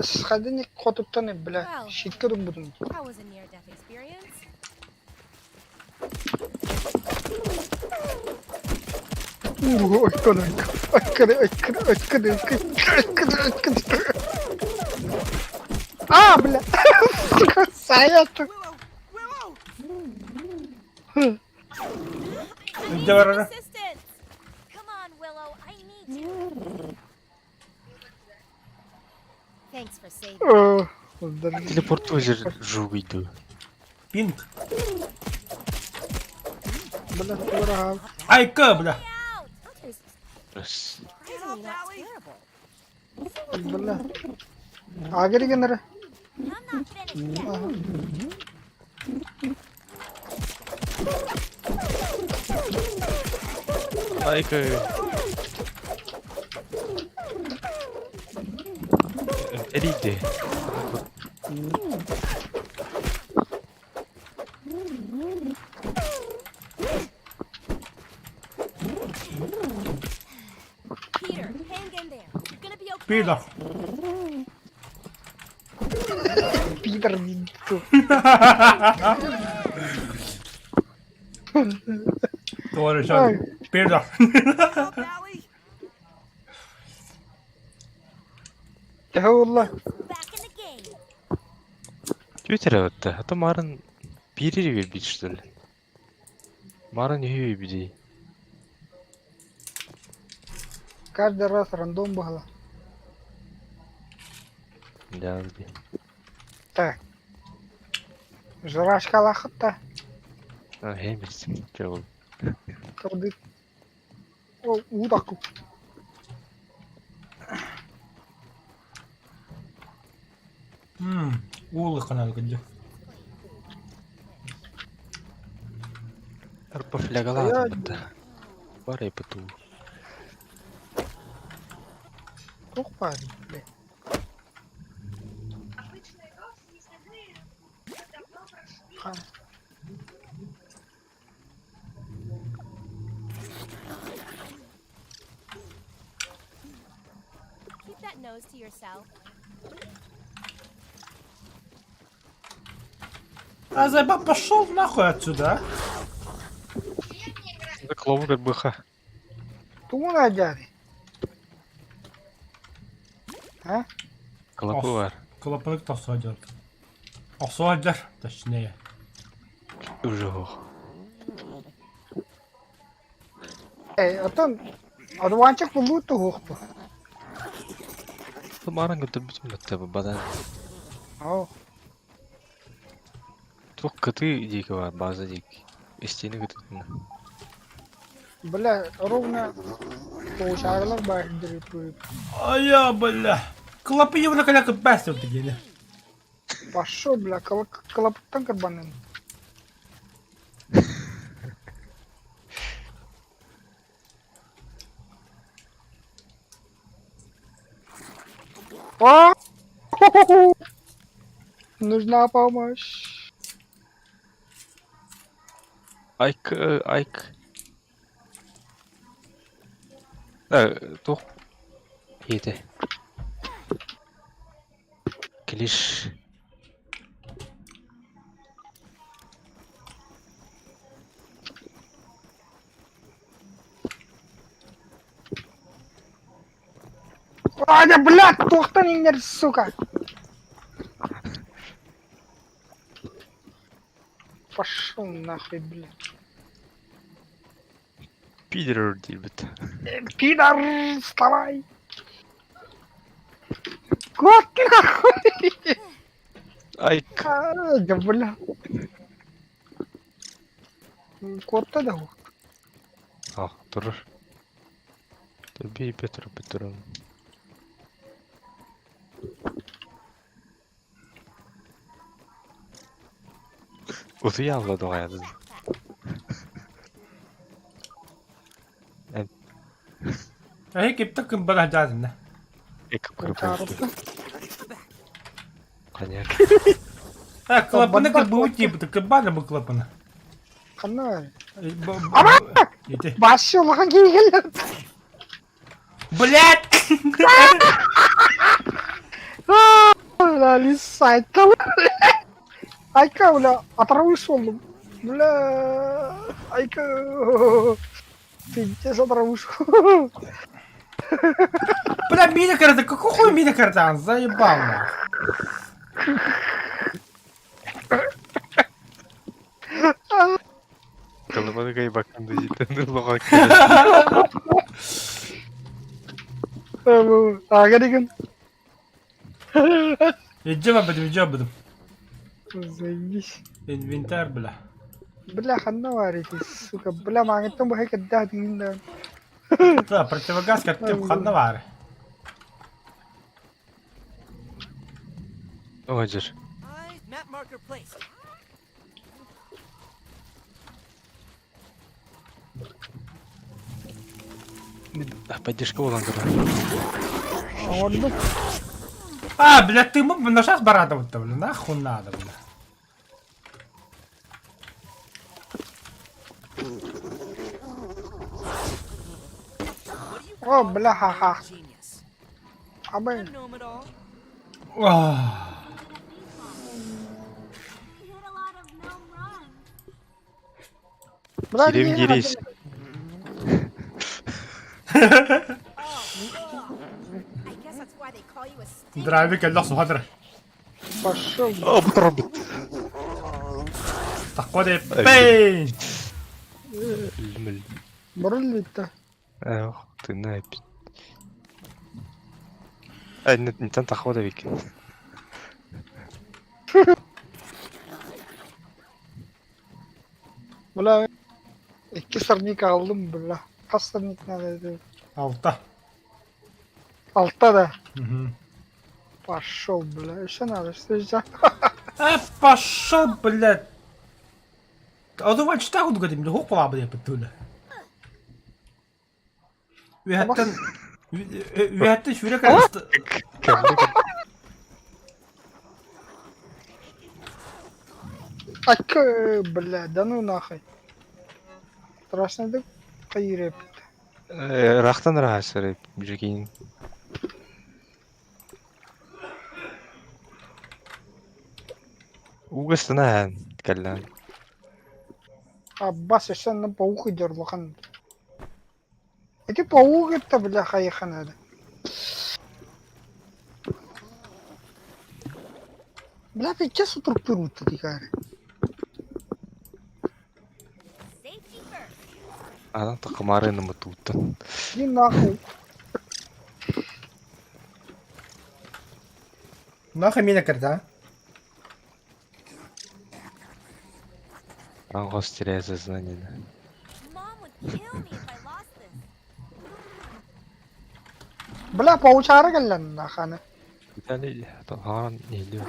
Сходи хотуттан бля. Щитка думбутун. That was a near-death experience. Ойкон, ойкон, ойкон, ойкон, ойкон, ойкон, ойкон, ойкон. А, бля! Сука, сайата! Willow! Willow! I need Илдьэ some барара. assistance. Come on, Willow. I need you. Thanks for saving. me. Телепорт жер жуугуйду. Пинг. Бля, тура. Айка, бля. Out. Hunter's Раз. surprisingly not terrible. Бля. Агери генере. I'm not finished yet. Айка. Эриде. Peter, hang in there. You're gonna be okay. Пидор. Пидор, ту. Туора шаг. Пидор. Get up, Allie! Тэхэ Back in the game. Твиттер өттө. Ата марын бири бир что ли? Марын үһү бири. Каждый раз рандом было. Да, би. Так. Жрачка лахатта. А, хэмэрс. Жол. Турды. О, удаку. Уулы канал күндү. Арба флягалаатым бытта. Бар ПТУ. Туох баарый, блядь? Хан. Keep that nose to yourself. А заебал, пошел нахуй отсюда, а? Клову как быха. Тугун айдьаарый? А? Клопу бар. Клопынык тохсуодьар. Охсуодьар, точнее. Уже ох. Э, оттон одуванчик булуут туһуохпут. Марын көтөрбүтүм бытта бадан. Оо, Туох кытыы диэки бар, база диэки. Истиини кытыытына. бля, ровно получаарылар баар А я, бля. Клопы его на коляку бастил дигени. Пошел, бля, клопыттан кырбанын. А! Нужна помощь. Айк, айк. Э, туох иэтэ. Клиш. А, да, блядь, туохтан иҥнэр, сука. Пошел нахуй, блядь. Пидор диэбит. Пидор, вставай! Кот нахуй! Айк. А, да бля. Куотта да А, турар. Төбүй Петр Петров. Утуйа доҕайадын. Эһи киптик кымбара дьаадынна. Эк кырбы. Ханяк. Э, клапаны кырбы тип, кырбаны бу клапаны. Ханна. Ама! Ити. Башы улахан киһи Блять! Бля, лиса, айка, Айка, бля, отравыш болдум. Бля, айка. Пиздец, отравыш. Бля, мина карта, какой хуй мина карта? Заебал нахуй. Кылыбаны кайбакын дежитен лоға Ага деген. Иджиба бедим, иджиба бедим. Заебись. Инвентарь, бля. Бля, ханна бар эти, сука. Бля, маңыттан бу хэкэддээх дигин да. Да, противогаз каттым ханна бар. Оҕодьор. I map marker placed. Поддержка болан турар. Оҥордум. А, бля, ты мог бы на сейчас барадовать-то, бля, нахуй надо, бля. What do you О, call бля, a ха-ха. genius? Абы. A gnome at all? Ох. We hit a lot of gnome runs. Бля, Кирим не кирис. I guess that's why they call you a stinky. Дравик эллах сухадыр. Пошел. О, бутробит. Такой пей! Лүмүл. Бруллита. Эх, ты на А, не, не там тахвада вики. Бля, икки сорник алдым, бля. Хас сорник надо это. Алта. Алта да. Угу. Пошел, бля. Еще надо, что еще? А, пошел, блядь. Одуванчытаах курдук этим, хук кулаабы диэппит түүлэ. Үөһэттэн үөһэттэн сүүрэ кэлэн Акы, бля, да ну нахуй. Страшно хайыр Ыраахтан ыраахсар билигин. Ууга ыстана кэллээн. Аббас өссө паук идер улахан. Ити паук это бля хайыха надо. Бля, ты че структуру-то такая? Safety first. Анан тақымарыны туттан. Иди нахуй. Нахуй меня карта. Аңғос теряя сознание. Mom would kill me if I lost this. Бля, паучары кэллэн наханы. Виталий хаан иһиллибэт.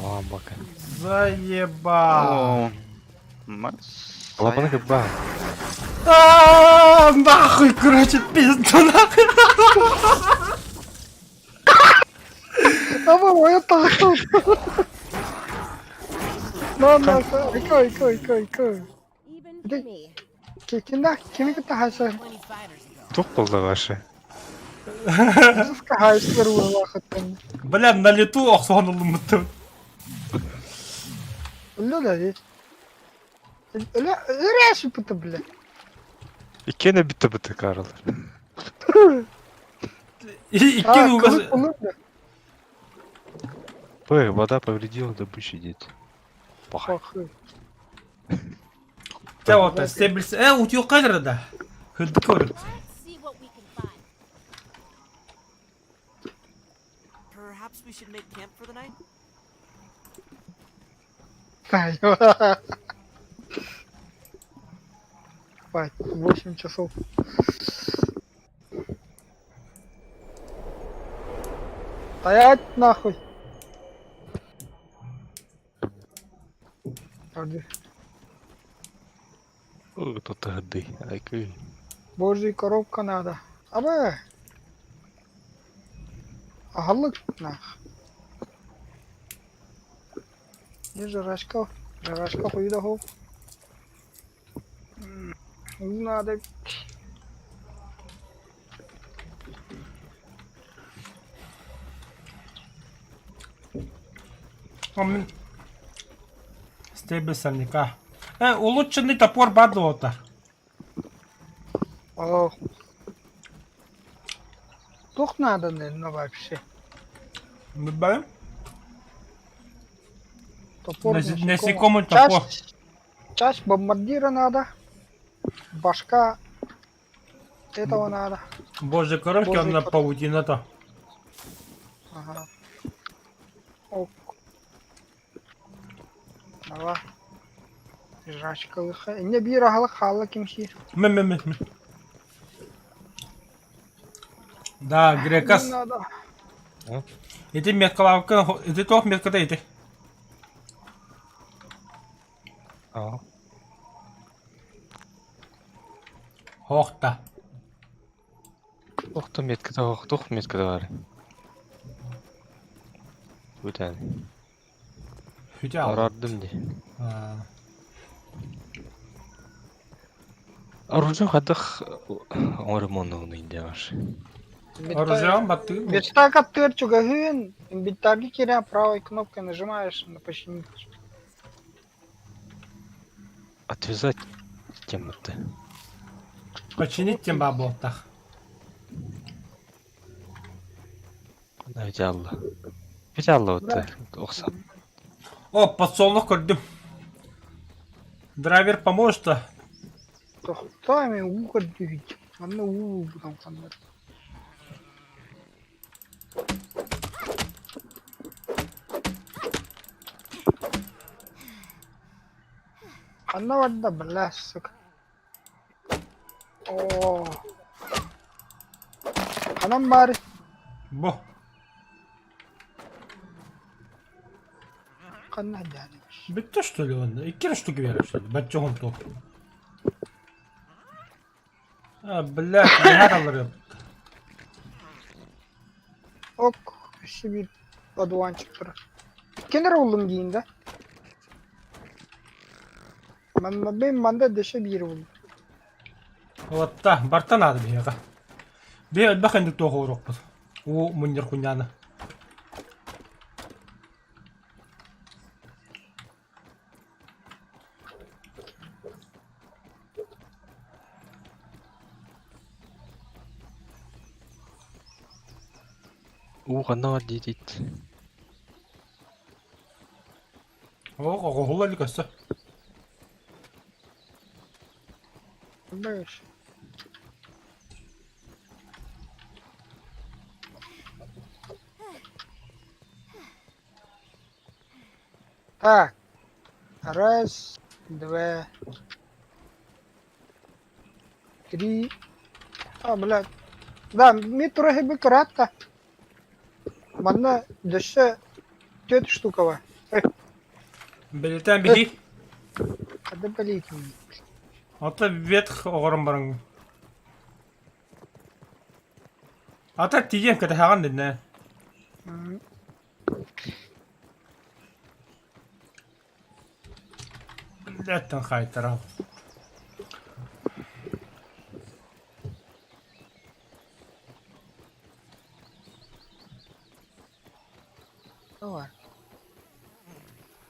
Аан бака. Заебал. О, Макс. Лапаны кыбба. А, Нахуй, короче, пизду нахуй. Аба, ой, тахтал. На, на, айка, айка, айка, айка. Even Иди. for me. Кина, кими кытта хайсар? 20 spiders ago. Туох буолла ваша? Сука хайсар улахаттан. Бля, на лету охсон улумуттум. Үллө да ди. Үлэ, өрәші пыты, бля. Иккиэнэ бүтэ бүтэ каралар. Икки угас. Ой, вода повредила добычу дети. Пахай. Пахай. Те вот, стебелс. Утюкадыр да. Хыдкор. Let's see what we can find. Perhaps we should make camp for the night? Спать. 8 часов. Стоять нахуй. Подожди. Ой, тут гады. Айкы. Божий коробка надо. Абы. Агалык нах. Не жрачка. Жрачка хуйда хо. Надо. Стебелсамника. Улучшенный топор Бадлота. Ох. Тух надо, наверное, вообще. Б? Топор Насекомый топор. Часть, часть бомбардира надо. Башка этого надо. Боже, коробки Божий он на кор- паутина-то. Ага. Ок. Давай. Жрачка лыха. Не бира хала хала кимси. М м м м. Да, грекас. Не надо. Ити меткалавка, ити туох метката ити. Аа. Хоохта. Туох да меткада хоох, туох меткада бар. Бүтэн. Хүтэ ал. Арардым ди. Оружие хадах оҥоромуонна инде ваш. Оружие баттыы. Верстак аттыгар чугаһын, инвентарьга киирэн правой кнопкой нажимаешь на починить. Отвязать темноты. Починить тем баботах. Взяла. Взяла вот охса. О, подсолнух көрдүм. Драйвер поможет-то. Тохтоо уу көрдүүт. Манна уу там ханнар. Ханна барда бля, сука. Оо. Ханан бар. Бо. Ханна дьааны. Бүттэ что ли онно? Икки эрэ штука берер что ли? Бачча туох. А, блядь, наһаа алларыам. Ок, өссө биир одуванчик турар. Иккиэн эрэ буллум диин да. Манна бэйм манда дөссө биир буллум. Уотта, барта наада биһиэхэ. Биһи элбэх инник туох оҥоруохпут. Уу мунньар кунньааны. Уу ханна бар диэтит? Оо, оҕоһулла илик өссө. Бэс. Так. Раз, два, три. А, блядь. Да, ми тураһы кыраатта. Манна дөссө түөрт штукава. Бэлиэтээн биһи. Хада бэлиэтиин. Ата ветх оҕорон баран. Ата тиийэн кэтэһэҕин динэ. Блядь, хаайтарал. Давай.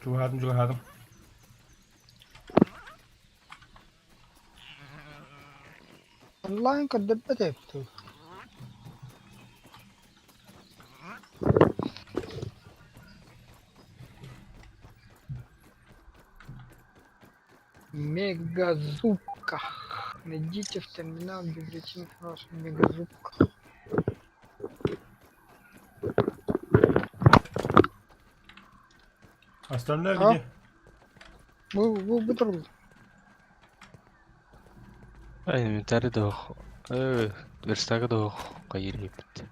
Чугаһаатым, чугаһаатым. Онлайн көрдөрбөт эбит. Мегазубка. Найдите в терминал библиотеки информацию Мегазубка. Остальное А? где? Бу бу турбут. Инвентарь да верстага да хайыр ебит.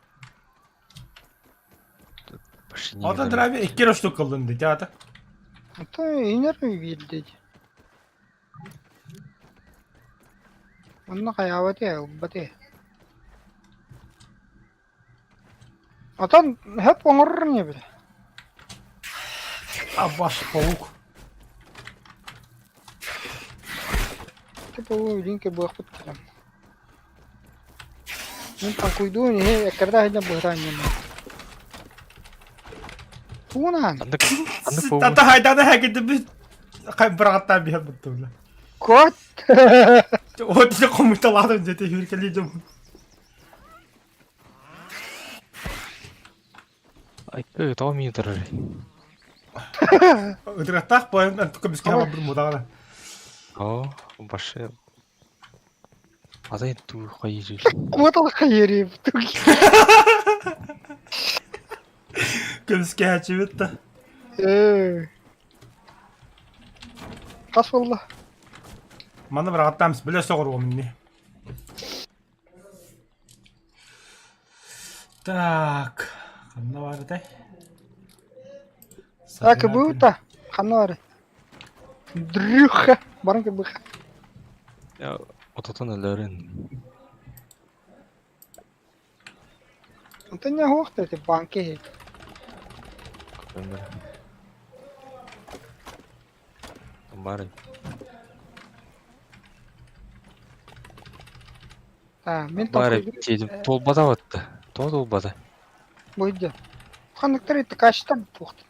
Ата драви икки эрэ штука ыллын дии, ата. А то инер биирдии. Онно хайаабат ээ, ылбат ээ. Отон хөп оҥорор ини били. Абаш паук. Типа илин кырбыахпыт кэлэн. Мин толкуйдуун иһи эккэрдэ сылдьан быһыта анньынным. Тугунаан? Анда анда паук. Ата хайдана хакитибит быраҕаттаан биһэр буттубла. Кот! Вот ити хомуйталаатым дьэ тиһиркэлии дьоммун. Айка тоҕо миин турар. Ытырыктаах буойан көмүскэ барбыт мудаҕана. О, башы. Атай туу хайыр. Куотал хайырыып. Көмүскэһээччибит да. Ээ. Хас буолла? Манна быраҕаттаамс билэ соҕуруом ини. Так, ханна баар этэй? Так, кыбыта. Ханна баар? Дрюха. Баран кыбыха. Ототон өлөрүн. Онтон не хуохта эти банки иһит. Көмөр. Бары. А, мин Бары толкуйдум. тиедим. Толбада батты. Тоҕо толбада? Бу Ханныктар итти качтар туохта.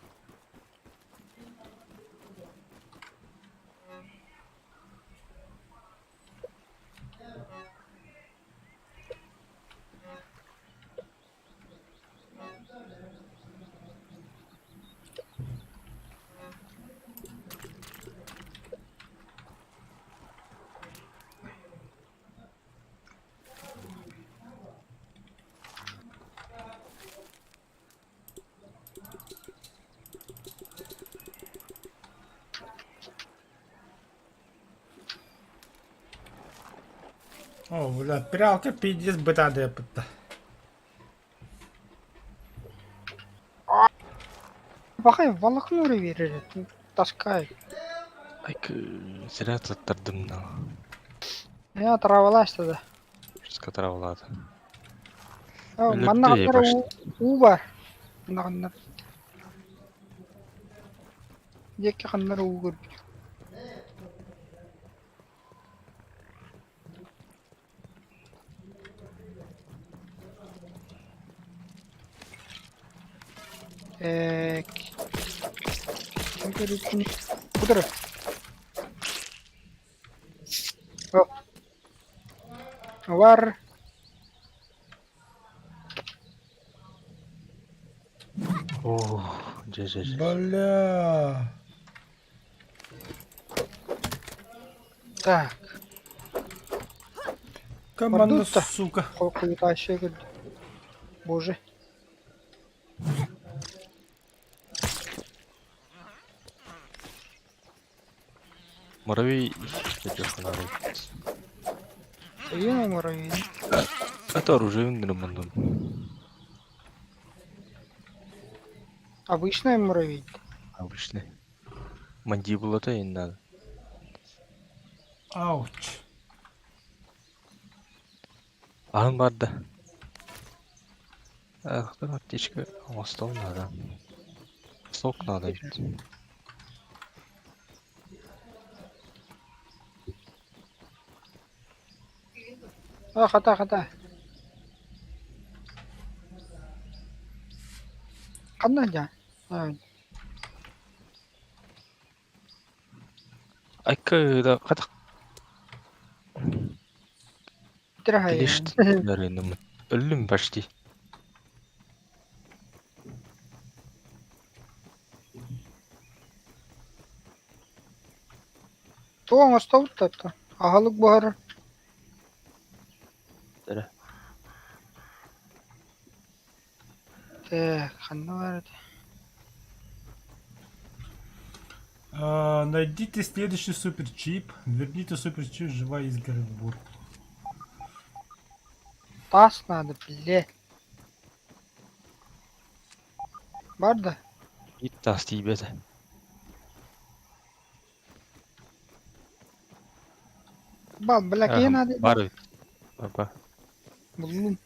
О, бля, прялка пиздец бытаадыаппытта. Баҕай волокно эрэ таскай. Зря туттардым да. Я травалась тогда. Жестко травлады. Манна уу бар. Манна Диэки ханнар уу көрбүт. Так. Куда? О. Вар. О, дьэ дьэ дьэ. Бля. Так. Команда, Ордута. сука. Хуетащая, говорит. Боже. Муравей надо. Ена муравей. Это оружие нормально. Обычный муравей. Обычный. Мандибула-то и надо. Ауч. Аһын барда. Ах, да аптечка. О, стол надо. Сок надо ведь. А, хата, хата. Ханна дьа. Айка да хата Дорогая. Лишь Өллүм почти. Туоҥ остобут Аһылык буһар. Эрэ. Так, ханна баар этэ? А, найдите следующий суперчип. Верните суперчип живая изгородь в бурку. Таас надо, блядь. Бар да? Биир таас тиийбэтэ. Бал, бля, киһи надо. Бар эбит. Баба. Буллум.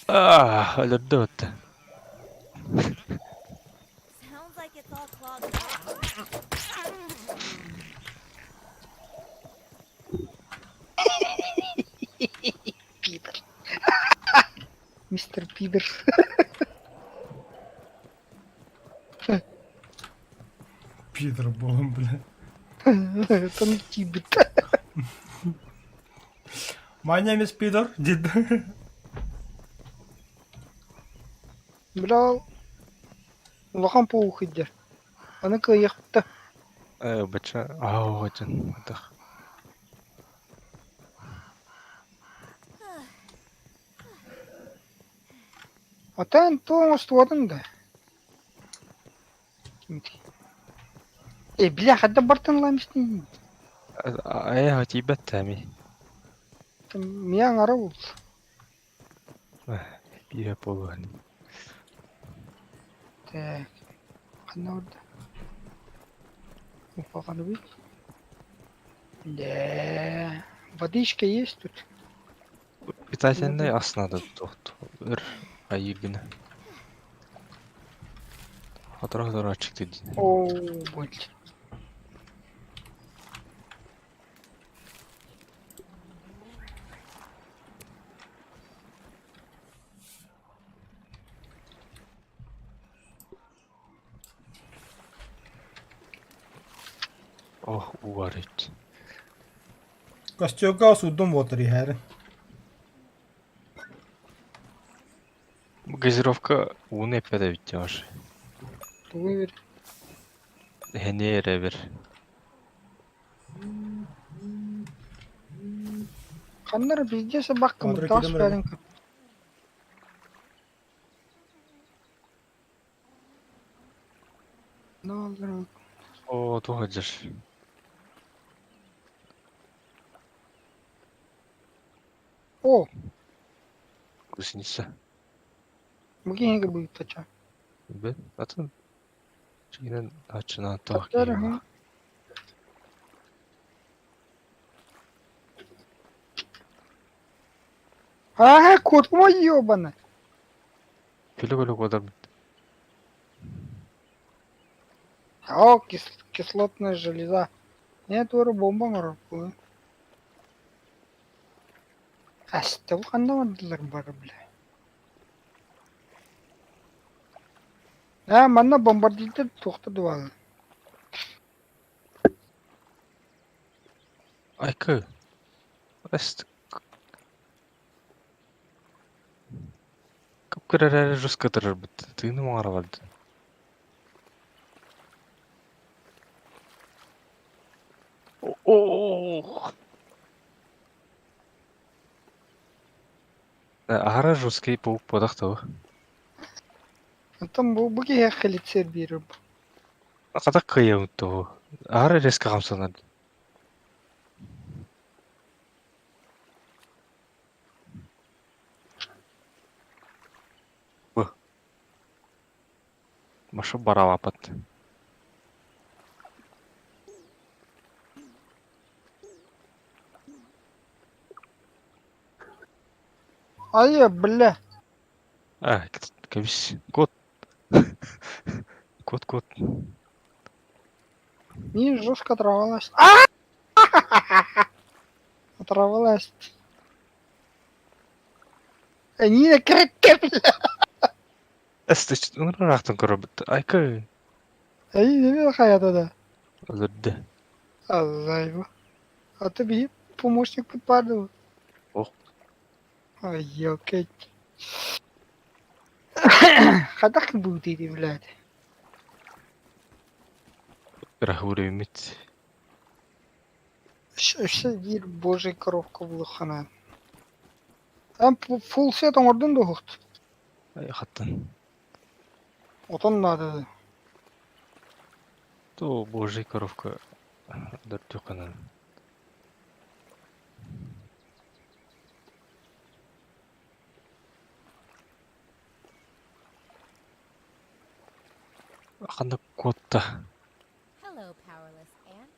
Аа, өлөрдө бытта. Sounds like it's all clogged up. Пидор. Мистер Пидор. Пидор буолан, бля. Это не тибет. My name is Peter. Did. Бля, улахан паук идер. Аны кыайыахта. Ээ, бача. Аа, отын. Атах. Отан туох оҥостубатыҥ да? Э, бля, хадда бартын ламистин. Ээ, тиийбэт тами. Миа аҥара буолла. Биир буолуон. Так. Ханна барда? Упаганыбый. Да. Водичка есть тут? Питательный ас надо тохт. Өр айыгына. Хотор-хотор ачык дии. О, блядь. Ох, уу эбит. Костюга судом water иһэр. Газировка ууну эппэт эбит дьэ Тугу бер. Эһэни эрэ бер. Ханнар везде собака Квадрат мутаас километр. бәрин. Ну, Оо, туох сылдьар. О, Гусеница. бу киһигэ будет тача. Билбэт. Атын дьиҥинэн аччынаан туох киһи баар. Аа, кот мой ёбаный. Күлэ-күлэ куотарбыт. О, кислотная железа. Нет, туора бомба оҥорор буолуо. Астыл ханна бардылар бары бля. Аа, манна бомбардирдар туохта дубаалар. Айкы. Эст. Кып-кыра эрээри жестко ытырарбыт. Тыыным оҥоро барда. Ох! Аһара жесткий паук буолах дуо? Оттон бу, бу киһиэхэ лицер биэрэр бу. Хата кыайабыт дуо? Аһара резко хамсанар. Бу. Маша баралапат. Айа, бля. А, кэбис. Кот. Кот, кот. Не жестко оторвалась. А! Оторвалась. Нина кэккэ, бля. Эс, ыраахтан көрөбүт. Айка. Эй, не хайата да. Өлөрдө. Аллайба. А ты биһи помощникпыт баар дуо? Ох. Ай, ёкеть. Хайдах быытыйдый, блядь? Кыраһыыр Өссө биир божий коровка булуххана. Эн фулл сет оҥордун дуоһут? Ай, хаттан. Отон наада. То божий коровка дөртүхханан. Ханна куотта? Hello, powerless ant.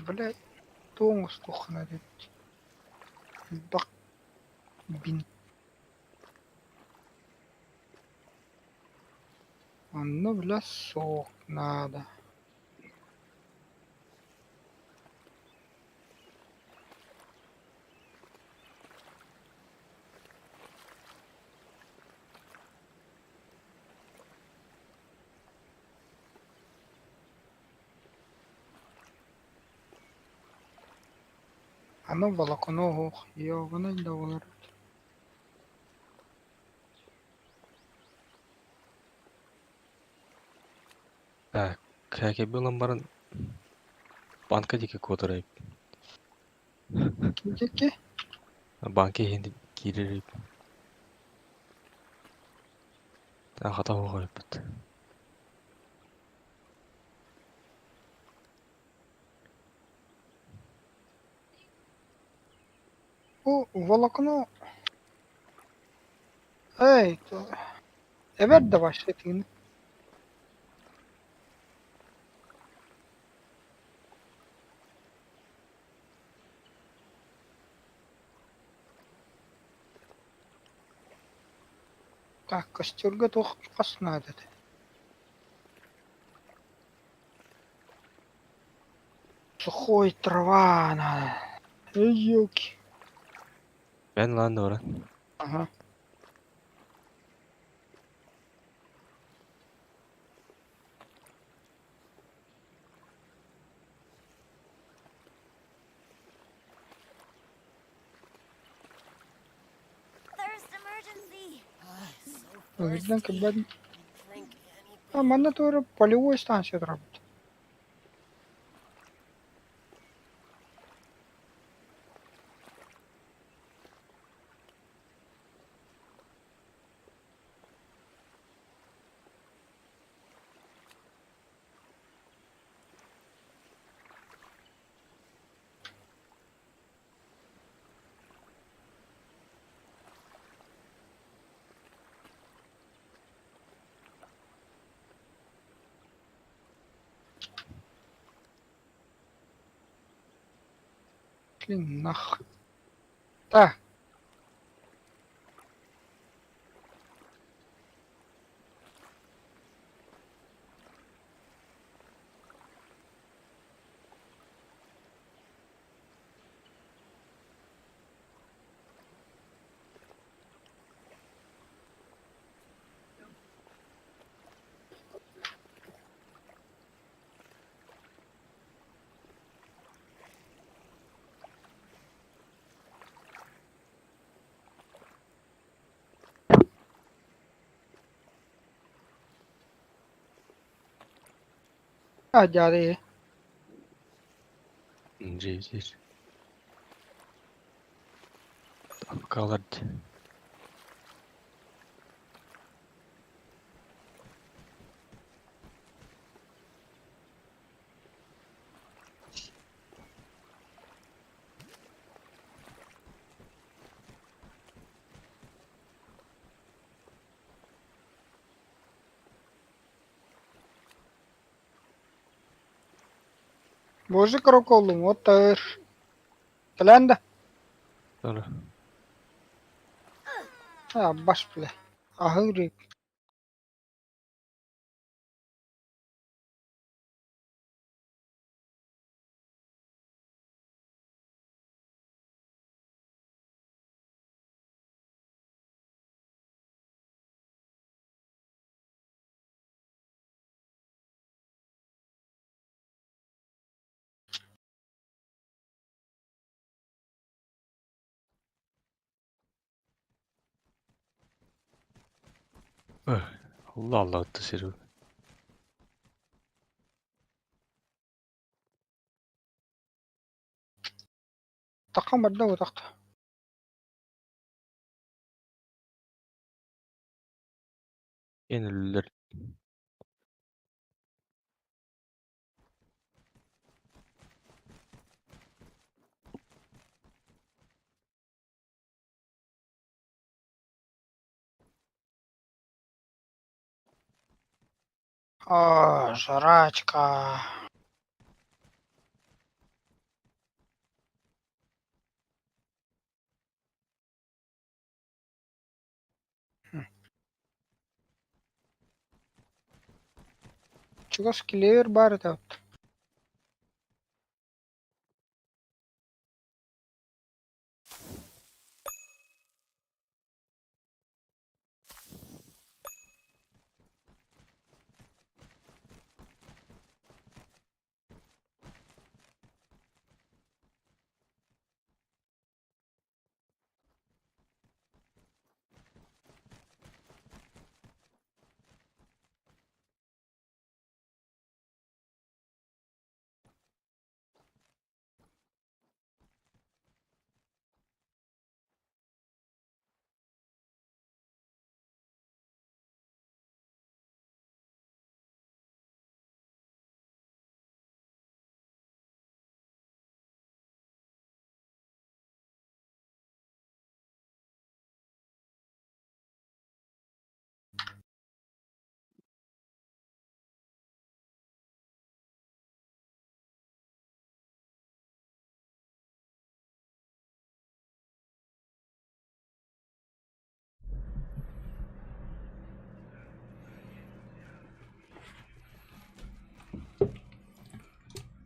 Блядь, туох оҥостуоххуна эбит. Элбэх бинт. Онно, бля, сок надо. Аны волоконо оһох, ёбаный да буолар. Так, кээкэйби ылан баран банка диэки куотар эбит. Ким диэки? Банка иһин киирэр эбит. Хата оһох эбиппит. Бу волокно Эй, эбэр да вообще тыын. Так, костерга туох хас наада этэ? Сухой трава надо. Эй, елки. Ben lan doğru. Ага. Thirst emergency. Видно, как А, манна тоже полевой станция работает. Блин, нах. Так. А, дяди. Джи. Калард. Боже, кроколум, вот тыр. Кэлэн да. Doğru. А, баш бля. Аһыҥ Allah Allah attı seni. Таххан барда утахта. Yenildiler. О, жрачка. Чугас килер бар это.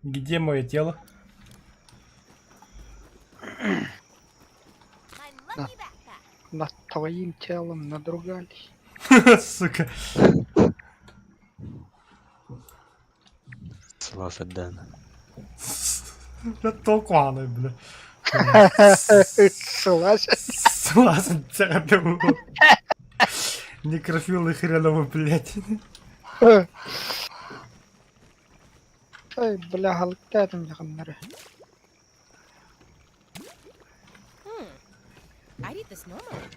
Где мое тело? Твоим телом надругались. Сука. Сылаас эрдэҕинэ. Бля, толкуаны, бля. Сылаас. Сылаас эрдэҕинэ Некрофилы хреновы, блядь. Ай, бля, халыктаатым дьаханнары. I'd eat this normally.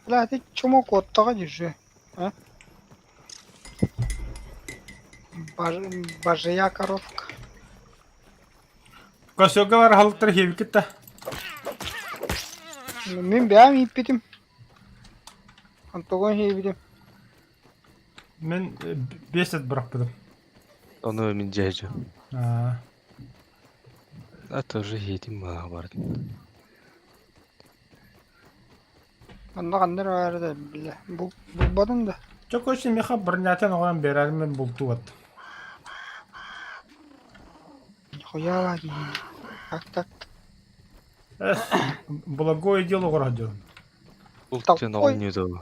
Бля, ты чмо куоттаҕа держи, а? Бажая коровка. Косёга бар халыктар хиэбиккит да. Мин бэйэм ииппитим. Онтугун ииппитим. Мин биэс эт бырахпытым. Ону мин дьээдьэ. Аа. А тоже иһитим баҕа бардым. Онно ханна эрэ баара да бile булбатым да. Чокочи миэхэ бронятын оҕорон биэрэр мин бултуубат. Нихуя киһи. Как так? Эс, благое дело оҕорор дьон. Булт диэн Толкуй. оҕонньуу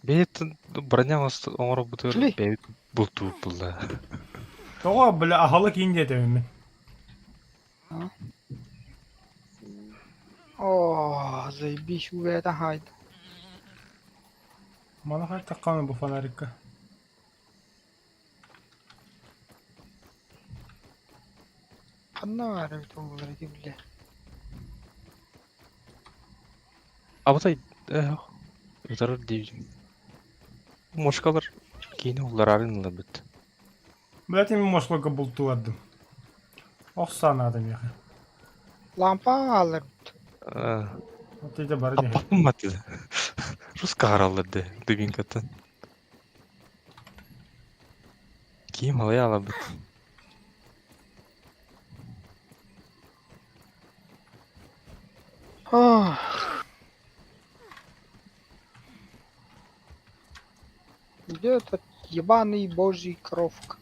Бэйэтин броня оҥорбутугар Шли. бэйэбит бултуубут булла. Тоҕо, бля, аһылык иин диэтэбин мин. О, заебись, убээтэ хаайда. Маны хайтаххана бу фонарикка. Ханна баар эбит буоллар ити бile. Абатай ытарар диибин. Мошкалар киини уллараарын ыларбыт. Блядь, мин мошлага бултуубардым. Ох санаата миэхэ. Лампа хаалларбыт. Вот это бары диһэ. Аппаппын матыда. Руска хараллар да дубинкаттан. Киим алая алабыт. Ох. Где этот ебаный божий кровка?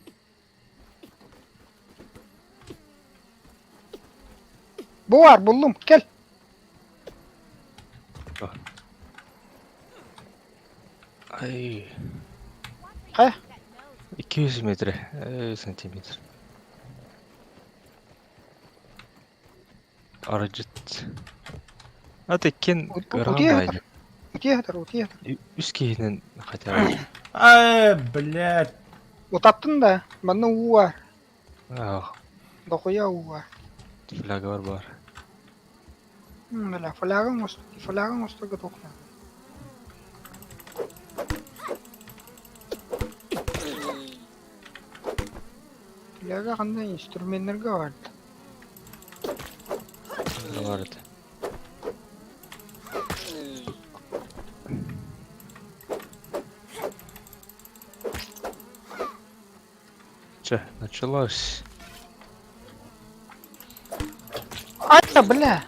Бу бар буллум кэл. Ай, Хайа? 200 метр, сантиметр. Арыдьыт. Ата иккиэн ыарахан Утуйа баайы. сытар. Утуйа сытар, утуйа сытар. Үс киһинэн хотя бы. Ай, блядь. Утаттын да, манна уу бар. Ах, Дохуя уу бар. фляга бар. Бля, флягын флягын устуга тухна. Фляга ханна инструментлерге бар. Бар это. Че, началось. Ай, бля!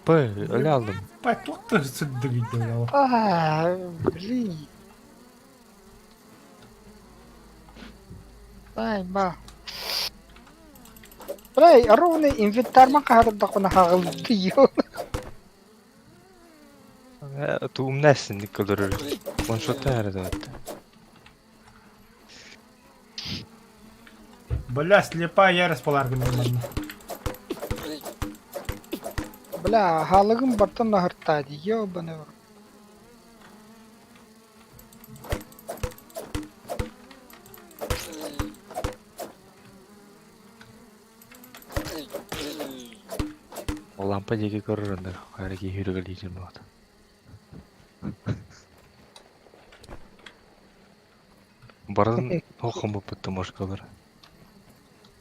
П, öyle aldım. Бай, туох сырдыгыйдыга. А, блин. Ай, ба. Бля, ровный инвентарь хаһардахпына хаҕылдыйон. Туумнээсин көрөр. Планшетта эрэ Бля, слепая ярость поларгын манна. Бля, хаалыгым бартан наһыртаа дии, ёбаный в рот. Лампа диэки көрөр онно хайа киһи үрүгэлиир буолла. Баран хомуппут мошкалар.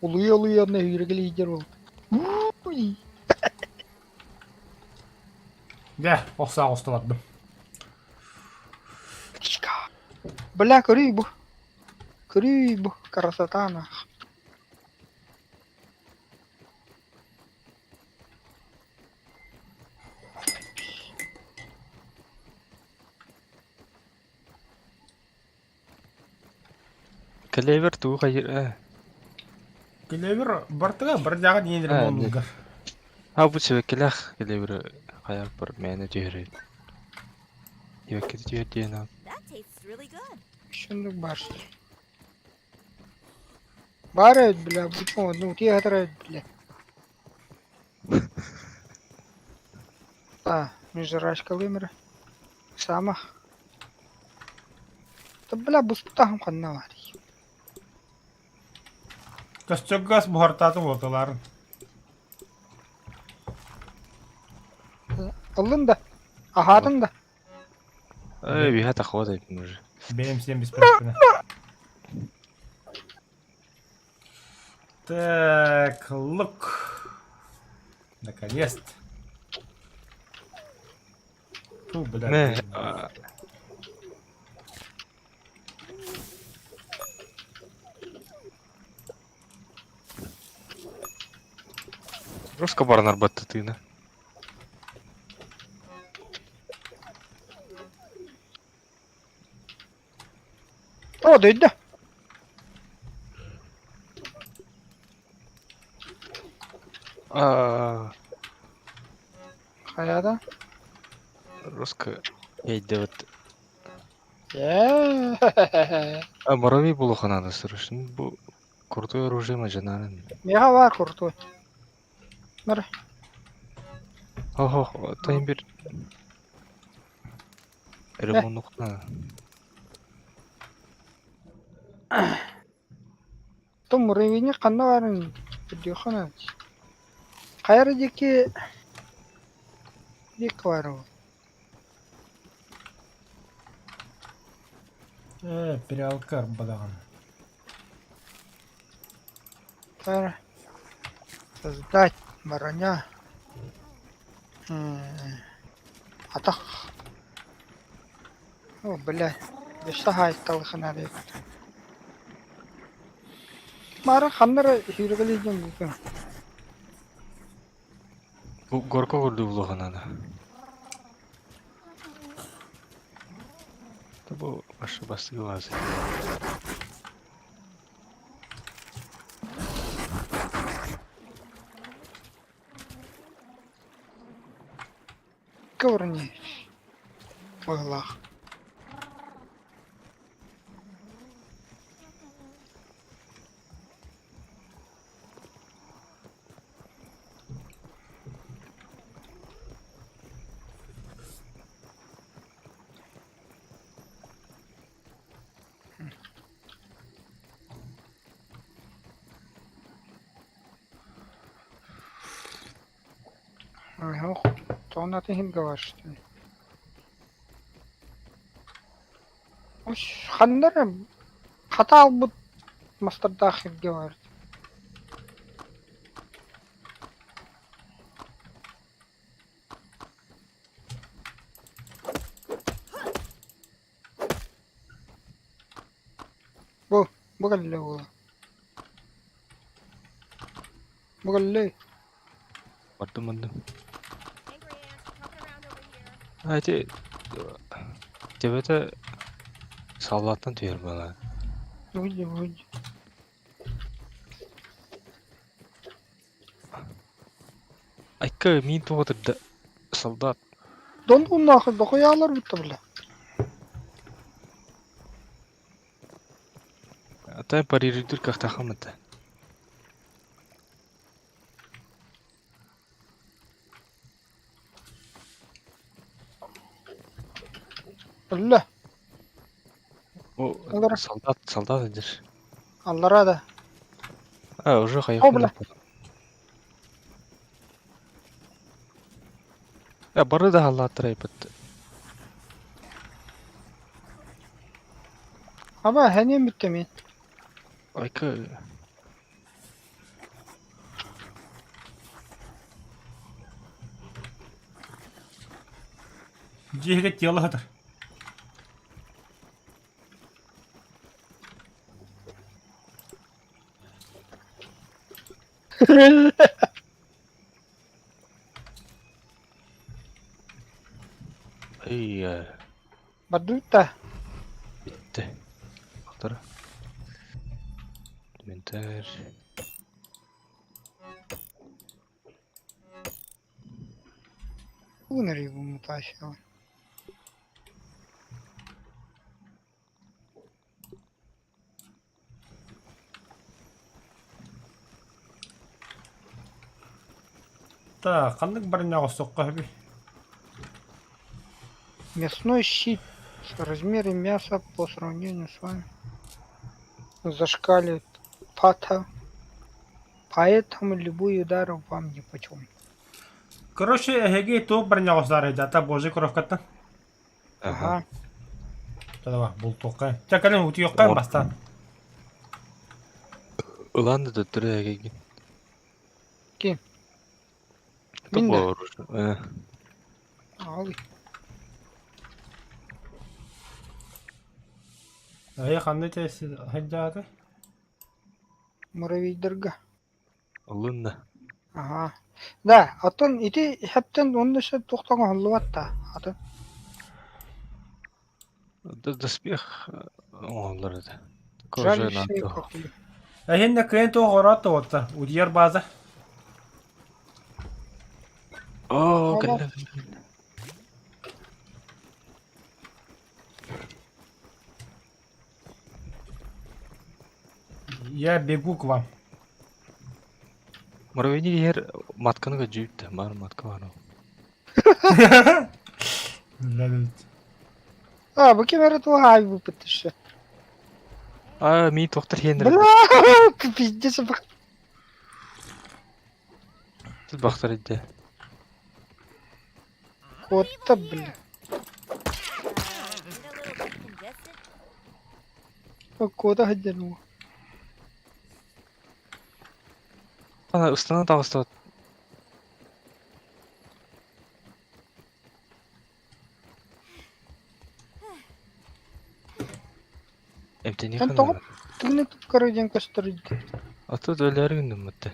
Улуйа-улуйа онно үүрэгилиидэр буолбут. Уй! Дьэ, ох саа оҕусталардым. Бля, көрүүй бу. Көрүүй бу, красота нах. Клевер тугу хайыр Клевер бартыга бардяга диэн А, ремонтугар. А бу сибэккилээх килиэбири хайааппар мээнэ түһэрэр. Сибэккитэ түһэр диэн аат. That tastes really good. Шундук баар. Баар эбит бля, бу ну утуйа сытар эбит бля. А, мин жрачкалыым эрэ. Саама. Да бля, буспутаһым ханна баарый? Костёргас буһартаатым уоталаарын. Ыллын да? Аһаатын да? Эй, биһа тахват эбит уже. Бэйэм сиэн биспэппинэ. Так, лук. Наконец-то. Фу, бля. Не, Руска баранар баттатыына. О, дойду. А, Хайа да? Руска өйдөбүт. Ээ. А муравей булуха надо срочно. Бу крутое оружие мадьанарын. Миэхэ баар куртуой. Хо-хо, тайм бир ремонтна. То муравейник ханна баарын көрдүөххэ наада. Хайа эрэ диэки диэки баар ол. Э, переалка арбадаҕын. Тара. Создать броня. Атах. О, бля. Өссө хаайталыхына эбит. Маара ханна эрэ сүүрэкэлии дьон бултун. Бу горка курдук булуха надо. Да бу ваши бастыгы лазы. Ковырни. Быһылаах. Ох, тоҕо иһин говоришь? Ханна эрэ хата албыт мастардаах сиргэ баар. Бу, бу кэллэ уола. Бу кэллэ. Бардым бардым. Angry ants poking around over here. А эти Төбөтө саллааттан түһэр буолаа. Выйди, выйди. Айка миин туһатырда солдат. Дон нахуй дохуялар бутта бля. Атай парируйдур кахтахам это. Бля. О, Аллара. солдат, солдат идешь. Аллара да. А, уже О, хайху. бля. Я бары да халлааттар айбыт. Аба хәнием битте мин. Айка Дьиэгэ тело сытар. ай Бардыбыт да. битте. Алтара. Инвентарь. Гынар мутация. Так, ханнык барынньаҕа охсуохха сөбүй? Мясной щит. Размеры мяса по сравнению с вами зашкаливает пата. Поэтому любой удар вам нипочем. Короче, эһиги туох барынньаҕа охсаарай дата божий коровкаттан. Ага. Давай, бултуохха. Чэ, кэлин утуйуохха бастаан. Ылан да төттөрү эгигин. Ким? Мин да. Аҕалый. Эһи ханна сылдьааты? Муравейдарга. Ылын да. Аһаа. Да, оттон ити хэптэн онно сөп туохтан оһоллубат да атын. Доспех оҥоһуллар этэ. Жаль, все Эһиннэ кыайан туох ороот да утуйар база. Оо, кэллэ. Я бегу к вам. Муравейник иһэр матканы көдьүүттэ, баар матка баар. А, бу ким эрэ туох аай выпыт еще. А, мин тохтор хиэннэр. Бля, ты пиздец. Тут бахтар идде. Куотта, бля. Куота сылдьан уу. Ана ыстана таҕыста. Эмтэниэх Эн тоҕо тыгыны тупкара диэн көстөр А тут өлөөр гынным бытты.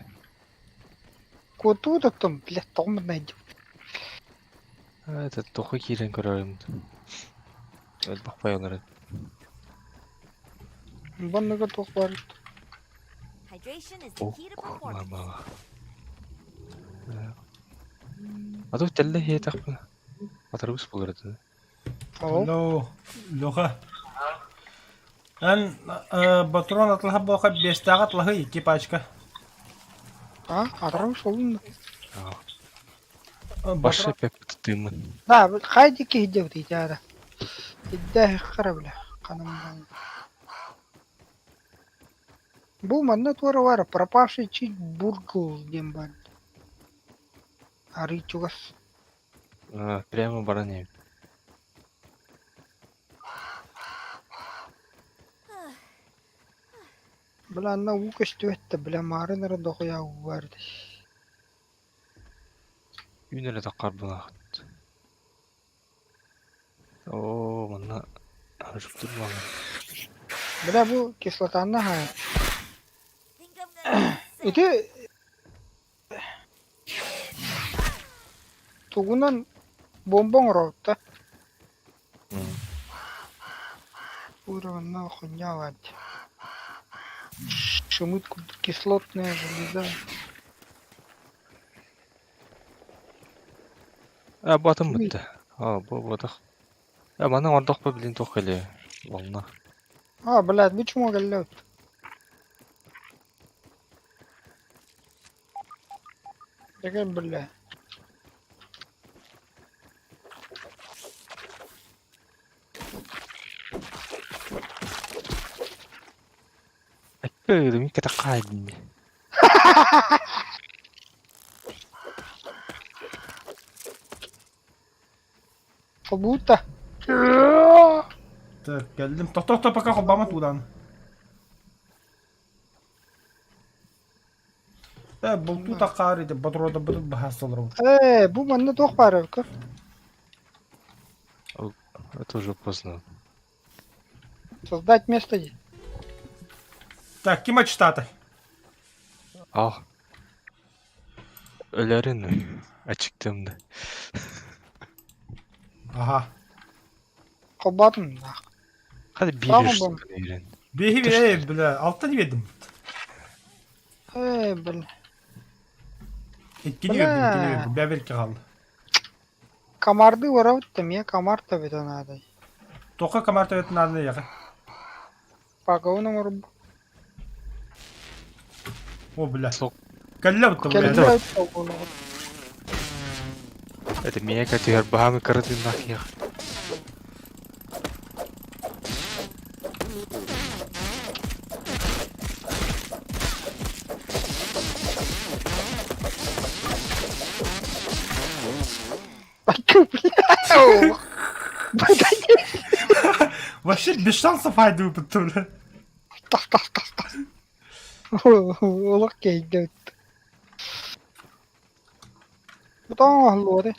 Куотуу тоттум, блядь, тоҕо мынна Это тоҕо киирэн көрөрүм. Элбэх байалары. Банныга туох баар Ок, А тут тэллэ иһиэтэхпинэ атарбыс буолар этэ. Алло, Леха. Эн патрон атлаһа буоха биэстээҕи атлаһы икки пачка. А, атарбыс олун. Башы пеппит тыыммын. Да, хайди киһи диэбит Иддээх хара бля, ханам Бу манна туора баар пропавший чуть бургл диэн баар. Арыы чугас. Прямо баран иһэбит. Бля, анна уу көстүбэт да, бля, маарын эрэ дохуйа уу баар дии. Үүн эрэ таххарбылаахыт. Оо, манна жуктур буолар. Бля, бу кислотаны хаайар. Ити тугунан бомба оҥоробут да? Уровень хуйня ладь. Шумит кислотная железа. А, батым бытты. А, бу батах. А, мана ордох блин туох кэлиэ. Волна. А, блядь, бу чума кэллэ Деген бля. Мин кэтэххэ Как будто. Так, кэллим. Тохто пока холбама туудан. Э, бултуу таххаар ити ботуруода бутут баһаас толоробут. Э, бу манна туох баар эбит Это уже поздно. Создать место дии. Так, ким ачтаата? Ал. Өлөрүн ачыктым да. Аха. Холбоотум да. Хады Tamam, биир бом. ирен. Биһи э, бля, алта диэбитим. Э, бля. Иккини бердим, иккини бердим. Бэберке хаалла. Комарды барабыт да эмиэ комар төбөтө наадай. Туохха комар төбөтө нааданы эйиэхэ? Паговын оҥорбут. О, бля. Суох. Кэллэ бутта, бля. Кэллэ бутта. Это миэхэ түһэр баһаамы кыра тыыннаах киһиэхэ. Вообще без шансов айды выпытты, бля. Тах тах тах тах. Олох кейде өттө. Бутаң оһоллуоты.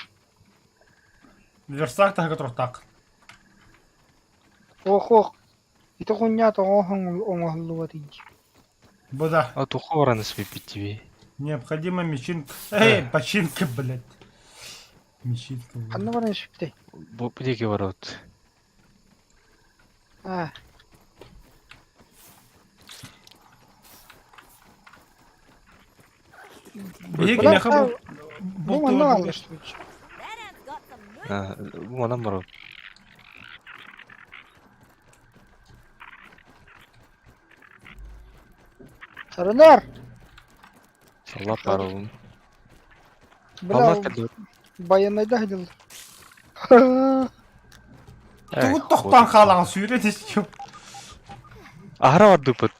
Верстак таһыга туртаах. Ох ох. Ити хунньа тоҕо оҥоһуллубат инчи. Бу да. А туха баран испиппит Необходима мечинка. Эй, починка, блядь. Мечинка. Ханна баран испиптэй? Бу диэки барабыт. Аа. Биһиги кимиэхэ Бу манна бааллар Бу манан барабыт. Сарынар! Саллап барабын. Бля, байанайда сылдьаллар. Тугу тохтоон хаалаҕын сүүрэн истиэм. Аһара бардыыппыт.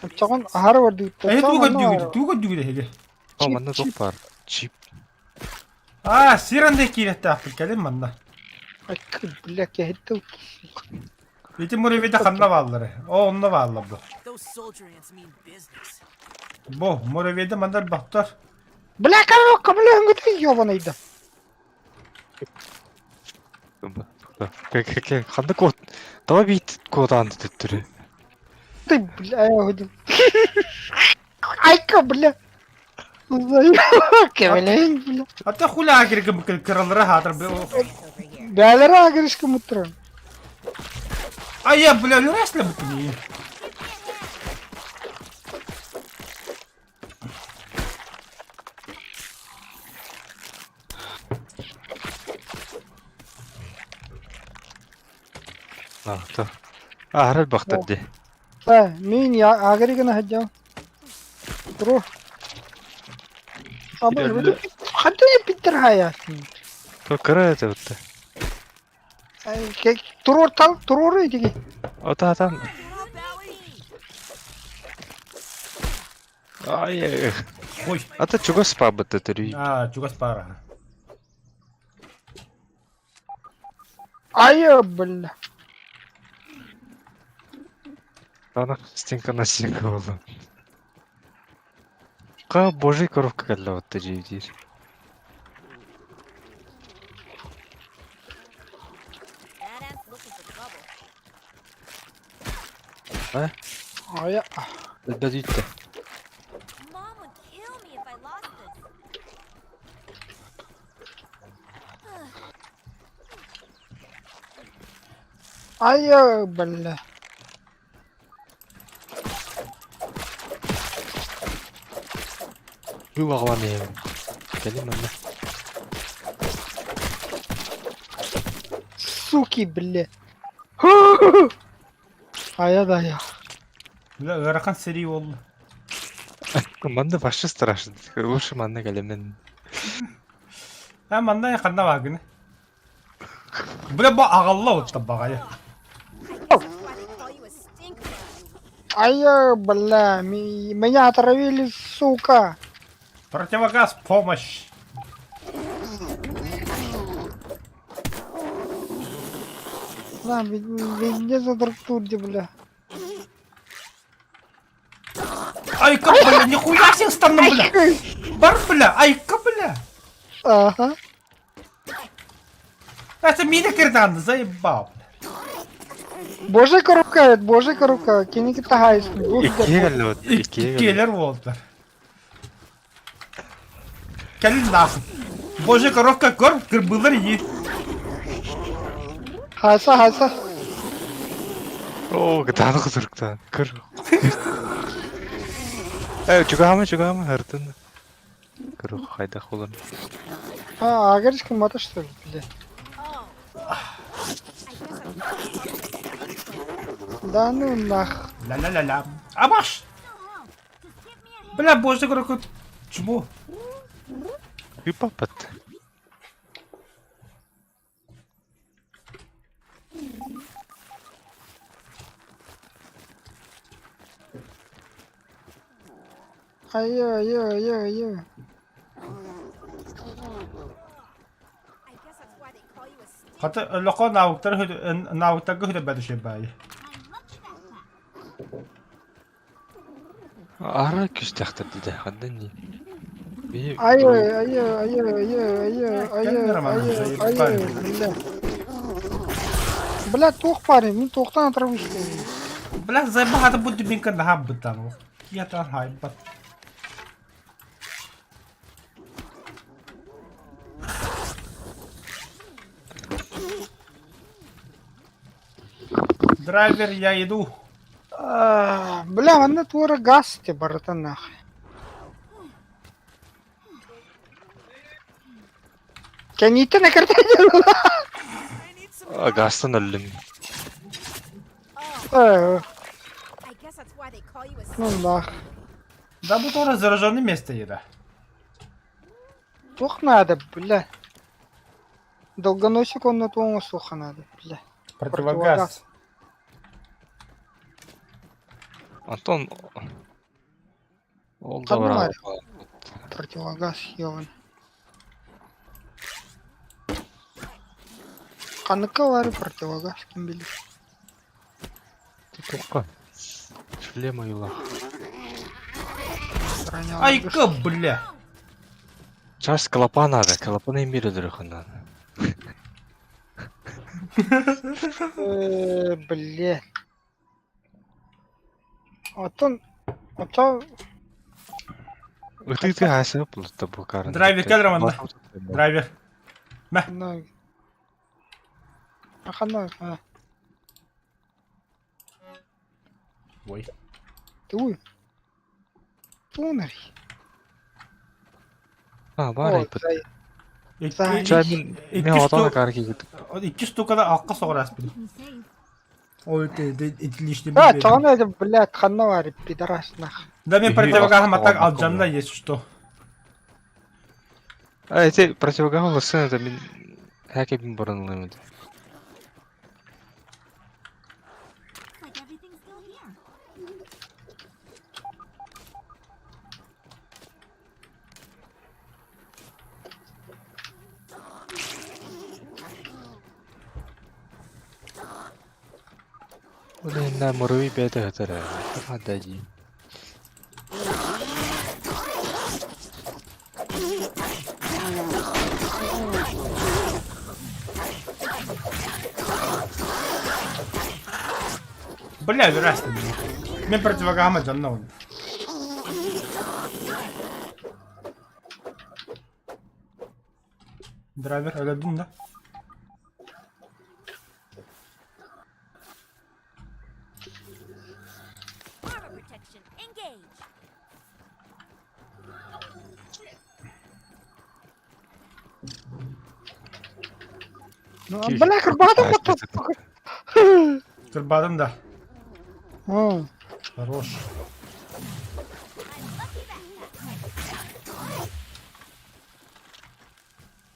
Оччоҕун аһара бардыыппыт. Эһи тугу көрдүүгүт? Тугу көрдүүгүт эһиги? О, манна туох баар? Чип. Аа, сир анды киирэттээхпит кэлин манна. Бля, кэһиттэ Ити муравейда ханна бааллары? О, онно бааллар бу. Бу, муравейда манна бахтар. Бля, коробка, бля, өнгөтө ёбаныйда. Ханна код? Давай бит код анды төттөрү. Ты, бля, Айка, бля. Кевелен, бля. Ата хуля агрегым кыралары хатыр. Бәлері агришка мутран. А я, бля, раз ли бутыни. Аһарар бахтар дии. Э, мин агри гына сылдьабын. Туруо. Ханта эппиттэр хаайаатын. Кыра этэ бутта. Туруор тал, туруору итиги. Ото атан. Ай, Ой. Ата чугас паабыта төрүй. А, чугас пара. Айа, бля. Ана стенка на стенка буолла. Ка божий коровка кэллэ отто дии А? Айа. Өлбөт Айа, бля. Бу аҕалан иһэбин. Кэлин манна. Суки, бля. Айа да я. Бля, ыарахан сэрии буолла. Манна вообще страшно. Лучше манна кэлэмин. А манна ханна баагыны. Бля, бу аҕалла отта баҕайы. Айа, бля, меня отравили, сука. Противогаз, помощь. На, везде задруктурди, бля. Айка, бля, нихуя себе станом, бля. Бар, бля, айка, бля. Ага. Это мина кирдан, заебал, бля. Божий коробка, божий коробка, киники тагайс. Иккиэ кэллэ вот. Иккиэ кэллэ. Иккиэлэр буолтар. Кэлин нахуй. Божья коровка кор, кырбылар иди. Хаса, хаса. Оо, кытаанах кытырыктаан. Көр. Э, чугаһама, чугаһама, ыртын. Көр, хайдах болар. А, агрись кыммата что ли, блядь? Да ну нах. Ля-ля-ля-ля. Амаш! Бля, боже, какой чмо. Ыппаппат. Айы, айы, айы, айы. Хата өлөхө навыктар навыктарга хүтэ бәдүшэ баайы. Ара күстәхтер диде. Хандан ни? Би Айы, айы, айы, айы, айы, айы, айы, айы, бля. Бля, туох парень, мин туохтан отравлюсь. Бля, заебал, бу дубинка наһаа бытан. Киятан хайбат. Драйвер, я иду. Бля, манна туора газ те барыта нахуй. Кэнниттэн экэртэ Гастан өллүм. Ну нах. Да бу тоже зараженный место еда. Туох надо, бля. Долгоносик он на туоҥа суоха надо, бля. Противогаз. Антон ол Ханна да баар? Противогаз, ёбан. Ханныкка баар противогаз, ким билэр. Туохха? Шлем айылаах. Айка, бля. Час клапан надо, клапан имбире дөрөхөннөн. Бля. Оттон, оттон Ытыы хаасып булта бу карын. Драйвер кел Романда. Драйвер. Ханна. Ханна. А, Ой. Туй. Тунарь. А, бар айпыт. За. Чай мен мен отона кар кийгит. Икки штукада алка соҕор аспытым. Ой, ты отличный. Да, чоҕону это, блядь, ханна бар, пидорас нах. Да мен противогаз матак алжанна есть что. А, эти противогаз лысын это мен хәкебин барынлымын. Like everything's still here. Блин, да, муруй беда это. Хадади. Бля, верасты. Мен противогазма жанна он. Драйвер, өлөдүн да. Armor protection, engage. Ну, бля, кырбаата хотто. Кырбадым да. М. Хорош.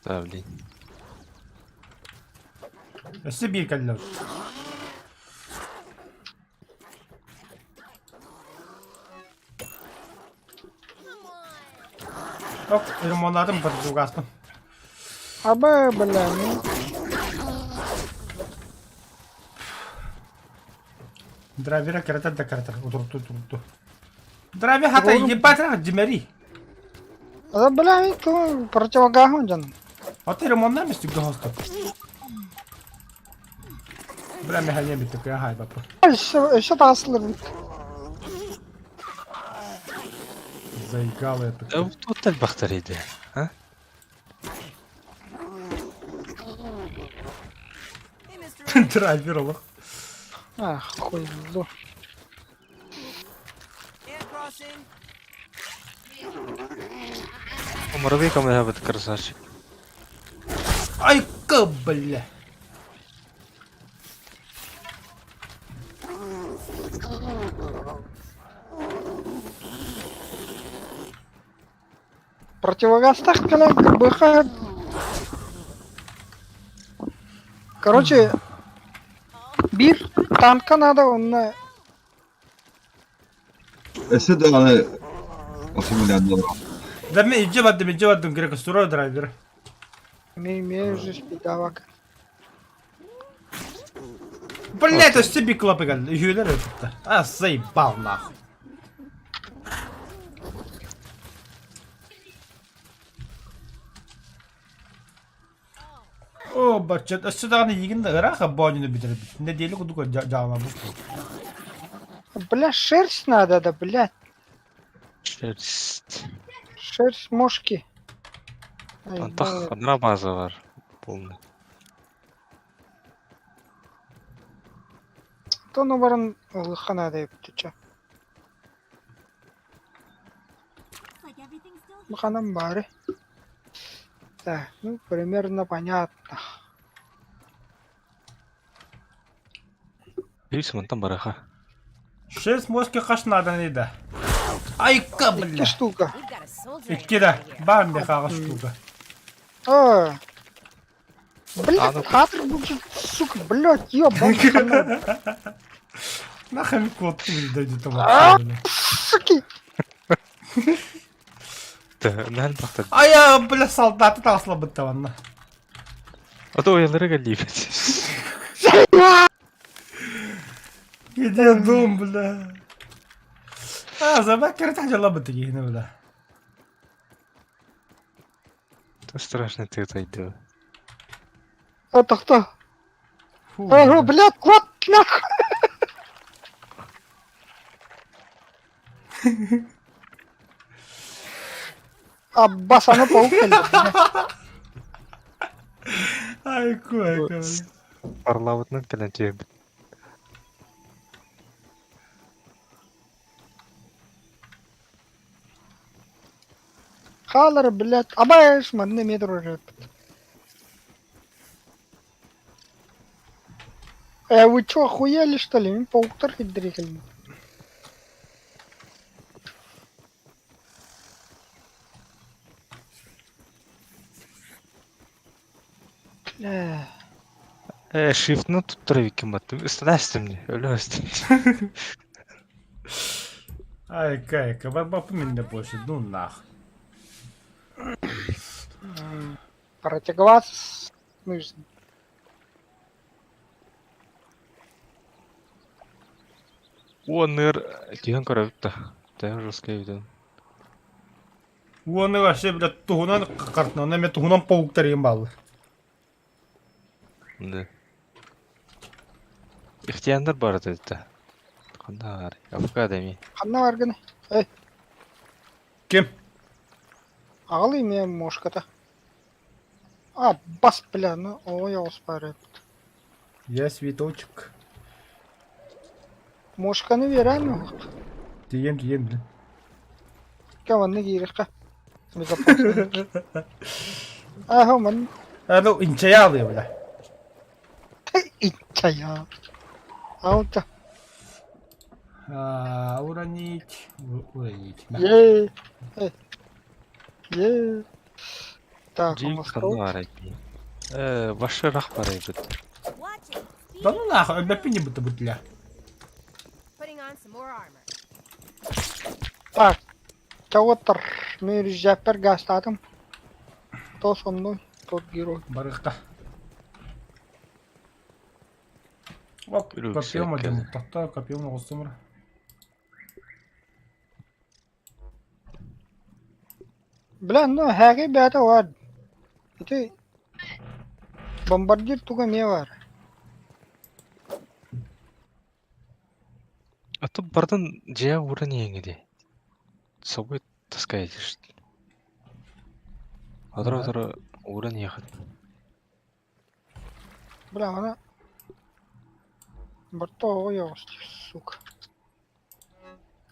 Да, блин. Өссө биир кэллэр. Ок, ремонтадым противогазпын. Аба, бля, ну. Драйвера кэрэтэр да кэрэтэр. Утурту утурту. Драйвер хата ебать димери. А, бля, мен ту противогазом жан. А ты ремонтна мистик госток. Бля, механизм такой, ага, бапа. Еще, еще таслыр. Заигал это. Да тут элбэхтэр иде. А? Hey, Mr. Драйвер олох. Ах, хуй, зло. And crossing. Муравей кому бит красавчик. Айка, бля! Противогазтаах кэлэн кырбыха. Короче, биир танка надо онно Өссө даҕаны аккумулятор Да мен илдьэ бардым, илдьэ бардым, керек строй драйвер. Мен уже спидавак. Блять, өссө бик клапы кэллэ. Үһүөлэр өлбүттэр. А, заебал нахуй. О, баччат, өссө даҕаны иигин да ыраах боонньуну бүтэрбит. Нэдиэлэ курдук дьааланабыт. Бля, шерсть надо, да, блядь. Шерсть. Шерсть мошки. Ай, Антах бля. одна база бар. Полный. Тону баран ылыхха наада эбит чэ. Looks like everything's still here. Баханан баары. Так, ну примерно понятно. Плюс мантан бараха. Шерсть мошки хаш надо да. Айка, Икки бля. штука. We've got a soldier Икки да, баар мехаҕа штука. А. Блядь, А, ну- хатыр будет, сука, блядь, ебаный хана. Нахами кот дойдет там. А? Суки. Нәл бахта. А я, бля, солдаты таслабыттаванна. А то уялары галибет. Где дом, бля? А, забак кертах жалабыты هنا бля. То страшно ты это дело. Это кто? Фу, Ага, бля. блядь, кот нахуй. Аббас, аны паук кэллэ. Ай, кой, бля. Парлабытынан кэлэн түһэбит. Хаалар, блядь, абайш, манна метр уже. Э, вы чё, охуели, что ли? Мин пауктар киллэрикэлин. Бля. Э, shift'ны туттара биккен баттым. Үстүнә мне, өлө өстүм. Ай, кайка, бапы меня больше, ну нах. Противогаз нужен. О, ныр тиһэн көрөбүт да. Тәһ жесткий виден. Уоны вообще, бля, туһунан картына, мен туһунан пауктар ем баллы. Да. Ихтияндар бар dedi. Кандай авокадо ми. Ханна баргын. Эй, Ким? аҕал имиэ мошката. А, бас, бля, ну, ой, оспары. Я цветочек. Мошканы берем. Тием, тием, бля. Каванны киириэххэ. Безопасно. Ааһа, ман А, ну, инчаялы, бля. иччая. Алта. А, уронить, уронить. Да. Е. Э. Е. Так, Джим оҥостол. ханна Э, башы рах бар эбит. Watch it. Speed Да ну нахуй, өлбөппүн будто бутля. Putting on some more armor. Так. Чауаттар. Мен рүзәппер гастатым. Кто со мной, тот герой. Барыхта. Оп, Үрүк копьем сэккэ. один. Тохто, копьем оҕустумур. Бля, ну хэги бээтэ бар. Ити бомбардир туга эмиэ бар. А то бардан дьиэ ууран иэҥиди. С собой таскаете что ли? Да. Отора-отора ууран иэхит. Бля, она... Борто оҕо сука.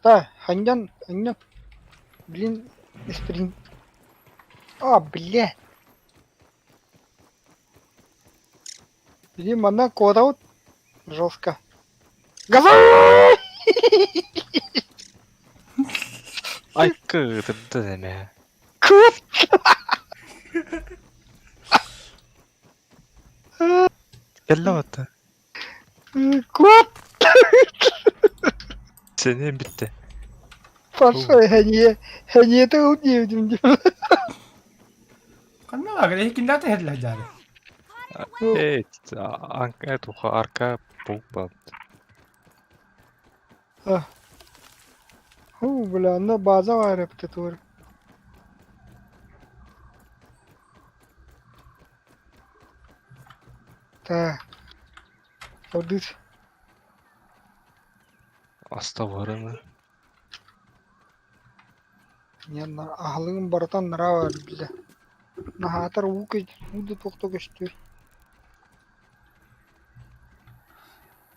Да, ханьян, ханьян. Блин, исприн. А, бля. Били манна куотабыт жестко. Газуй! Айкы ытырда эмэ. Кут! Кэллэ батта. Кут! Сeni bitti. Пошел, хәние, хәниете ыл диэбитим дии. Ханна баар, эһикиннээх тэһэллэр дьаары. Эй, туха арка паук Ху, бля, онно база баар эбитэ тур. Так. Одыс. Аста барымы. Аһылыгым барыта нрава бile. Наһаатар уу уу да туохта көстүө.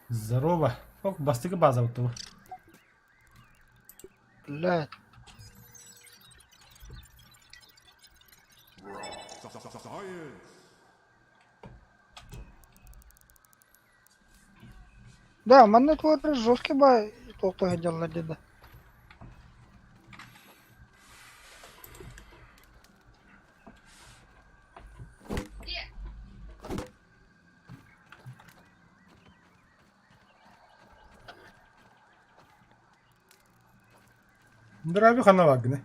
Здорово. Ок, бастакы база бу. Блядь. Да, манна туора жесткий ба туохта сылдьаллар диэн да. Здравия ханна бааргына.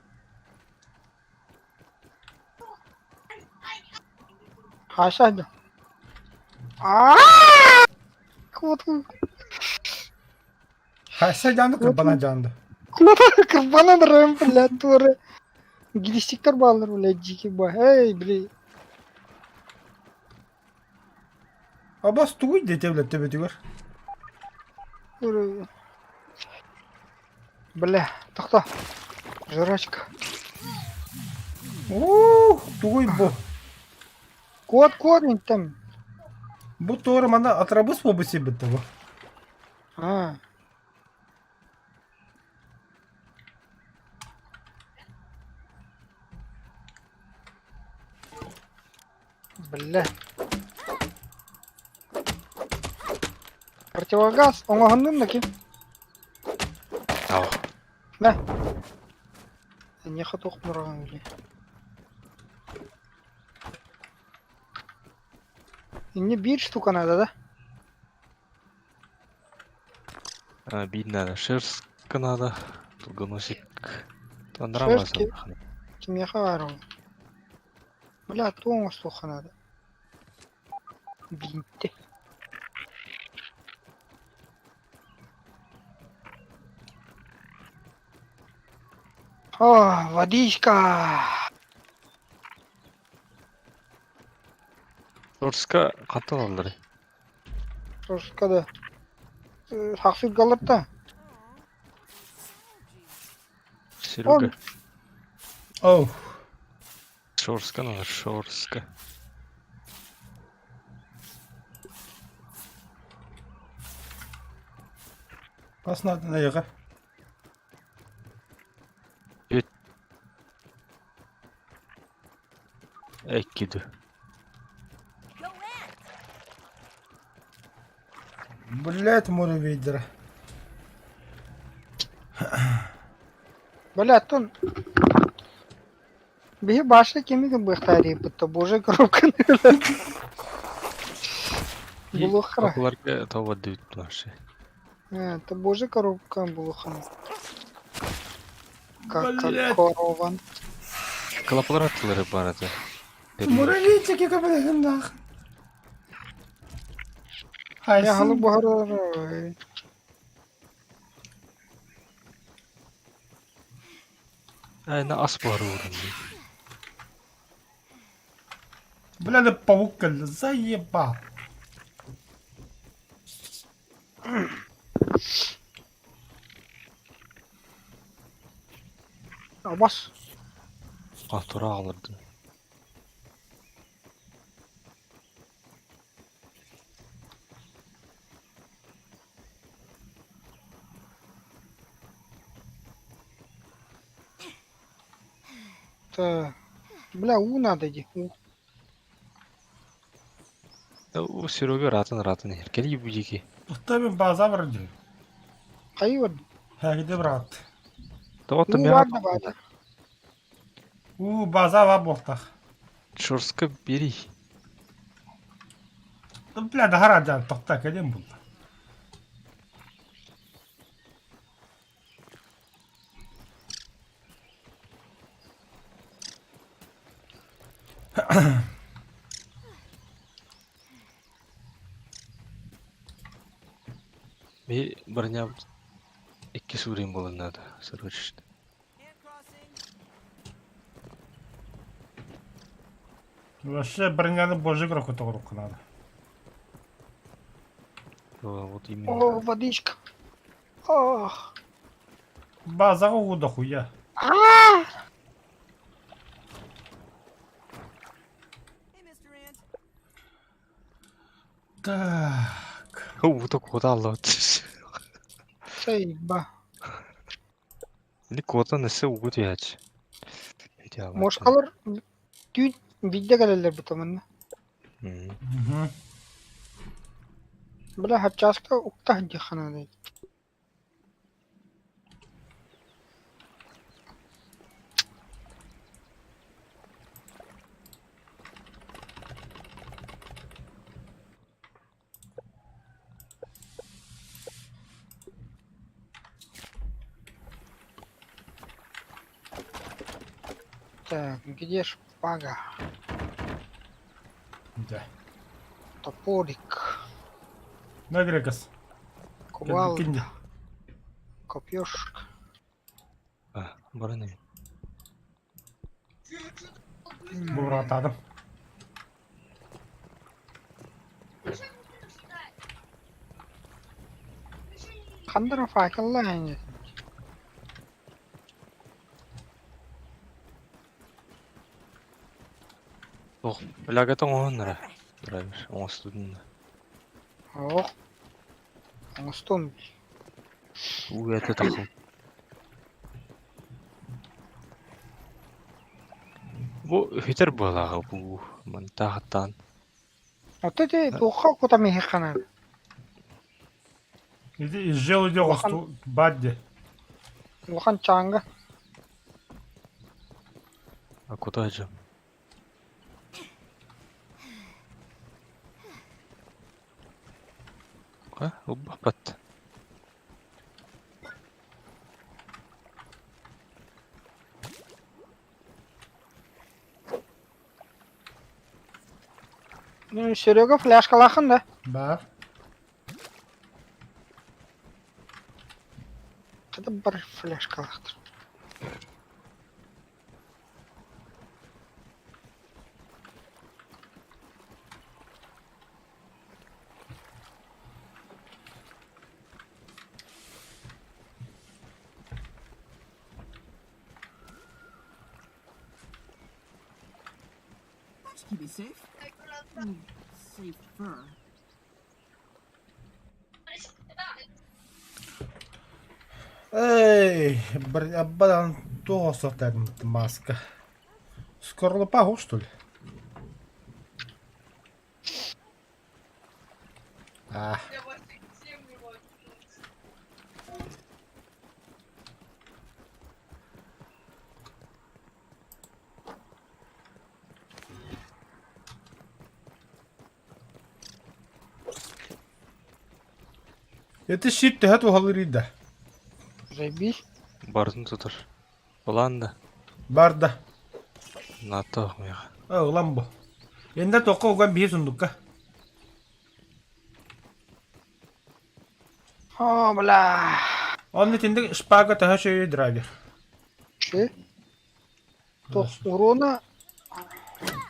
Хаша да. Аа! Куоту. Хайса жаанды кырбана жаанды. Куоту кырбанан рэм, блядь, туора. Глистиктер баалар, блядь, дикий ба. Эй, блядь. Абас тугуй диэтэ блядь төбөтүгэр. Бля, тохто. Жрачка. Ух, тугуй бу. Куот куот там. Бу туора манна атрабыс буолбут сирбит бу. А. Бля. Противогаз, оҥоһуннун да ким? Ау. Мэ. Эйиэхэ туох мураҕын били. Инньэ биир штука надо, да? А, биир надо. Шерстка надо. Долгоносик. Шерстки? Кимиэхэ баар ол? Бля, туох оҥостуохха наада? Биинтэ. О, водичка! Шорска хантан алларый? Шорска да. Хахсыргалар да. Серега. Оу. Шорска надо, Шорска. Бас надо эйиэхэ. Эккиду. Go ant! Блядь, муравейдера. Бля, оттон биһи башня кими гынбыахтаарыйбыт боже коробканы булуоххара. Окуларга това дүйт наши. Это боже коробка булуоххана. Как Блядь. корован. Клапалар аттылары бар это. Муравейчики кабелегин Я халы Хайсын. буһарар. Айна ас бар урын. Бля, да паук кэллэ, заебал. Абас. А тура алырдын. Так. Бля, у надо иди. У. Бу Серега ыраатан-ыраатан иһэр. Кэлии бу диэки. Оттон мин база бар дии. Хайы бар. Һээкиде брат. Тоҕо Уу миэхэ бар да баада. Уу база бар буолтах. Шорска бери. Бля, дахар адьан тохта кэлин булла. Би бронябыт икки суурин буолан наада срочно. Вообще броняны божий игроку тоҕурукка надо. Вот именно. О, водичка. Ох. Базаҕа уу дохуя. А! Так. Уута куотааллыбыт. Сайба. Или куотан өссө ууга түһээччи. Мошкалар түүн биирдэ кэлэллэр бутаманна. Мгм. Бля, хаччааска укта сылдьыахха наада. Так, где шпага? Да. Топорик, На Грекос. кувалда, Кинди. копьешка. А, баран эбит. Бу быраатаадым. Ханна факеллаах Ох, лягата оҥоһуннара. Драйвер оҥостудун да. Ох. Оҥостуом. Уу этэ тахыл. Бу үтэр буолааҕа бу мантаахтаан. Ото ити туохха кутам иһиэххэ наада. Ити из желуди Улахан оҕосту баадди. улахан чаанга. А куда же? А, убаппат. Ну, Серега фляжкалаахын да. Бар. Хата бар фляжкалаахтар. That should keep me safe. Safer. Эй, аббадан туох охсуохтаатым маска. Скорлупа что ли? А. Это щит төһө туһалыыр да? Заебись. Бардын тутар. Улаан да. Бар да. Нааттаах миэхэ. Ылан бу. Энде тоққа уган биир сундукка. О, бля. Онно итинник шпага төһө шөйү драйвер. Че? Туох урона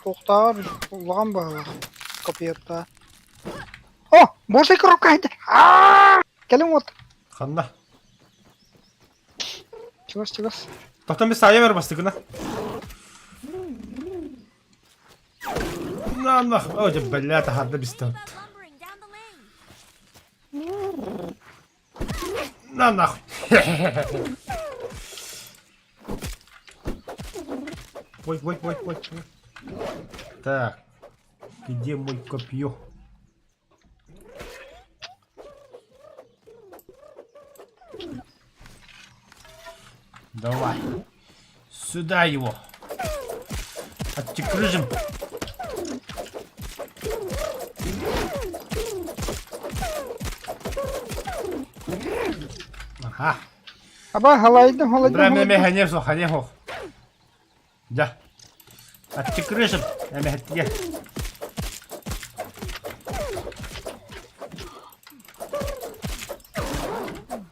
туохтааҕар улахан быһыылаах копьеттаа. О, божий коробка хайда. Аа! Кэлин уот. Ханна? Чугас чугас. Тохтон би саайа бер бастыгына. На на, о, дьэ, бля, таһаарда бистэ. Lumbering down the lane. На нахуй. Ой, ой, ой, ой, ой. Так. Где мой копье? Давай. Сюда его. Оттекрыжим. Ага. Аба халайдым, халайдым, Бра, ме, ме, халайдым. ханем суох, ханем суох. Дьэ. Аттикрыжим. Эмэһэттигэ.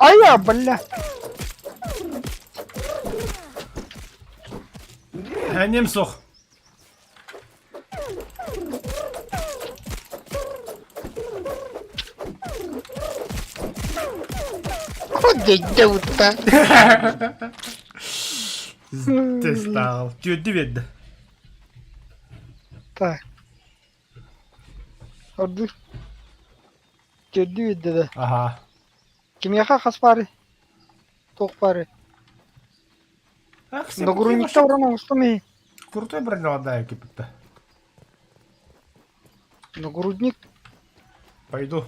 Айа, бля. Ханем суох. Дедде Тестал. Түөрдү биэрдэ. Так. Ордук. Түөрдү биэрдэ да. Аха. Кимиэхэ хас баарый? Туох баарый? Нагрудникта уран оҥостум иһи. Крутой бронеладаю кипитта. Нагрудник. Пойду.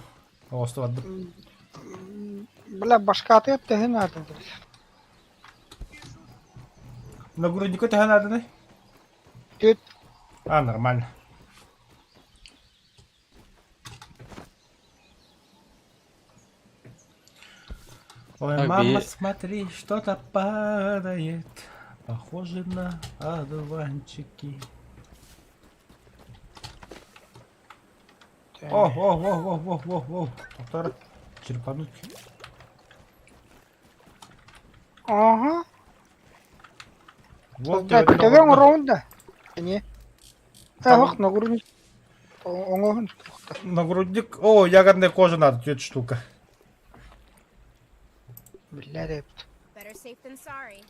Оҕостубардым. Бля, башкаатыгар төһө наада? Нагрудника төһө нааданы? Түөрт. А, нормально. Ой, Так, мама, би- смотри, что-то падает. Похоже на одуванчики. О, о, о, о, о, о, о. Повтор. Черпануть. Ага. Вот Да, тебе төбөҥ оҕордо. ороун да. Эмиэ. Там- Ах, нагрудник. Оҥоһун туохта. Нагрудник. О, ягодная кожа надо, тетя штука. Биллэр эбит. Better safe than sorry.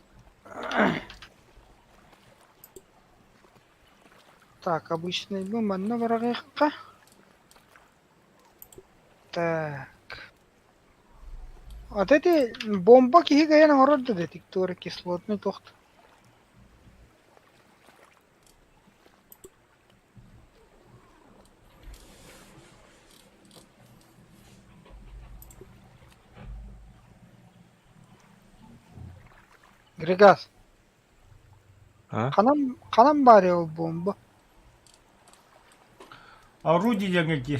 Так, обычный бу манна бараҕыахха. Так. Вот эти бомба киһи кыайан оҥорор да детектор кислотный туохта. Григас, А? ханан ханан баарый ол бомба? Орудие диэҥҥэ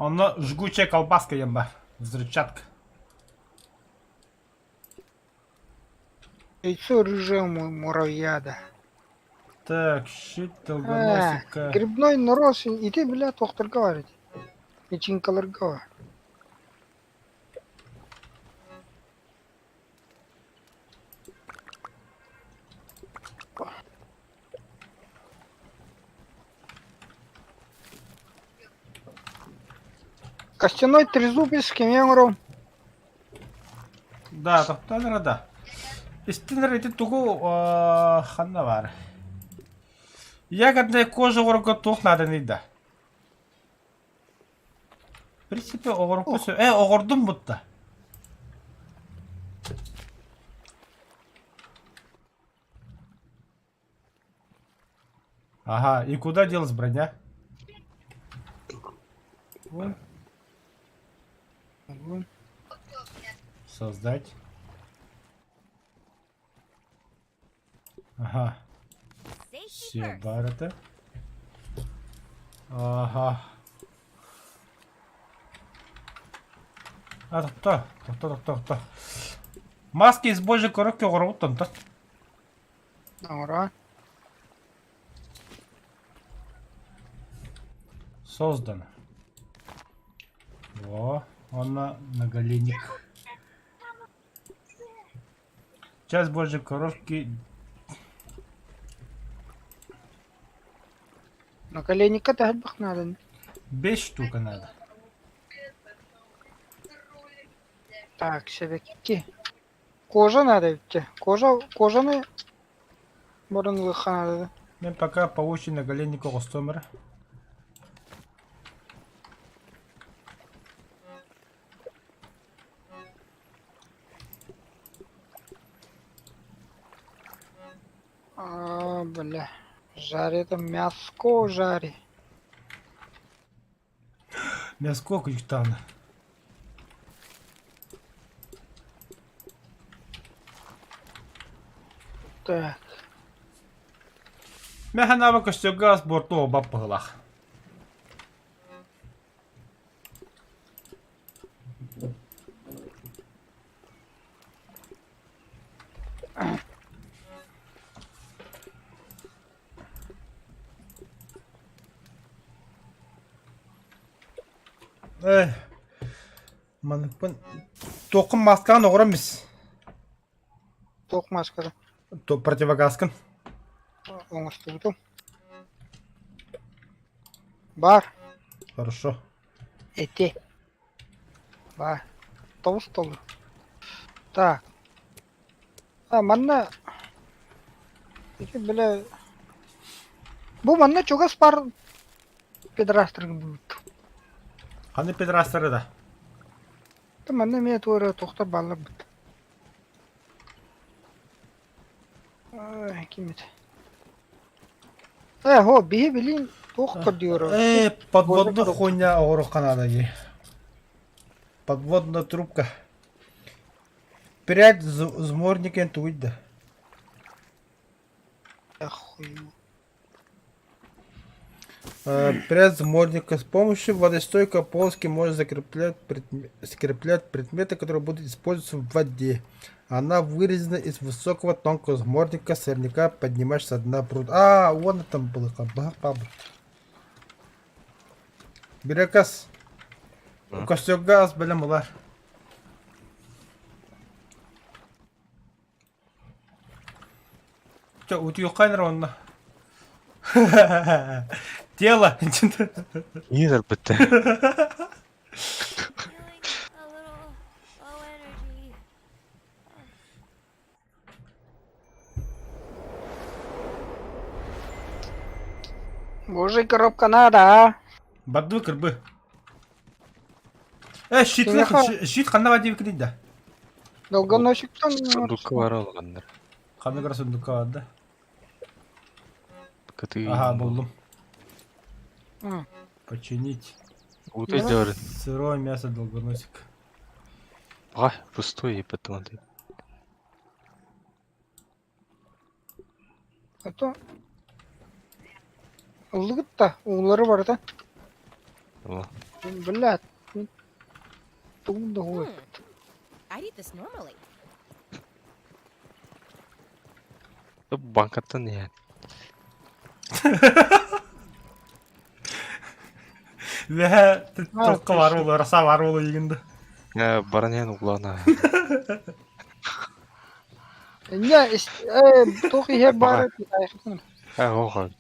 Онно жгучая колбаска диэн баар. Взрывчатка. Яйцо рыжего муравьяда. Так, щит Э, долгоносика. грибной нарост ити бля туохтарга баар ити. Личинкаларга баар. Костяной трезубец кимиэ оҥорон? Да, тохтоон да. Истин ити тугу ханна баар. Ягодная кожа оҕорго туох нааданый да. В принципе, оҕорукку сө... Э, оҕордум бутта. Ага, и куда делась броня? Вон. Вон. Создать. Ага. Safety Все, first. бар это. Ага. А, тохто, тохто, тохто, тохто. Маски из божьей коробки оҕоробут онтон. Оҥоро. Создано. Во, она наголенник. Часть божьей коровки. Наколенникка тэһэрбэх нааданы. Без штука надо. Так, сэбэкки. Кожа надо эбит. Кожа, кожаны баран ылыахха наада. Мен пока паучий наголенник оҕостуом эрэ. А, бля. Жари это мяско жари. Мяско кучтана. Так. Мэ ханаба көстөргө ас буорту оҕобап быһылаах. Эй, маныкпын туоххун мааскаҕын оҕорон бис. Туох мааската? Противогаскын. Оҥостубутум. Бар. Хорошо. Эти. Бар. Тоҕус толу. Так. А манна ити бile бу манна чугас бар педрастрыг буут. Ханны педрастары да? Манна эмиэ туора тохтор баллар бут. Ким это? Э, хо, биһи билин туох көрдүөр. Э, подводная хуйня оҕоруохха наада дии. Подводная трубка. Прядь зморникен тугуй да. Охую. Прядь зморника с помощью водостойкой полоски можно закреплять, скреплять предметы, которые будут использоваться в воде. Она вырезана из высокого тонкого зморника сорняка, поднимаешь со дна пруда. А, вон там было. Бирекас. Костюгас, бэлэм булар. Чё, утуйуххайнар онно. Тело. Ньиэ тарбыта. Feeling a little low energy. Божий коробка надо, а? Бардыбы кырбы. Э, щит, Кинеха- щит ханна бар диэбиккин да. Долгоносиктан Сундукка бара улаханнар. Ханна кыра сундукка бар да. Кытыы. Ага, буллум. М. Починить. Уута илдьэ Сырое мясо долгоносик. Баҕа, пустой еппет А то ыллыгыт да уулары барыта. О. Блядь. Тугун да хуй. I'd eat this normally. Банкаттан иһэн. Үөһэ туохха бар буолуо, раса бар буолуо игин да. Э, баран иһэн углаана. Не, э, туох иһэр баар Э, оҕо.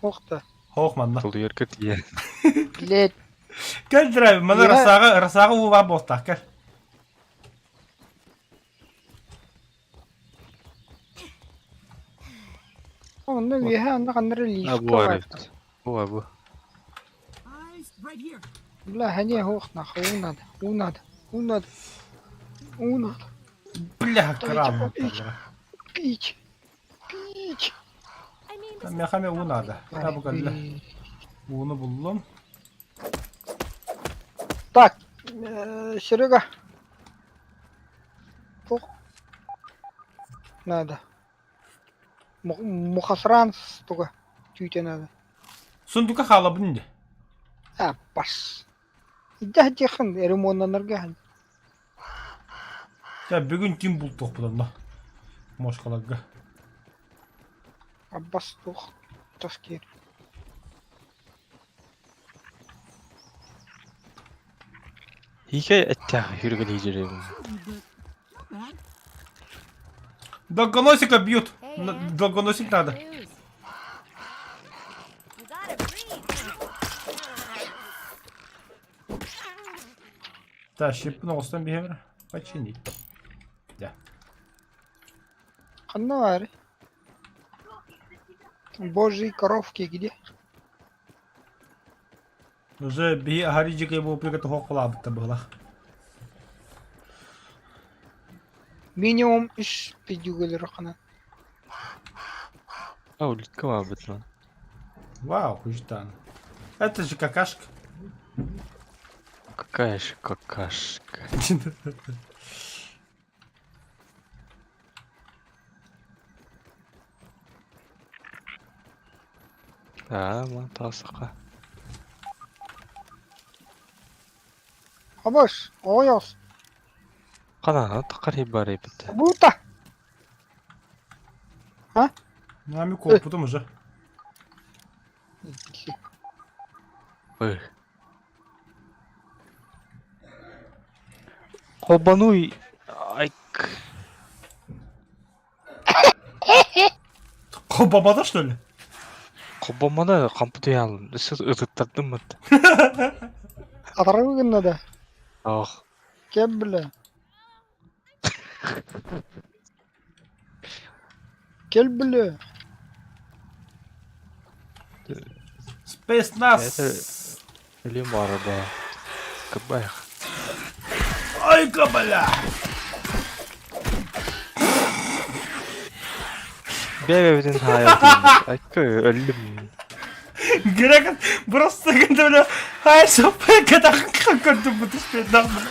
Охта. Хоох манна. Тулуйарга тиийэн. Блядь. Кэл драйв, маны расаҕа, расаҕа уу баар буолтаах, кэл. Онно үөһэ онно ханна эрэ А лифт бу баар. эбит. Бу бу. Right here. Бля, не, ох, нахуй, уу надо, уу надо, уу надо, уу надо, Бля, Дайте кран. попить. Пить, пить. I mean, this is Мехаме уу надо. Ай, Бу кэллэ. Ууну буллум. Так, э, Серега. Туох надо. Мухасран туга түүтэ надо. Сундука хаалабын ди. А, бас. Идэ диэхин ремоннанарга. Дьэ, бүгүн ким бултуохпут онно? Мошкаларга. Аббас туох таскиэр. Иикэ эттээх хүргэн иһдьэрэ Долгоносика бьют. Hey, Ant. Долгоносик надо. News. You gotta breathe. Так, щипну оҕустан биһиэхэ починить. Дьэ. Ханна баарый? Божьи коровки где? Уже биһи аһары дьикэй буолбуга туһуох халаабыттар быһылаах. Минимум үс пидюгэлэр хана. А улитка баабыт lan. Вау, хуҗтан. Это же какашка. Какая же какашка. Аа, ман таасаха. Абаш, оҕойос. Ханана таххар бар эбит. Бута. Нами куоппутум уже. Ой. Холбануй. Айк. Бабада что ли? Холбоммада компьютер ытыттардым мыт. Атарабы гынна да. Ох. Кем бile. Кел бile. Спецназ. Это Лимара, да. Кабах. Ай-ка, бля! Бэбэбитин хаайа Айка өллүм. Грек просто бля, ай, сопе, когда как ты будешь спецназ, бля.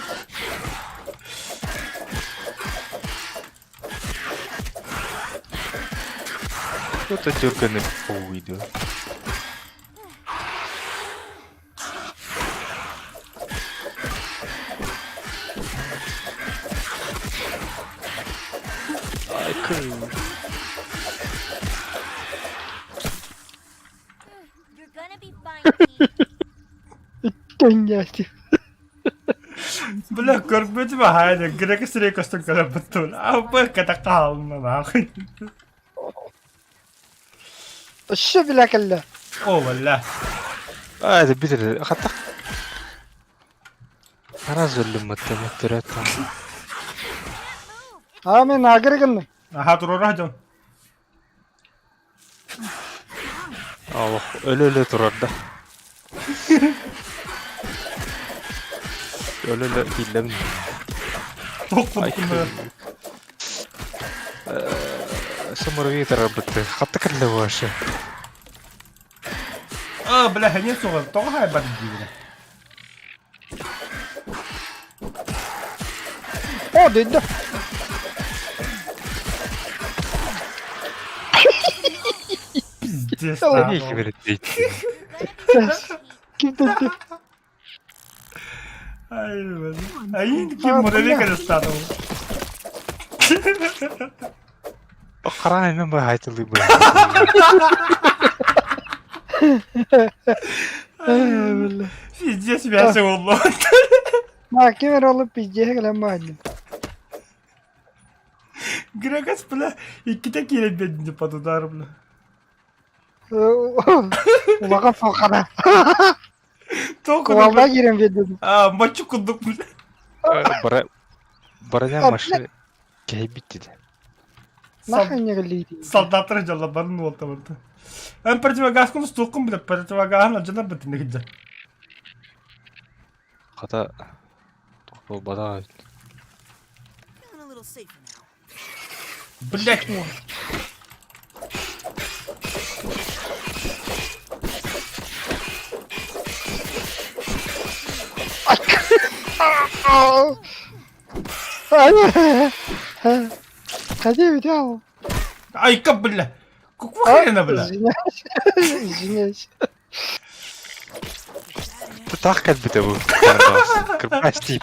Кто-то дерганый поуйду. Айка. You're gonna be fine, Pete. Кенняти. Бля, көрбүтүм аһаайда, Грек сирей көстөн кэлэн буттун. А б ката хаална нахуй. Өссө билэ кэллэ. О, бля. А, это битер. Хатта. Раз өллүм мытты мыттырат. Аа мен агыр гынным. Аха турора дьон. Аллах, өлө-өлө турар да. Өлө-өлө кииллэбин. Туох курдук Самурави тарабыты. Хатта кэллэ вообще. А, бля, не суға, тоға хай бар дейді. О, дойду. Пиздец. Не киберет дейт. You're gonna be fine, Pete. Ким dedi? Ай, бля. Ай, ким муравей статул. Карай мен бай айтылды бу. Бля. Пиздец, мясо болду. Ма кемер алып пиздеге кэлэн баанньым. Грекас, бля, икките киирэн биэрдин под удар, бля. Улахан суоххана. Тоқ Кувалда киирэн биэрдим. А, мочу курдук, бля. Бара Бороня машина кэйбит диде. Нахуй не гэлиити. Солдаттар жаллабарын уолта барда. Эн противогаз кун стукун, бля, противогаз жана битин гиджа. Хата Бу бада Feeling a little safer now. Блять. Ходи, взял. Айка, бля. Какого хрена, бля? Извиняюсь. Извиняюсь. Таах кэлбитэ бу. Кырбас тип.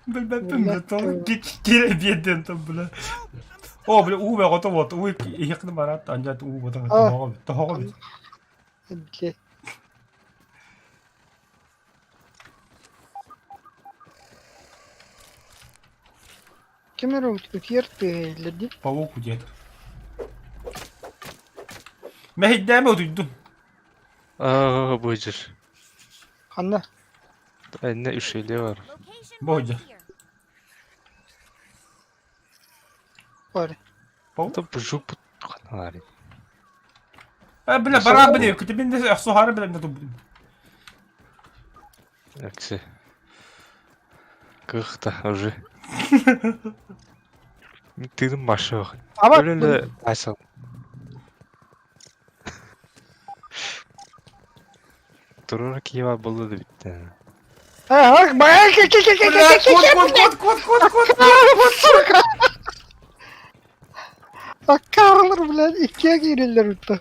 Бля, бля, бля, кире биэрдин там, бля. О, бля, уу бөҕөтө вот, уу иһиэххин бараат, анжат уу ботан тоһоҕо тоһоҕо бит. Блядь. Кемер утуйар тыэллэрди. Паук удет. Мэһийдээме утуйдум. Аа, бу жер. Ханна. Энне үшеле бар. Location Бодя. marked here. Бар. Паук. Та бу жук ханалар. Э, бля, бара бля, күтүбүн де сухары бля, мен тубдум. Эксе. Кыхта уже. Тыдым башы. Аба. Өлө-өлө айсал. Турар киева болду да битти. Ах, бай, ке ке ке ке Бля, ке кот, кот, кот, кот, кот, кот. Вот сука. Аккаарылар, блядь, иккиэ киирэллэр утта.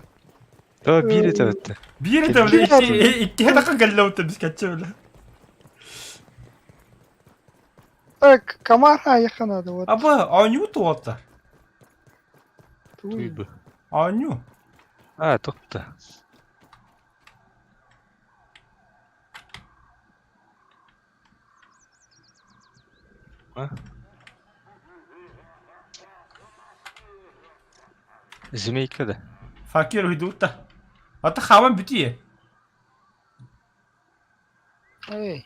Да биир этэ битте. Биир этэ бля, икки икки тахан кэллэ утта біз кәтче бля. Так, комар айыха надо вот. Аба, оонньуу туолта. Туй бу. Оонньуу. А, тохта. А? Змейка да. Факир уйдуутта. Ата хааман бүтүе. Эй.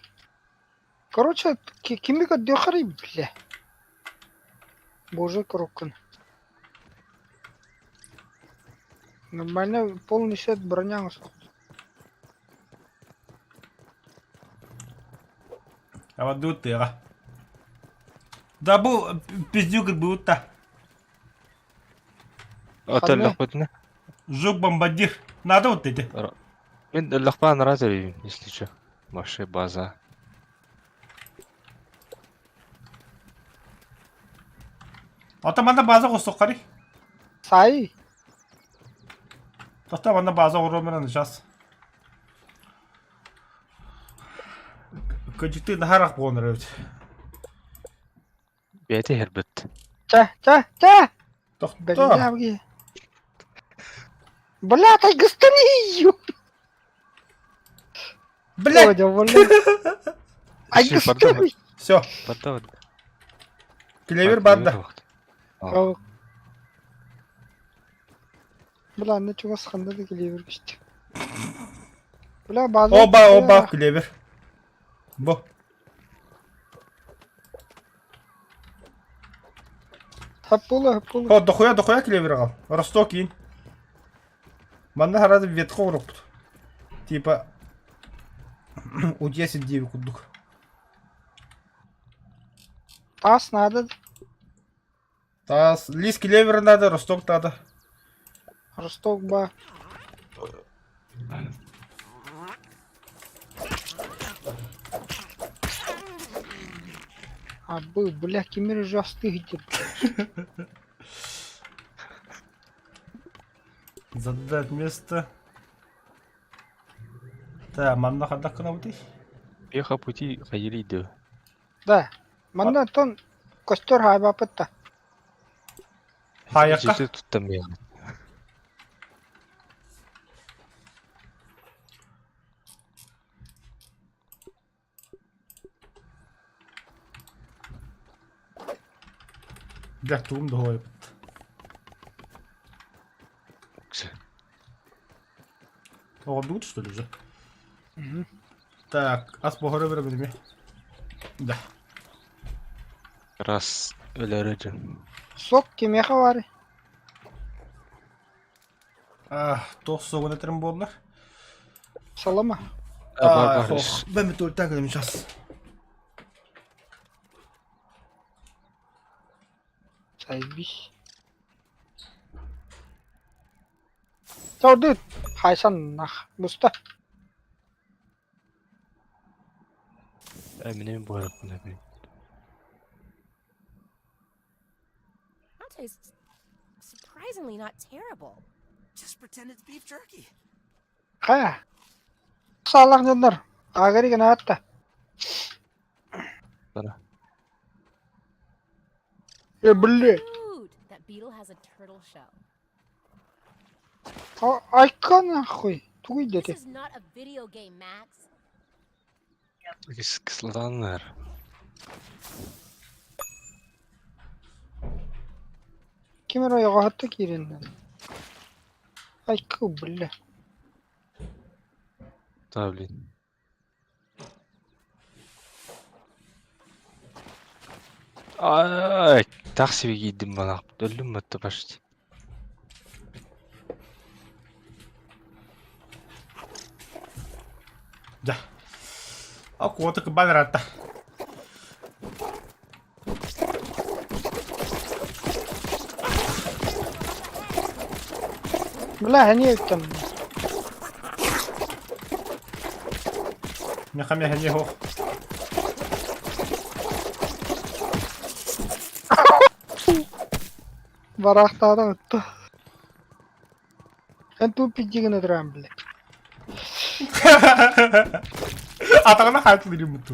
Короче, кими көрдүөххэрий бля. Боже, коробканы. Нормально полный сет броня оҥостох. Абадуут тыаҕа. Да бу пиздюк быутта. Ото өллөхпүтүнэ. Жук бомбардир. Надо вот эти. Мин өллөхпөөн рад өрүүм, если чё. Вообще база. Ата манна база қосоққари. Сай. Тоқта манна база оромынан сейчас. Кыдьыты наһарах буолан эбит. Бэйэтэ иһэрбит. Чэ, чэ, чэ! Тохто. Бля, Бля, тайгыстан ию! Бля! Айгыстан! Все. Барда Клевер барда. Бля, анна чугас ханна да клевер күстү. Бля, база... Оба, оба, клевер. Бу. Хаппула, хаппула. О, дохуя, дохуя клевер аҕал. Росток иин. Манна харады ветка урукпут. Типа удья сидиэби курдук. Таас надо. Таас, лист клевера надо, росток надо. Росток ба. А был, бля, кимир уже остыгнет. Задать место. Так, манна хадак кынабытый. Пеха пути хайри Да. Манна тон костер хайбапытта. Хайакка. Жете туттам я. Бля, тугум доһуойбут. Оҕордугут что ли уже? Так, ас буһара беребин Да. Раз өлөрө дьон. Сок кимиэхэ баарый? Туох суоҕун этэрим буоллар? Салама. Бар бар. Бэми туультан кэлим сейчас. Заебись. Сордут. Хайсан нах. Буста. Эминем буһараппын эбит. That tastes surprisingly not terrible. Just pretend it's beef jerky. Хайа. Саалах дьоннор. Аагары гынаатта. Бара. Э, блин. Dude, that beetle has a turtle shell. Айка нахуй. Тугуй This диэтэ. is not a video game, Max. Кислотаннар. Ким эрэ ойоҕоһутта киирэн. Айка, бля. Да, блин. Ай, тахси киирдим бана. Өллүм батта почти. Да. А куотак банрата. Бля, они там. Меха меха не хох. Бараахтаата ытта. Эн туппит гына туран блядь. Атаҕына хаатылыр муту.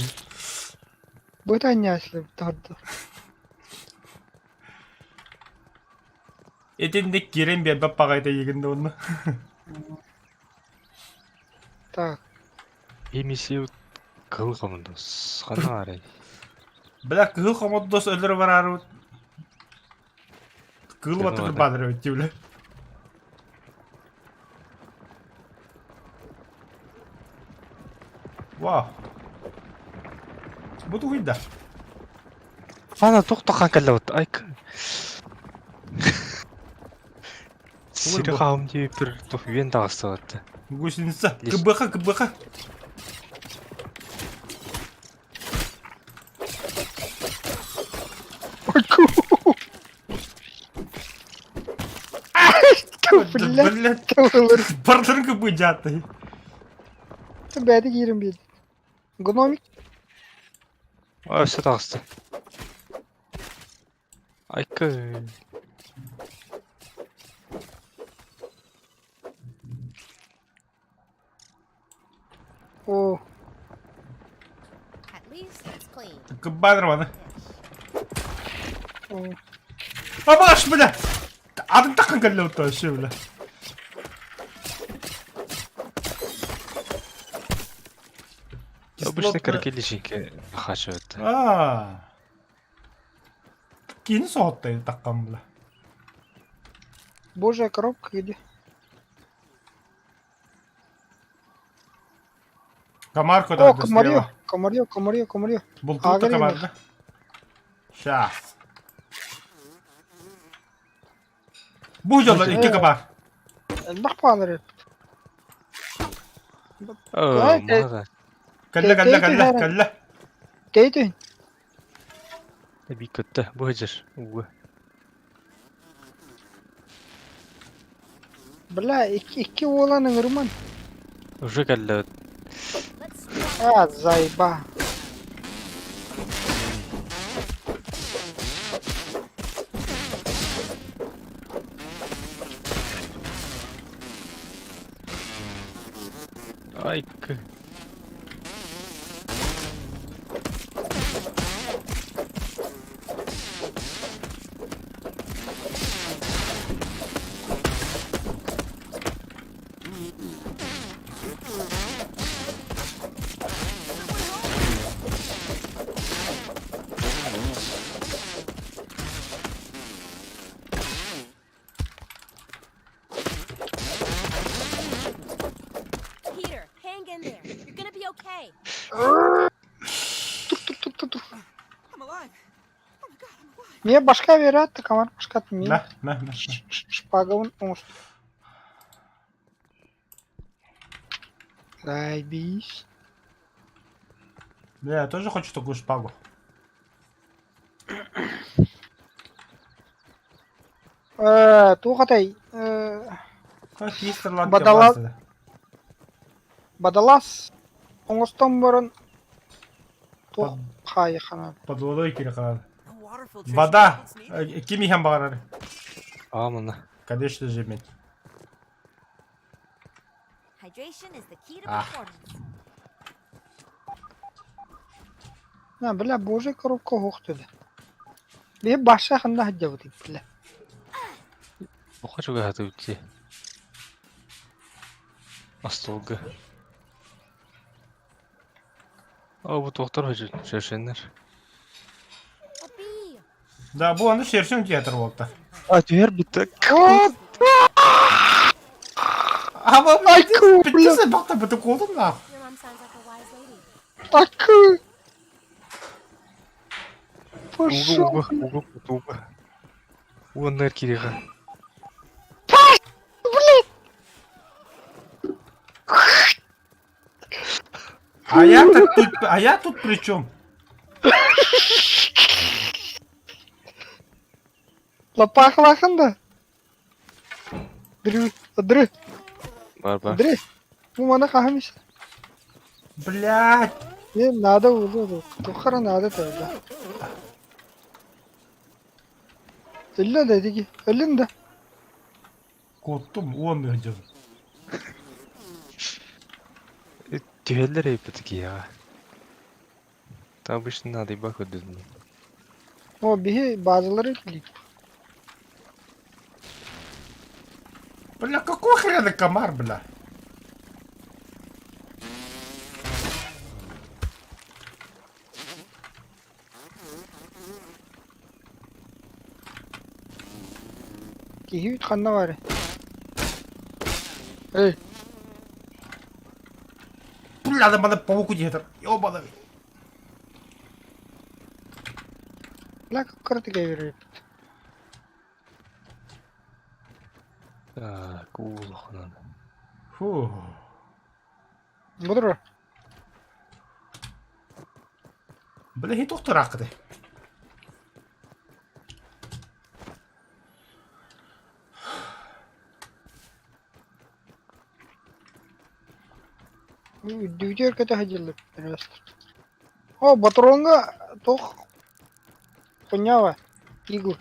Бу таанньааслы тарда. Итинник киирэн биэрбэт баҕайыта игин да онно. Так. Эмиси кыл хомундус. Хана арай. Бля, кыһыл хомоддос өлөрө бараарыбыт. Кыыл батыр баадыр эбит бля. Вау. Бу тугуйда? Ана тохтохан кэллэбит. Айк. Сири хаам диэбиппэр тух үөн таҕыстыбыт. Гусеница. КБХ, КБХ. Блядь. Бардырын кыбы жааты. Бәді киирин биэрдим. Гномик. Өссө таҕыста. Айка. О, At least it's clean. Кыббаадыр маны. о. Абаш, бля! Атын таққан кэллэ утта вообще, бля. Обычно крокодильчики хачивают. Аа. Кини соһоттой таққан бля. Божья коробка где? Комар О, куда комарье, комарье, комарье, комарье. Бултута Агрина. комарда. Сейчас. Бу жоллар икки комар. Элбэх баалар Оо, мага. Кэллэ кэллэ кэллэ кэллэ. Тэйтин. Би көттө. Бу хыдьыр. Уга. Бля, икки, икки уолан ыҥырман. Уже кэллэ. Let's try. А, заеба. Айка. Peter, hang in there. You're gonna be okay. Тур-тур-тур-тур. I'm alive. Oh my god, I'm alive. Мне башка верят, комар башка мен. Мә, мә, мә. Шпагабын оҥосту. Заебись. Бля, я тоже хочу такую шпагу. Э, туох атай, э, Как Истерланд Бадала- бадалас оҥостон баран туох хаайыхана. Под водой кире No water filtration Вода. tablets needed. Ким иһэн баҕарар? Аамына. Конечно же, мен. Hydration is the key to Ah. performance. На, бля, божий коробка оһох деді. Бе баша ханда хаджабыт бля. Оха чуга хаты үтти. Остолга. Оо, бу туохтар хыдьыр. Шершеннер. A bee. Да, бу аны шершен театр болта. А, түһэр битте. Ама Айку, бля. Битсе бакта битеп колдум на. Your mom sounds like a wise lady. Аку. Уга, Пошел. уга, уга, уга. Уоннар кириха. А я так тут, а я тут при чем? Лапахлахын да. Дры, дры, Бар бар. дры. Бу мана хаһамис. Блядь. Не надо улу. Тухара надо тогда. Өллө да итики. Өллүн да. Куоттум уон ыһдьабын. Түһэллэр эбит киһиэхэ. Там обычно надо ебак көрдүм. О, биһи базалары килик. Бля, какого хрена комар, бля? Киһи ханна баар? Эй, Бля, да маны пауку диэтэр. Ёбаный. бля, кыртык берет. Так, улаханан. Фу. Бодур. Бля, хи тохтор акты. Үрдүгүтүгэр көтө сылдьаллар О, ботуруоҥҥа туох хуйня игл.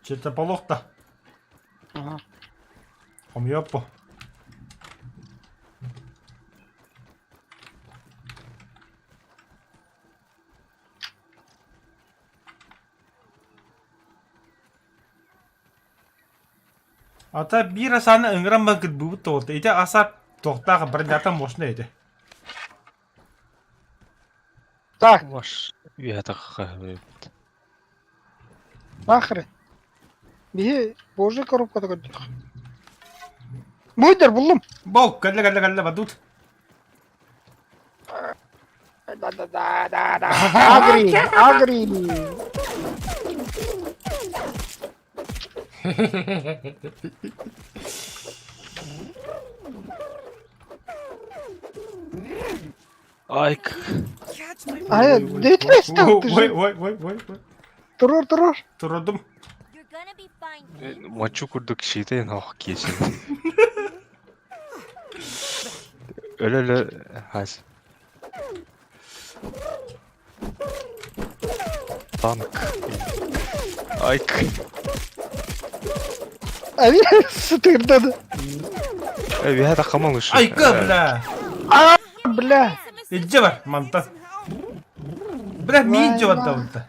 Чертополох-то. Ага. Хомуйаппо. Ата биир асааны ыҥыран баран кырбыыбыт тоҕолто. Ити аса туохтаах бронята мощная ити. Так, Ваш үөһэ тахха эбит. нахрен. Биһи божий коробката көрдөх. Буйдер буллум. Бол, кэллэ кэллэ кэллэ бадут. Да да да да да. Агри, агри. Айк. Catch my А, да стал ты Ой, же. ой, ой, ой, ой. Турур, турур. Турудум. You're gonna be fine, Pete. Мачу курдук щиты нох киесин. Өлө-өлө хас. Танк. Айк. А сытырдады. Үөһэ таххаман ушу. Айка, бля. А, бля. Илдьэ бар, мантан. Бля, миин дьэ барда.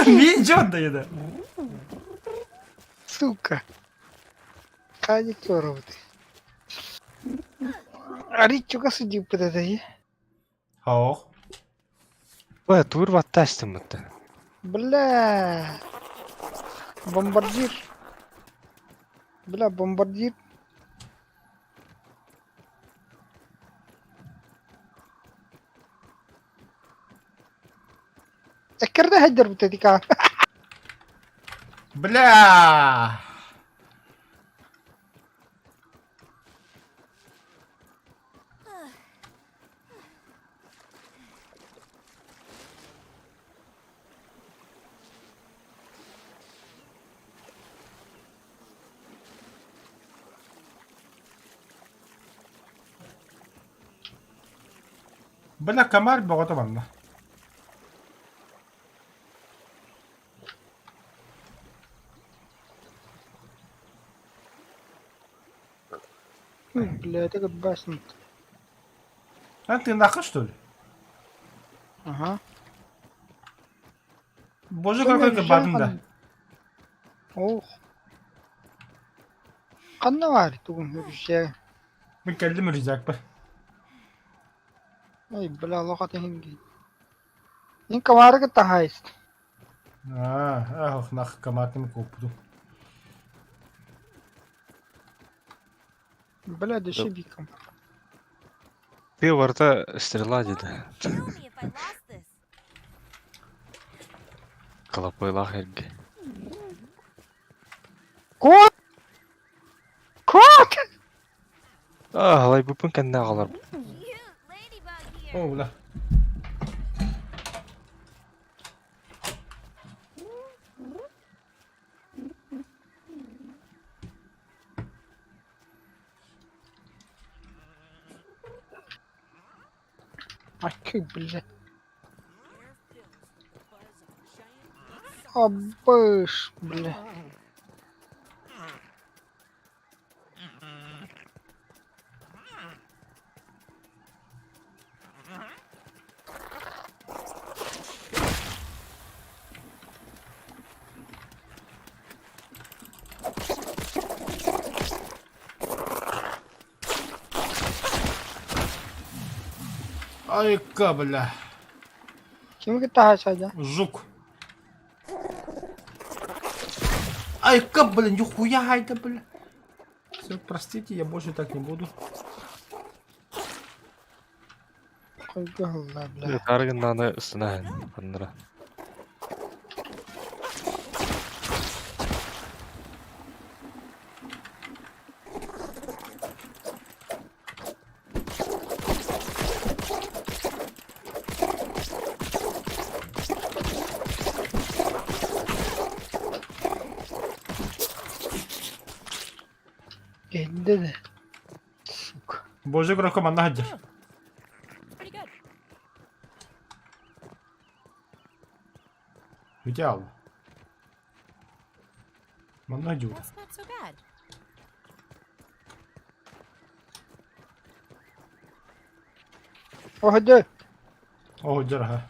Миин дьэ барда еда. Сука. Ханик здорово ты. Ари чуга сидит под это, е? Хоох. Бля, тур баттастым бутта. Бля. Бомбардир. Бля, бомбардир. Эккерде хайдар бутетика. Бля. Бля, комар бөҕөтө манна. Бля, это как басник. А ты нахуй что ли? Ага. Боже, какой кабан да. Ох. Ханна бар тугун үрүсэ. Мин кэллим рюкзакпа. Ой, бля, лохата хинги. Ин комары тахайст. А, ах, нах коматым купду. Бля, дыши биком. Ты во рта стрела Mom деди. would kill me if I lost this. Колопойлах эрге. Кот! Кот! А, алай бупун кэннэ аҕалар. Cute ladybug here. О, бля. Акы, бля. Абыш, бля. Айка, бля. Ким кытта садя? Жук. Айка, блин, нихуя это, бля. Все, простите, я больше так не буду. Кылла, бля. Таргыннаны ыстана ханнара. Энде да. Сука. Боже, игрок манна хаджар. Pretty good. Идеал. Манна дюда. That's not so bad. Оһдө, О, дорога.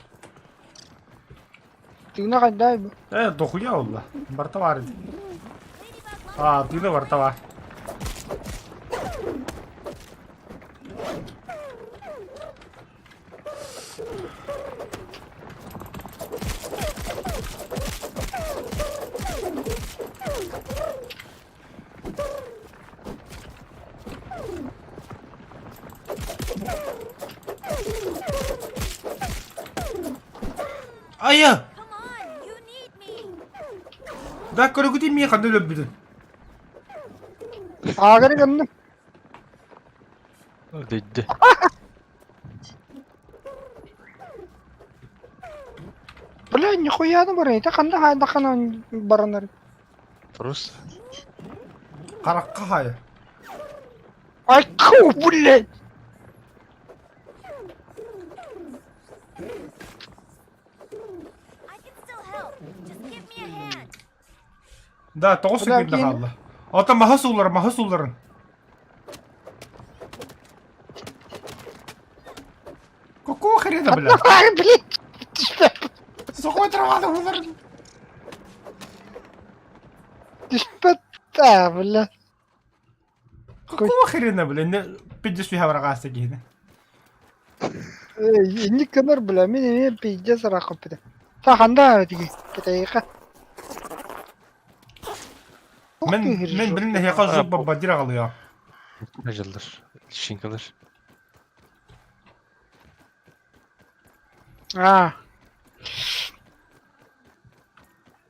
тыына хайдай бу. Э, дохуя олла. Барта бар иди. А, тыына барта бар. Айа! Come on, you need me. Да, көрүгүтү мии ханды өлөбүтүн. Аагары гынным. Дөйдө. Бля, нихуя да бар. Это ханда хайда хана баранар. Просто. Каракка хая. Ай, ку, блядь. I can still help. Just give me a hand. Да, тоҕус Бля, секунда киин- хаалла. Ота маһа сууллар, маһа суулларын. Какого хрена, бля? Ай, блядь. Түспэт. Сухой трава уулларын. Түспэт. А, бля. Какого хрена, бля? Не пиздец фига врага киһини. Инник гынар, бля. Мин эмиэ пиздец ыраахпыт. Та ханда тиги. Китайга. Мен мен билин эһиэхэ жук бомбардир аҕалыа. Жылдыр. Шинкалар. А.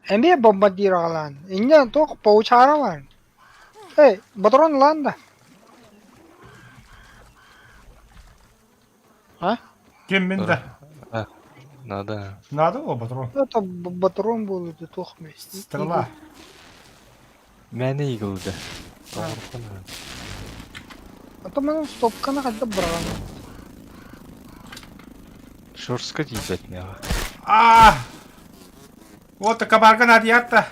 Эмиэ бомбардир аҕалаан. Инньэ туох паучара бар. Эй, батарон ылаан да. Ким мин да. Надо. Надо о патрон. Это батарон буолуо туох мэ. Стрела. Мэне игылды. А то маны стопканы хайда быраҕан. Шорска тиийбэт миэхэ. А! Вот кабарга надиятта.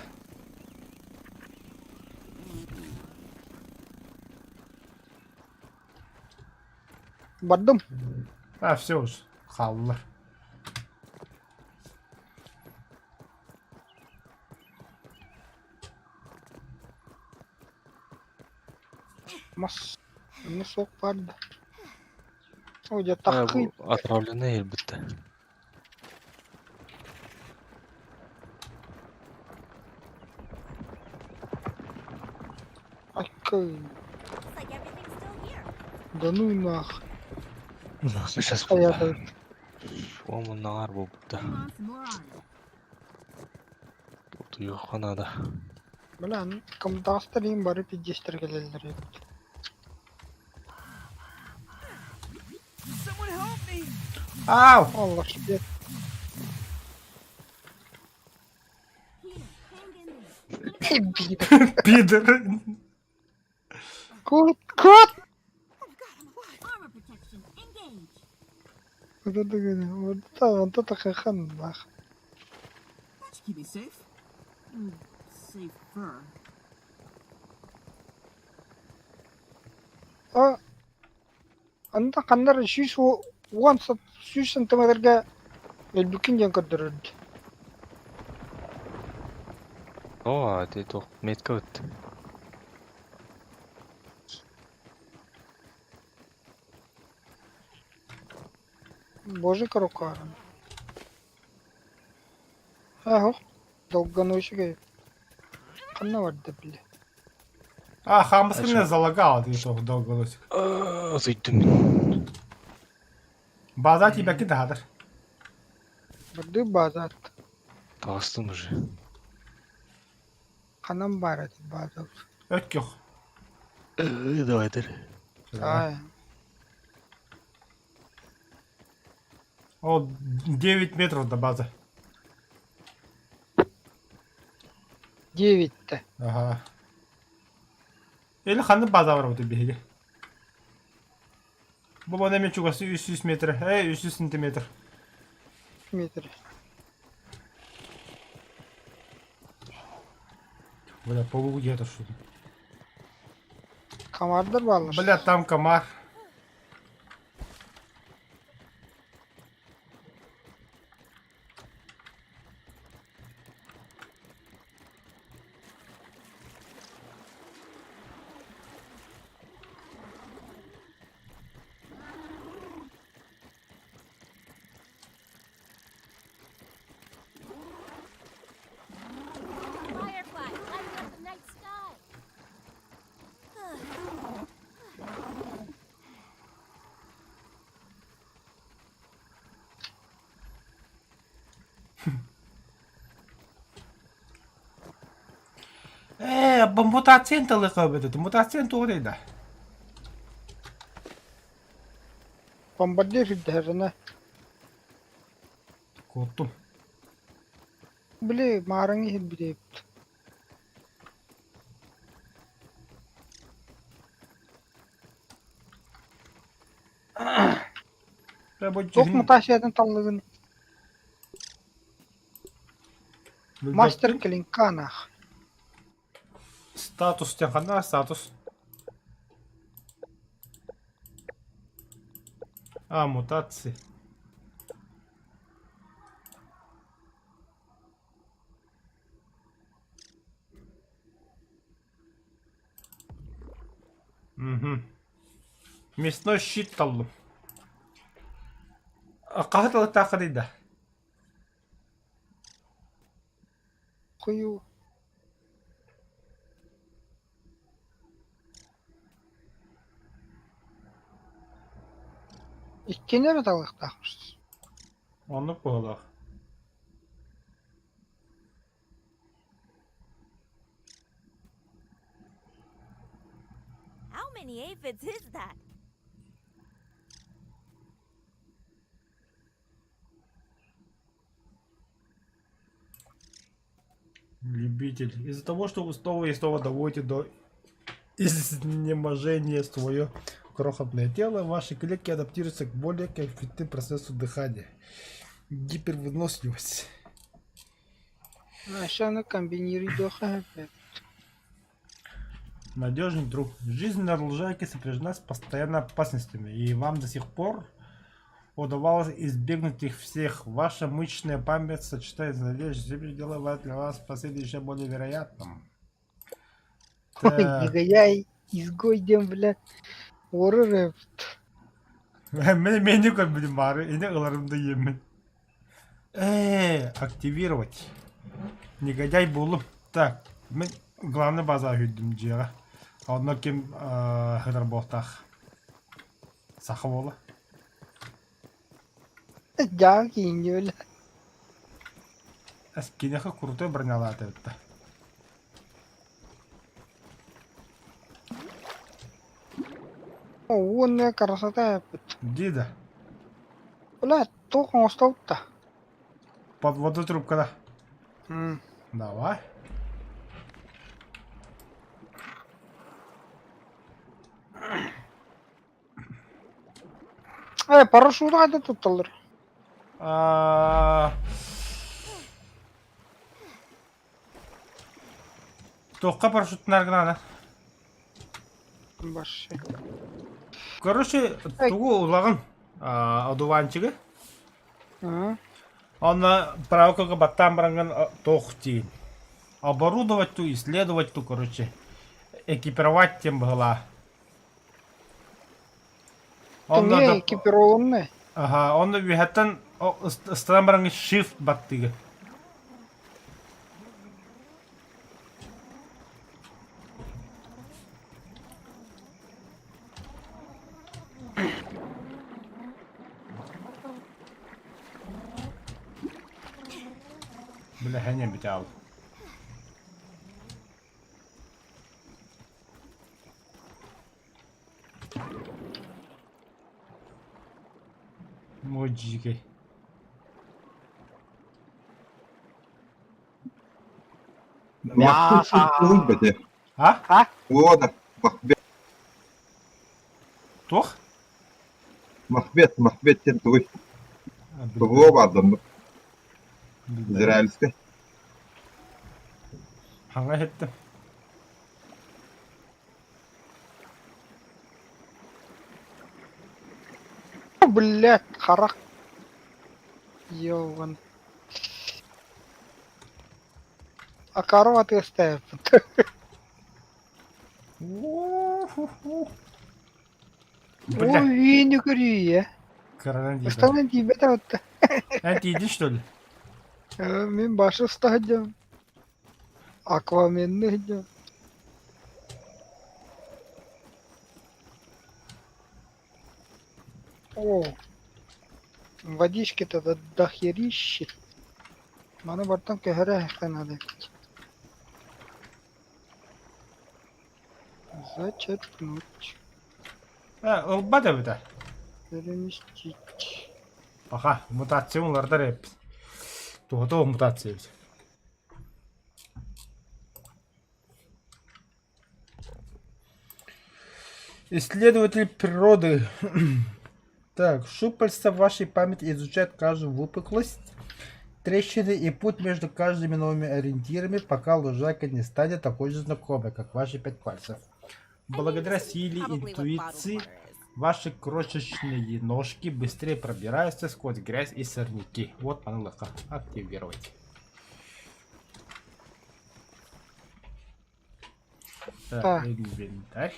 Бардым. А, все уж. Хааллар. Мас. Эмне суох баар да. О, дьэ таххый. Отравленный элбитте. Аккы. Looks like everything's still here. Да ну и нах. Сейчас Хайа Омуннаар буолбута. Утуйуохха надо. Бля, кымтаҕастар иһин бары пиздецтэр кэлэллэр эбит. Someone help me! Ау! Аллах себе. Peter, hang in there. Пидор. Кот, кот! Oh my god, I'm alive! Armor protection engage. Вот это, вот это, вот это хахан, нах. That should keep me safe. Safer. А Онно ханна эрэ 110 100 сантиметрга өлбүккүн диэн көрдөрөр дии. Оо, ити туох метка ыт. Боже карукаарым. Аһох, долгоносик Ханна барда били? А, хамыскын залагал ты что долгоносик. Утуйдум мин. База тиийбэккин таһаатар. Бырдыы база Таҕыстым уже. Ханан баар этэ база? Өткөх. Давай дыр. Ай, Ол 9 метров до базы. 9-тэ. Ага. Или ханнык база барбыт биһиги? Бу мана мен чугасы 300 метр, э 300 сантиметр. Метр. Бля, полу где-то что Комардар бааллар. Бля, там комар. Firefly, lighting up the night sky. Ээ, бу мутация тылы көбөтө. Мутация туох да? Бомбардир сирдэһэринэ. Куоттум. Били маарыҥ иһирбит эбит. Бля, бу Туох дьүһүн- мутациятын таллыгын мастер клинканах. Статус диэн ханна статус? А, мутации. Угу. Мясной щит таллым. Хаһы тылыктааххыный да? Хую. Иккини эрэ талыахтаахпыт. Оннук быһыылаах. How many aphids is that? Любитель. Из-за того, что вы снова и снова доводите до изнеможения свое крохотное тело, ваши клетки адаптируются к более эффективному процессу дыхания. Гипервыносливость. Өссө аны комбинируйдуохха сөп. Надежный друг. Жизнь на лужайке сопряжена с постоянными опасностями, и вам до сих пор удавалось избегнуть их всех. Ваша мышечная память сочетается с надеждой, делает для вас последующее более вероятным. Ой, Так. негодяй, изгой диэн бля уорар эбит. Мен мени көрбүтүм баары, ини ыларым да иэммин. Э, активировать. Негодяй буоллум. Так, мен главный база үрдүм дьиэҕэ. Онно ким сытар буолтаах? Саха буола. Дьаҥ киинньэ бля. Эс киниэхэ крутой бронялаата эбит да. Уонна красота эбит. Дии да. Бля, туох оҥостобут да? Под воду трубкада. М. Давай. Э, парашюту хайда тутталлар? А... Туохха парашюттанаргын Вообще. Короче, тугу улаҕын одуванчигы. А? Онно правкага баттаан бараҥҥын туох диин. Оборудовать ту, исследовать ту, короче. Экипировать тем быһылаа. Онно Не экипированный. Аха, онно үөһэттэн ыстаран бараҥҥын shift баттыгы. Бля, хэньэн бүтэ Модьигэй. Мясо. А? А? Уода, Махбет, Туох? Махбет, Махбет диэн тугуй? Тугуо баардаммыт. Израильскай. Хаҥа иһиттим. Блядь, харах. Ёбан. А корова ты оставил. Бля, Ой, не көрүө. Кыранан диэтэ. Ыстанан тиийбэтэ отта. Эн тиийдин что ли? Мин башы ыста сылдьабын. Акваменны сылдьабын. О, водички-то до дохерищи. Маны бартан көһөрө надо. Зачерпнуть. Э, ылбат эбитэ. Переместить. Аха, мутация улардар эбит. Туһата мутация эбит. Исследователь природы. Так, щупальца вашей памяти изучают каждую выпуклость, трещины и путь между каждыми новыми ориентирами, пока лужайка не станет такой же знакомой, как ваши пять пальцев. Благодаря силе интуиции, ваши крошечные ножки быстрее пробираются сквозь грязь и сорняки. Вот легко. Активировать. Так, Так. инвентарь.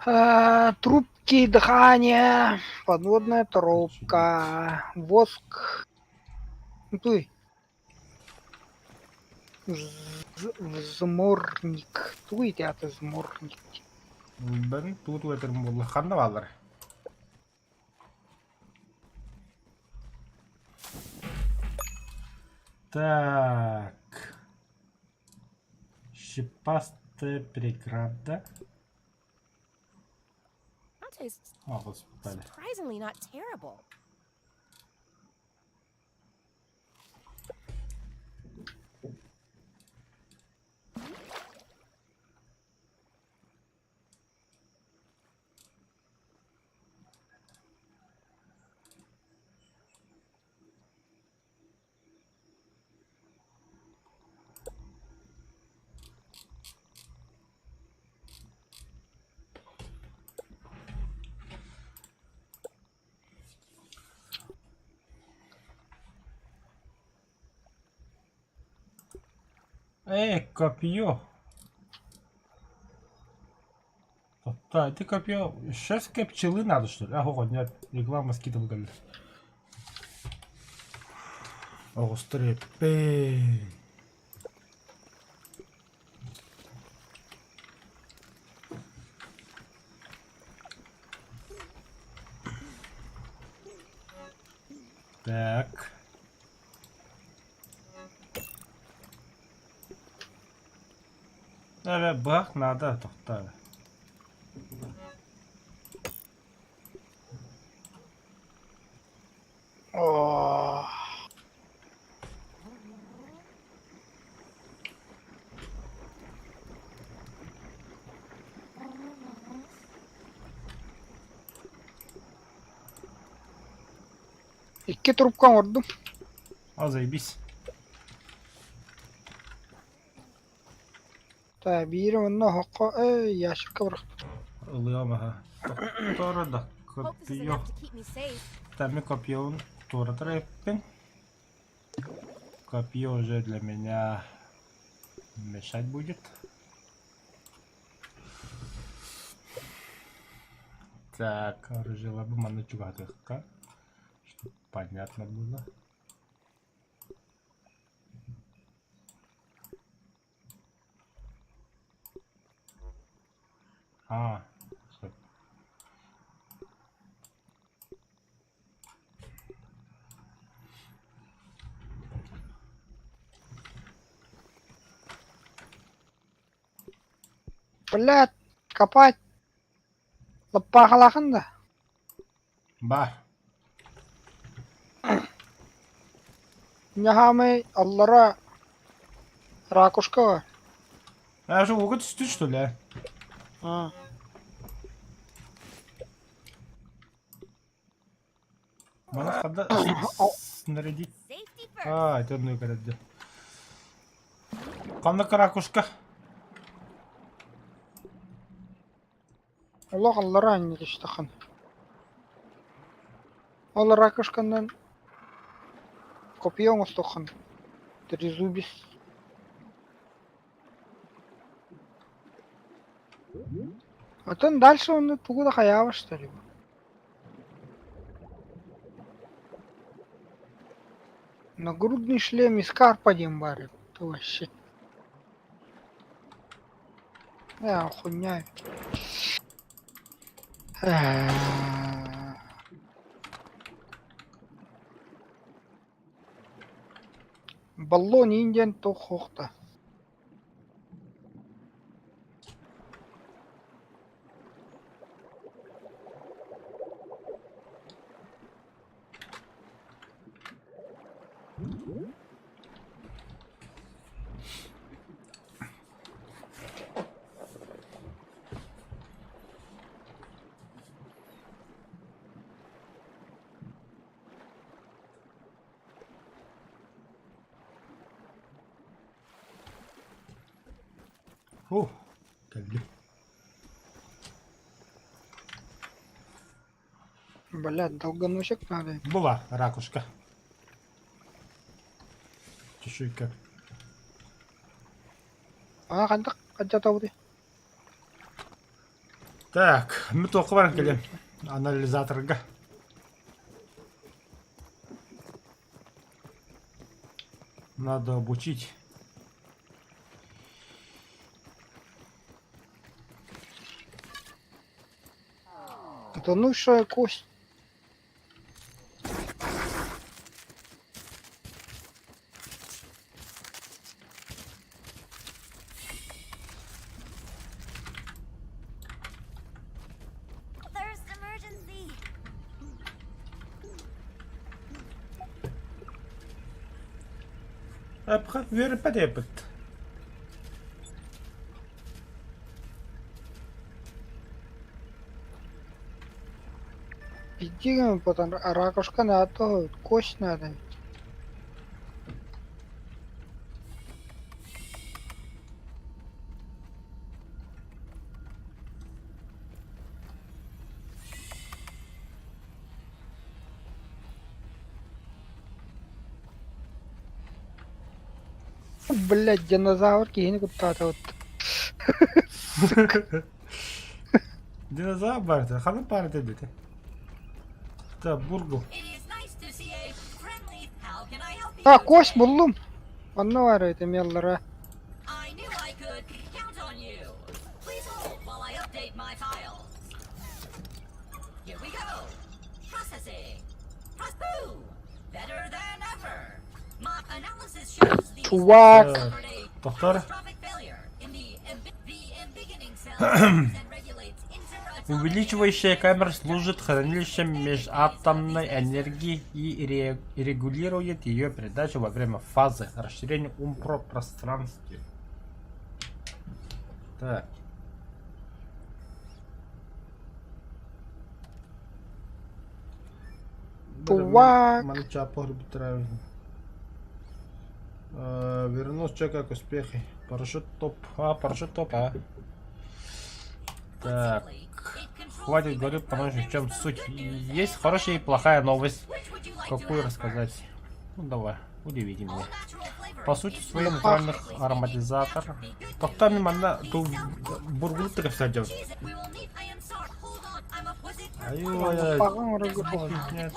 А, трубки дыхания, подводная трубка, воск. Ну, Туй. Взморник. Туй это взморник. Бен тут өтер ханна балар. Так. Шипастая преграда. That tastes О, господи. surprisingly not terrible. Эй, копье. Да, это копье. Шефская пчелы надо, что ли? Ага, нет, реклама скидывал дали. Острый пень. Так. Эрэ быһах наада тохтоо. О. Икки трубка оҥордум. О, заебись. Та биири онно оһоххо ээ ящикка бырахтым. Ылыам аһа. Тохтор да Hope this is копье. enough to keep me safe. Тами копьеун туоратар эппин. Копье уже для меня мешать будет. Так, оружие манна чугаһатыахха, чтоб понятно было. А, стоп. Блядь, копать. Лаппаахалаахын да? Бар. Ньаһаамай аллара ракушка бар. А что, угод түстү, что ли? А. Мана хада снарядить. Safety first. А, это одну играть. Ханнык ракушка? Олох аллара анньа түстэххин. Ол ракушканан копье оҥостуоххун. Трезубец. Оттон дальше онно тугу да хайаабат что ли? Нагрудный шлем из карпа диэн баар эбит вообще. Ээ, хуйня. Баллон иин диэн туох суох да. Ух, кэллим. Блядь, долгоносик надо. Была ракушка. Чешуйка. А, хантак хаддьатабытый? Так, мы туохха баран кэлиэм. Анализаторга. Надо обучить. Тонувшая кость. Thirst emergency. Апха үөрпэт Иди, потом ракушка надо, кость надо. Блядь, динозавр киһини куттаата Динозавр баар ханан баар этэ Та бургу. А, кость буллум. Онно баар этэ меллара. Чувак! Доктор. Увеличивающая камера служит хранилищем межатомной энергии и регулирует ее передачу во время фазы расширения умпропространстве. Так. Чувак! Вернуть человека к успеху. Парашют топ. А, парашют топ, а. Так. Хватит говорить, потому что в чем суть. Есть хорошая и плохая новость. Какую рассказать? Ну давай, удивите меня. По сути, свои натуральных ароматизатор. Тохтоо мин манна ту бургулук да кэпсэдьэбин. Айуу, Паҕаҥ оройго нет.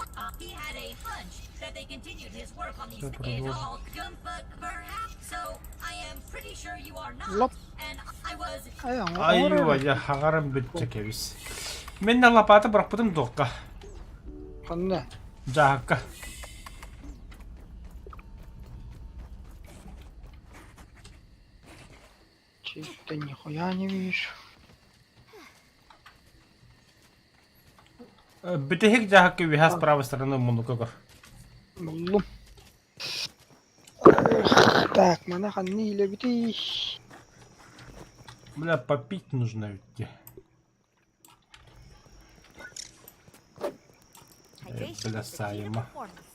Все продолжим. Лоп. Айуу, я хагарым бүттэ кэбис. Мен на лопата бырахпытым дуохха. Ханна? Дьааһыкка. Чисто нихуя не вижу. Бүтэһик дьааһыкка үөһэ с правой стороны муннукка көр. Буллум. Так, мана ханна иилэбитий? Бля, попить нужно ведь. Hydration Бля, is the key to Сайма. performance.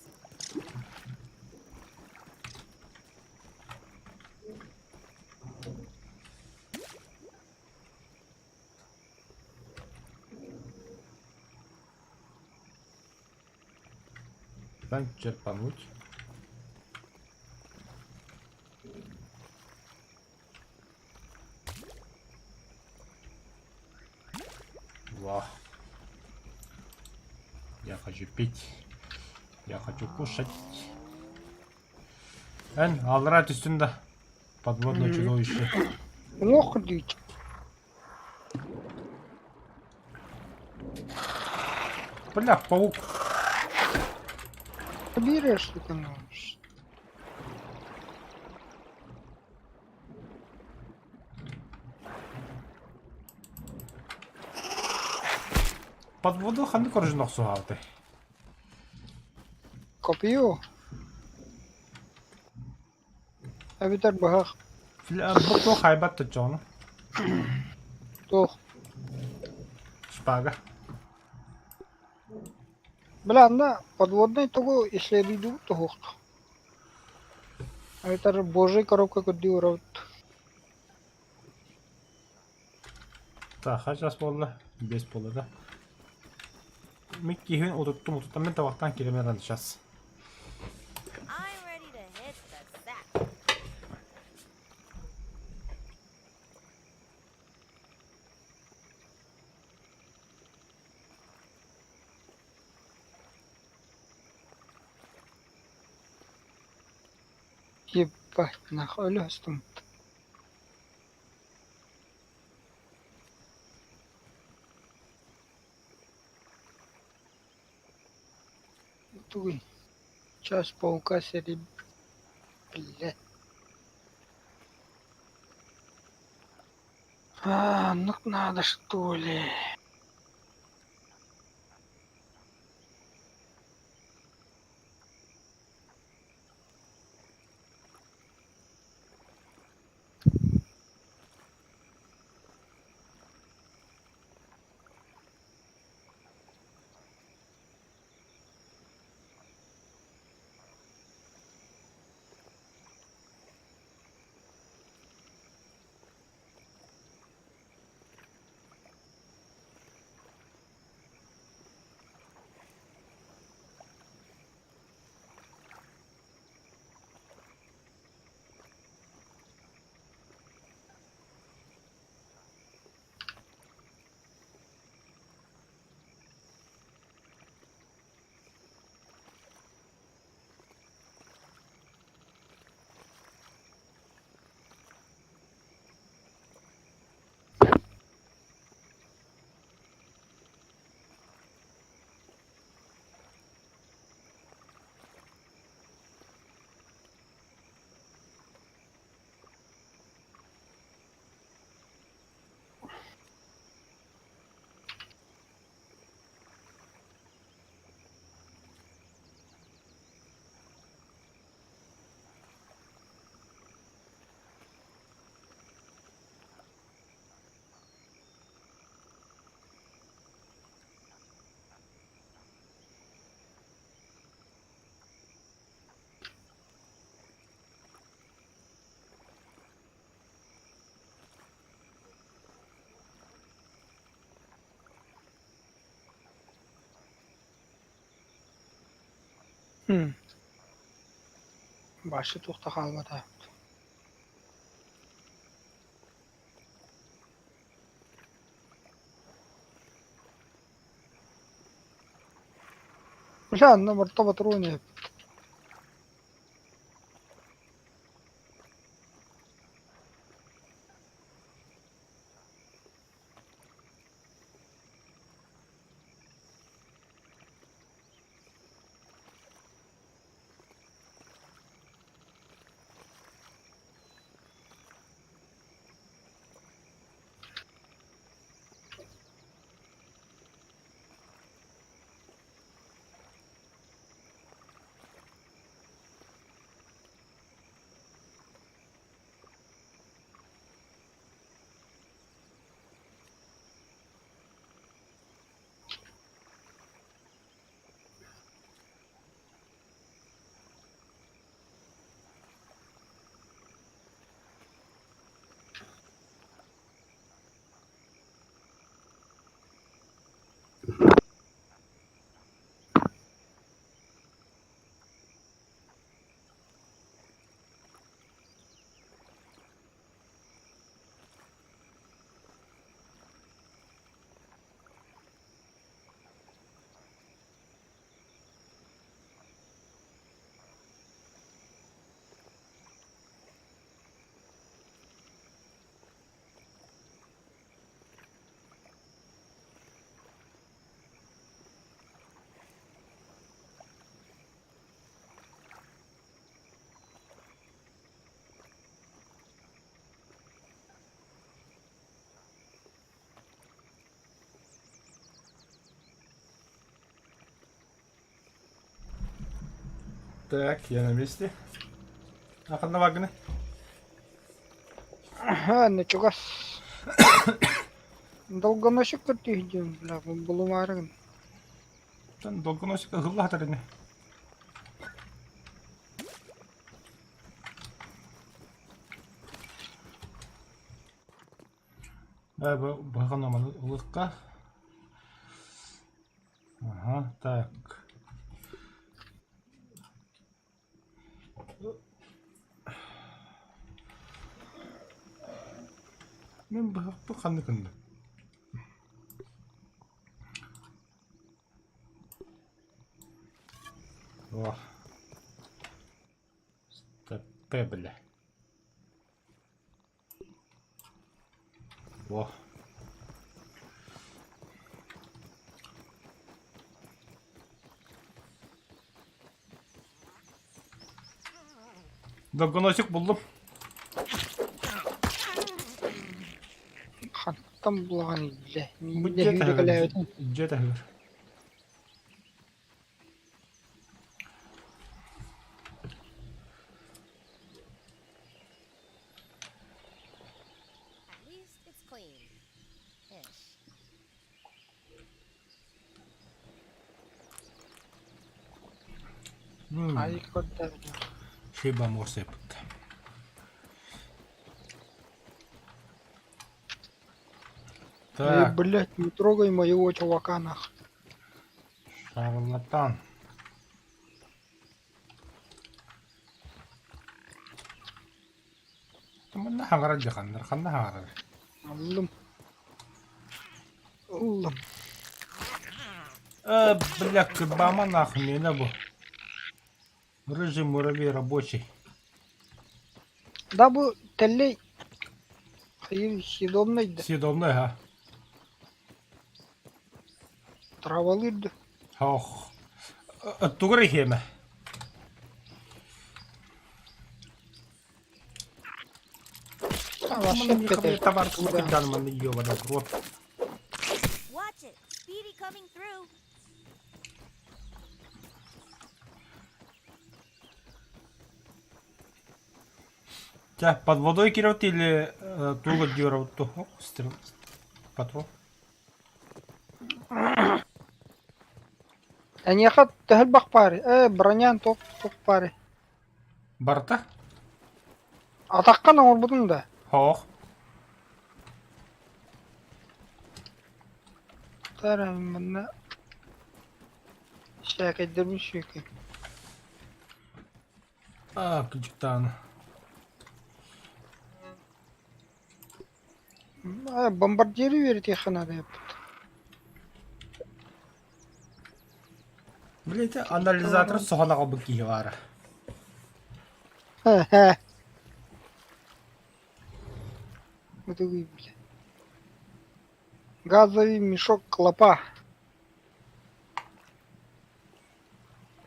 Дан черпануть. Во. Я хочу пить. Я хочу кушать. Эн, аллара түстүн да. Подводное чудовище. Ох, дичь. Бля, паук. Берешь, что ты можешь. Подводу ханнык оружин охсуһаабытай? Копье. Эбэтэр быһах. Бу туох хайбат точоҕуна? Туох. Шпага. Бля, анна подводный тугу исследуйдубут туһуох. Эбэтэр божий коробка көрдүү барабыт. Так, хас буолла? Бес буолла да. Мин киһибин утуттум, утуттам мин табахтан киирэмэр рано сейчас. I'm ready to hit the sack. Ебать, нахуй өлөстүм. Тугуй. Час паука сереб... Блядь. А, ну надо что ли. Башы туох да хаалбата. Бля, онно орто ботуруон эбит. Так, я на месте. А ханна бааргыный? Аны чугас. Долгоносик көрдүүһүн бля булумаарыгын. Тан долгоносик ыһылла сытар ини. Э, быһаҕын оманы ылыахха. Ага, так. Мин быһахпын ханна гынным? О. Стопе, бля. Во. Долгоносик буллум. Хантан булаҕын бля. Бу дьиэ таһыгар. Дьиэ таһыгар. At least it's clean. Ish. Айы көрдөрдө. Шиба морсепт. Эй, Так, блядь, не трогай моего чувака нах. шарлатан. Манна хаҥарар дьаханнар, ханна хаҥарар? Ыллым. Ыллым. Э, бля, кырбама нахуй, миэнэ бу. Рыжий муравей рабочий. Да бу тэллэй хайыр съедобный да. Съедобный, ха. Травалыыр да. Ох. Тугар иһиэмэ. Watch it. Speedy coming through. Чэ, под водой киирбит или туга дьуорабыт дуу? Патрон. Эйиэхэ төһө элбэх баарый? Ээ, бронян туох туох баарый? Барыта? Атаххын оҥорбутуҥ да? Суох. Тара манна сээкэйдэрбин сүөкэй. Аа, кыдьыктаан. Бомбардиры үөрэтиэххэ наада эппит. Билете анализатор соһон аҕалбыт киһи баара. Бытыгый бile. Газовый мешок клопа.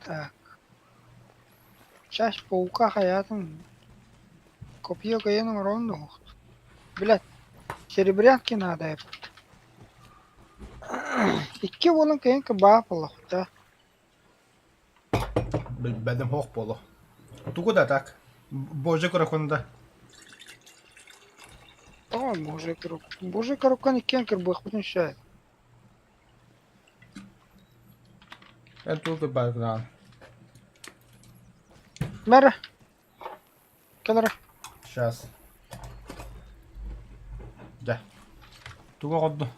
Так. Часть паука хаятын. Копье кыйан оҥорон оһохт. Блядь, серебрянки надо эппит. Икки буолан кыйан кыбаа буоллахта. Билбэтим һуох буолуо. Тугу да так. Боже көрөкүн да. О, боже коробка. Боже коробканы иккиэн кырбыахпытын сөп. Эн тугу кырбаатынаҕын? Бары. Кэл эрэ. Сейчас. Дьэ. Тугу оҕорду?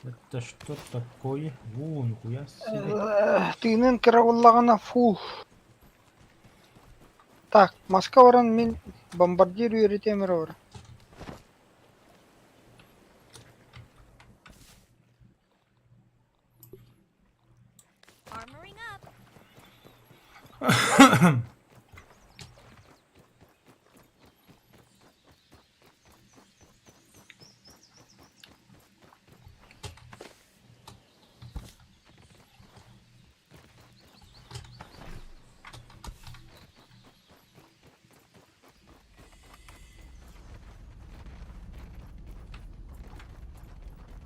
Это что такое? Уу, нихуя себе. Тыынын кыра буоллаҕына фу. Так, маска баран мин бомбардир үөрэтиэм эрэ баран. Armoring up.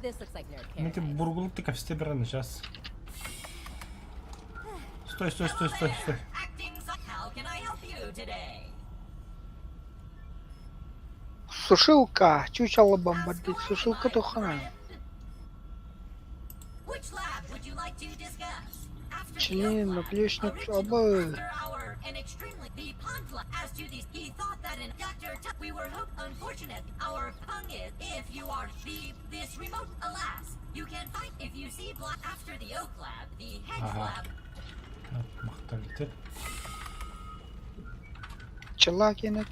This looks like nerd Эти paradise. бургулты кэпсэтэ баран сейчас. Стой, стой, стой, стой, стой. How can I help you today? Сушилка, чучело бомбардир, сушилка тухана. Which lab would you like to discuss? After the Член, Oak Lab, наплечник, original обои. after our and extremely the Pond Lab. As to these, he thought that in Dr. T- we were hope unfortunate. Our pung is if you are the this remote alas. You can find if you see black after the Oak Lab, the Hedge Ага. Lab. Так, махталитет. Пчела кэнэ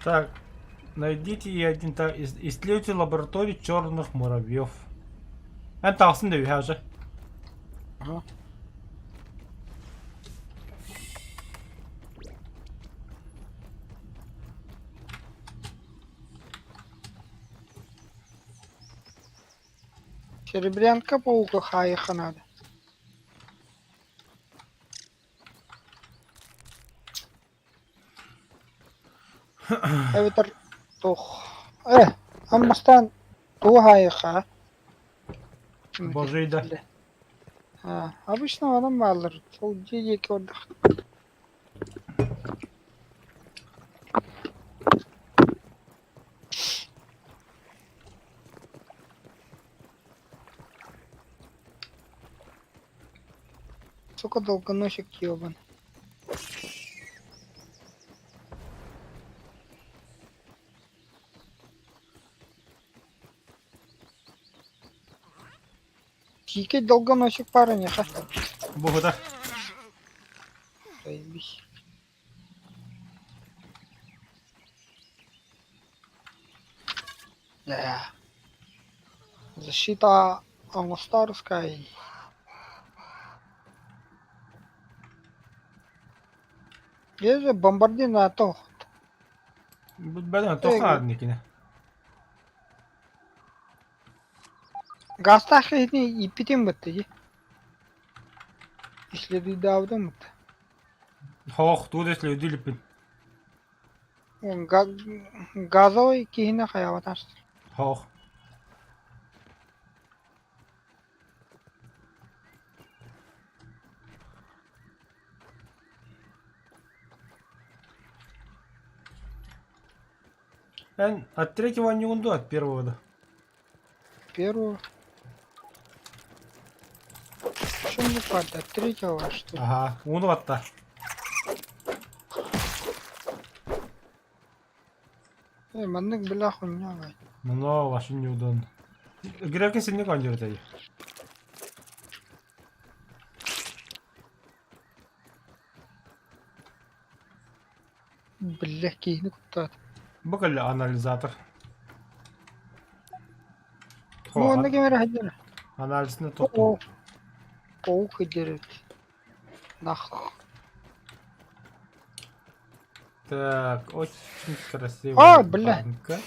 Так, найдите и один так, исследуйте лабораторию черных муравьев. Эн тахсын да үһэ уже. Ага. Серебрянка паука хайха надо. Эбэтэр туох э Аммастан тугу хаайыха Божий да. А, обычно онон бааллар ол дьиэ диэки ордох Сука долгоносик ебан. Кикей долгоносик парня, ха. Богота. Заебись. Да. Защита Амостарской. Где же бомбардина то? Бәден тоха никине. Гастах ини ипитин бытты ди. Исследуйдаабытым бытты. Хох, тугу да исследуй Газовый киһини хайабатар. Хох. Эн от третьего не унду, от первого да. Первого. Чем не падает? От третьего что ли? Ага, уну атта. Э, маннык бля хуйня бай. Но ваши не удон. Гревки сильно кондер тай. Бля, киһини куттаат. Бу кэллэ анализатор. Ну, онно ким эрэ сылдьар. Анализны тоттум. Паук сылдьар эбит. Нах. Так, очень красивая А, бля. банка.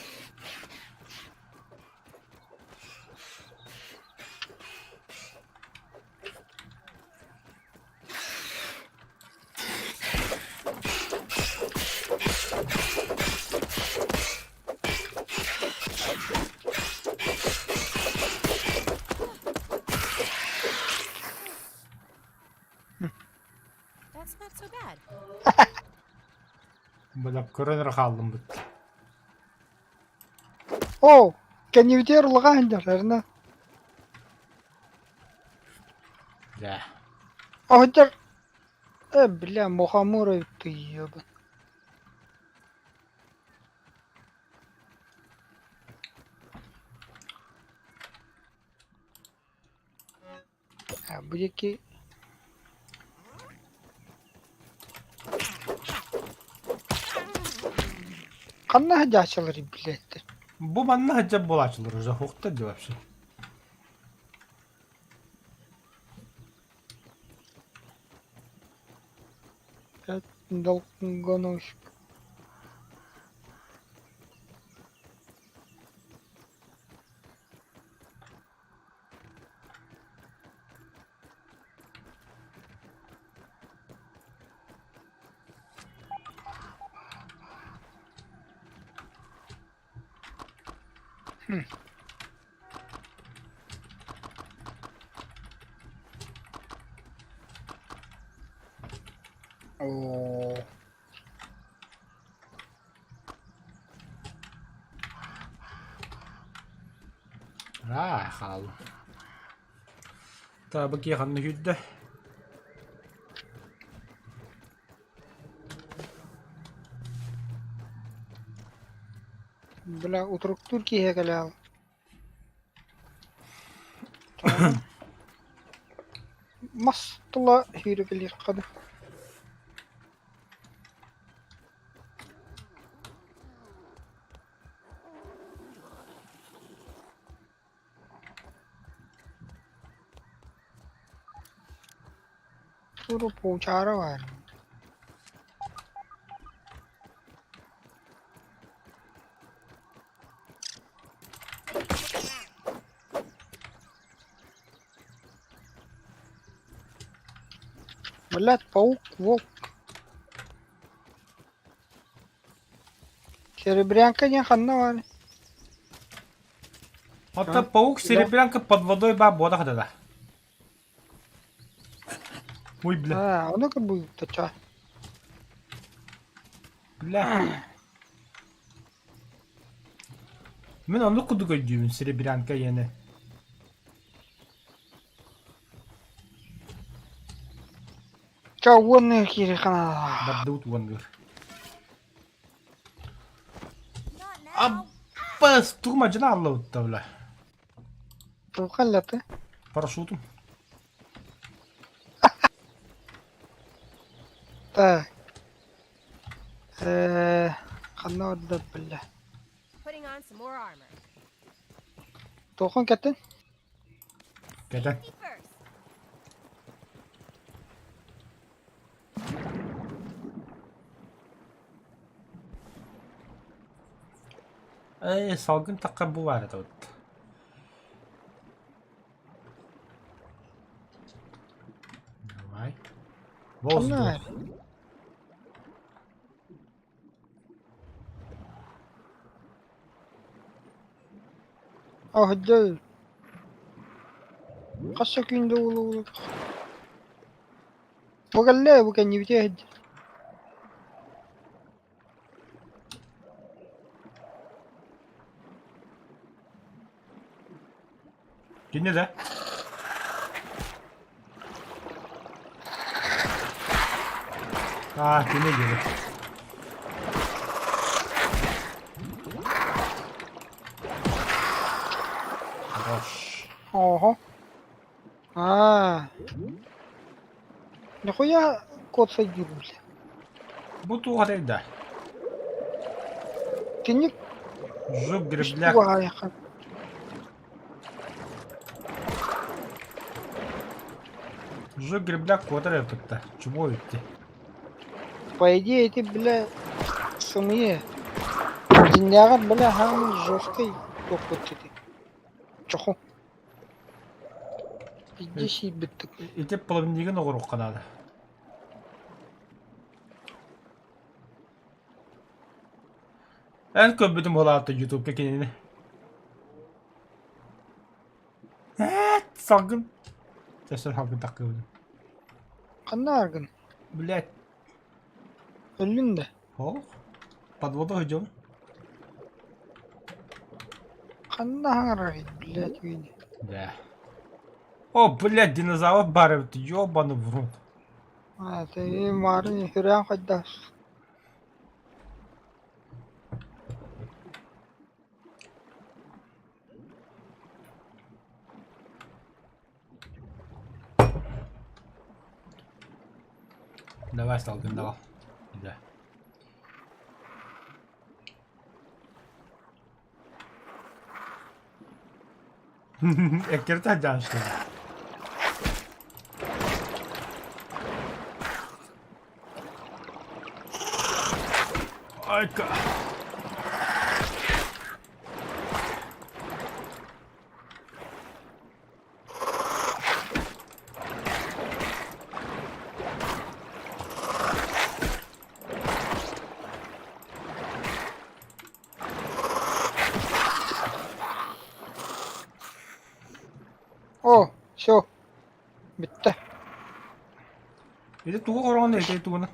That's not so bad. Бля, көрөн эрэ хааллым быт. Оо, кэннибитигэр улахан сылдьар, эрнэ. Бля. Оһдьор Э, бля, мухомор ты ебан. А, бу диэки Ханна сылдьааччыларый, блядь? Бу манна сылдьар буолааччылар уже хуохтар дии вообще. Долгоновщик. Хм. Оо. Аа, хаалла. Таабы киэханна сүүрдэ. Бля, утуруктуур киһи кэлээл. Мас тула сүүрүкэлиэххэ дуу. Туру паучара баар. Блядь, паук, волк. Серебрянка диэн ханна баар? Оттон паук серебрянка под водой баа буотах да. Ой, бля. А, ону кырбыйбыта чаа. Бля. Мин оннук курдук өйдүүбүн серебрянка иэнэ. Ча уонна киири ханаалаах. Бардыбыт уонныыр. Аппас, тугу мадьына аллабытта бля. Туохха аллата? Парашютум. Так. Э, ханна барда бля. Putting on some more armor. Туохун кэттин? Кэтэн. Ээ, салгын таххар бу баар этэ вот. Давай. Воздух. Оһдьой. Хас секунда уолу Бу кэллэ, бу кэннибитэ иһирдьэ. Кини да? Аа, кини диэри. Хорош. Ого. Аа. Нихуя кот сойдур, бля. Бу туох этэй да? Киник Жук гребляк. Уайха. Жук гребляк куотар эппитта. Чуму итти. По идее, эти, бля, сымые. Дьиҥнээҕэр, бля, хаамый жесткий туохпут ити. Чоху. Иди сиирбиттик. Ити плавнигын оҕоруохха наада. Эн көрбүтүм буолаата ютубка кинини. Эт, салгын. Тэсэр салгын таккыбын. Ханна аргын? Блять. Өллүн да. Ох. Под водой идем. Ханна хаҥарар, блять, үйүнэ. Да. О, блядь, динозавр бар эбит, ёбаный в рот. А, ты марын хүрэн хайдах. Давай, салгын, давай. Да. Эккиртэ дьааншты. Айка. О, все. Бүттэ. Ити тугу хороҕон ити тугуна?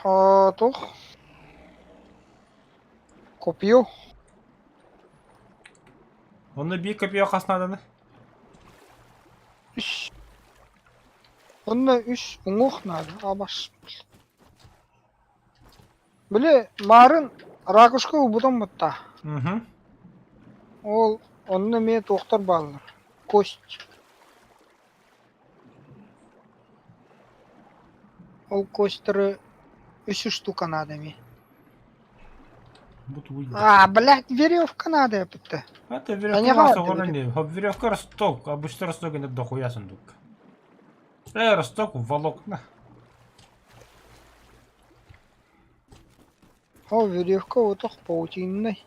Туох? Копье. Онно биир копье хас нааданы? Үс. Онно үс уҥуох наада. Абас. Били маарын ракушка ылбытым бытта. Угу. Ол онно эмиэ туохтар бааллар. Кость. Ол костьтары үс штука надо эмиэ. Бу тугуй? А, блядь, веревка надо эпитте. Это Они веревка хават соҕуран Веревка росток, обычно росток это дохуя сундук. Росток волокна. Ол веревка отох паутинный.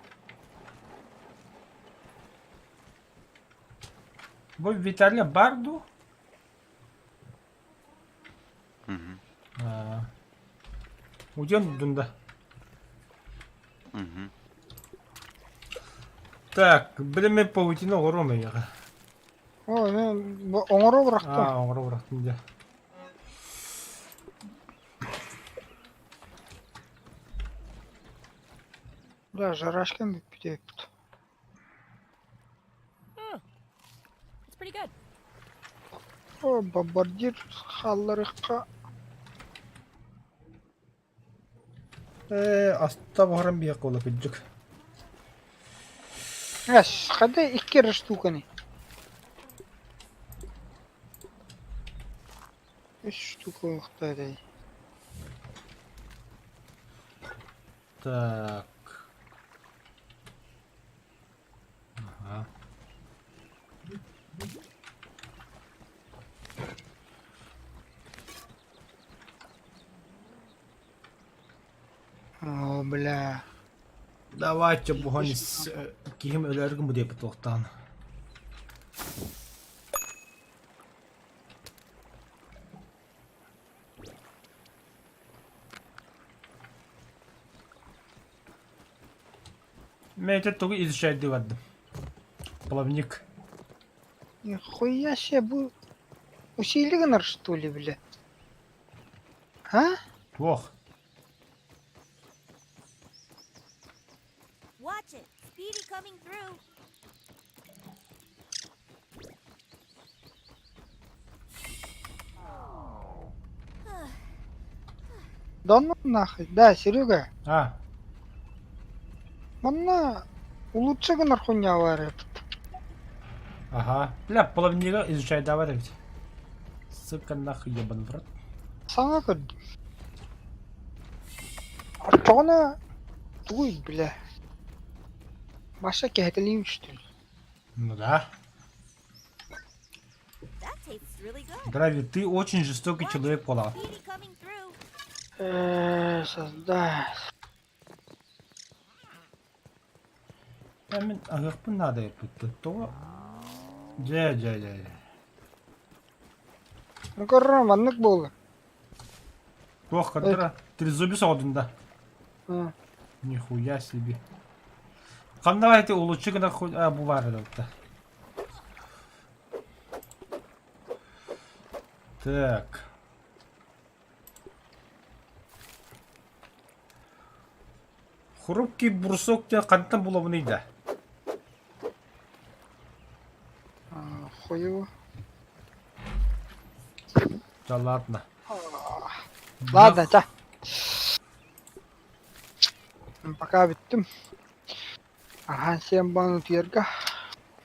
Бу Виталий Барду? Мгм. Уден дунда. Мгм. Так, билеме паутина оҕоруом эйиэхэ. О, мен оҥоро бырахтым. Аа, оҥоро бырахтым дьэ. Да, жарашкам бүппүт. It's pretty good. О, бомбардир хаалларыахха. Ээ, аста буһаран биһиэхэ буола кырдьык. Эс, хада икки эрэ штуканы. Үс штука ылыахтаатай. Так. Ага. О, бля. Давайте буһан киһим өлөргүн бу диэппит туохтаан. Мэтэ тугу изучать бардым. Плавник. Нихуя себе, бу усилий гынар что ли, бля? А? Туох. Watch it. Speedy coming through. Да ну нахуй. Да, Серега. А, Манна улучше гынар хуйня бар эбит. ага. Бля, плавнига изучать давай ведь. Сука нахуй ебан в рот. Саҥа көрдүм. Оччоҕуна Тугуй, бля? Маша кэһэтэлиим что ли? Ну да. That tastes really good. Грави, ты очень жестокий человек, Пола. Petey coming through. Э, создать. Я мин аһыахпын наада эппиттэн тоҕо? Дьэ, дьэ, дьэ, дьэ. Ну көрөр маннык буолла. Туох көрдөрө? Трезуби соҕодун да. А, Нихуя себе. Ханна эти улучши гына хуй... А, бу баар это. Так. Хрупкий брусок диэн хантан булабыный да? а, хуево. Да ладно. Ладно, ча. Пока бүттүм. Ахан сиэн баан утуйарга.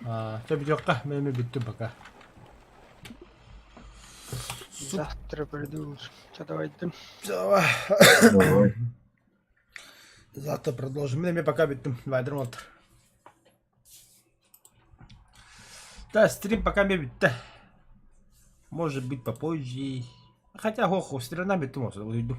А, Чэ бүтүөххэ, мен эмиэ бүттүм пока. Завтра приду. Чэ давайдым. Давай. Давай. Завтра продолжим. Мен эмиэ пока бүттүм. Вайдерм отыр. Да, стрим пока эмиэ бүттэ. Может быть попозже. Хотя, ох, стрелна бүттүм, уйду.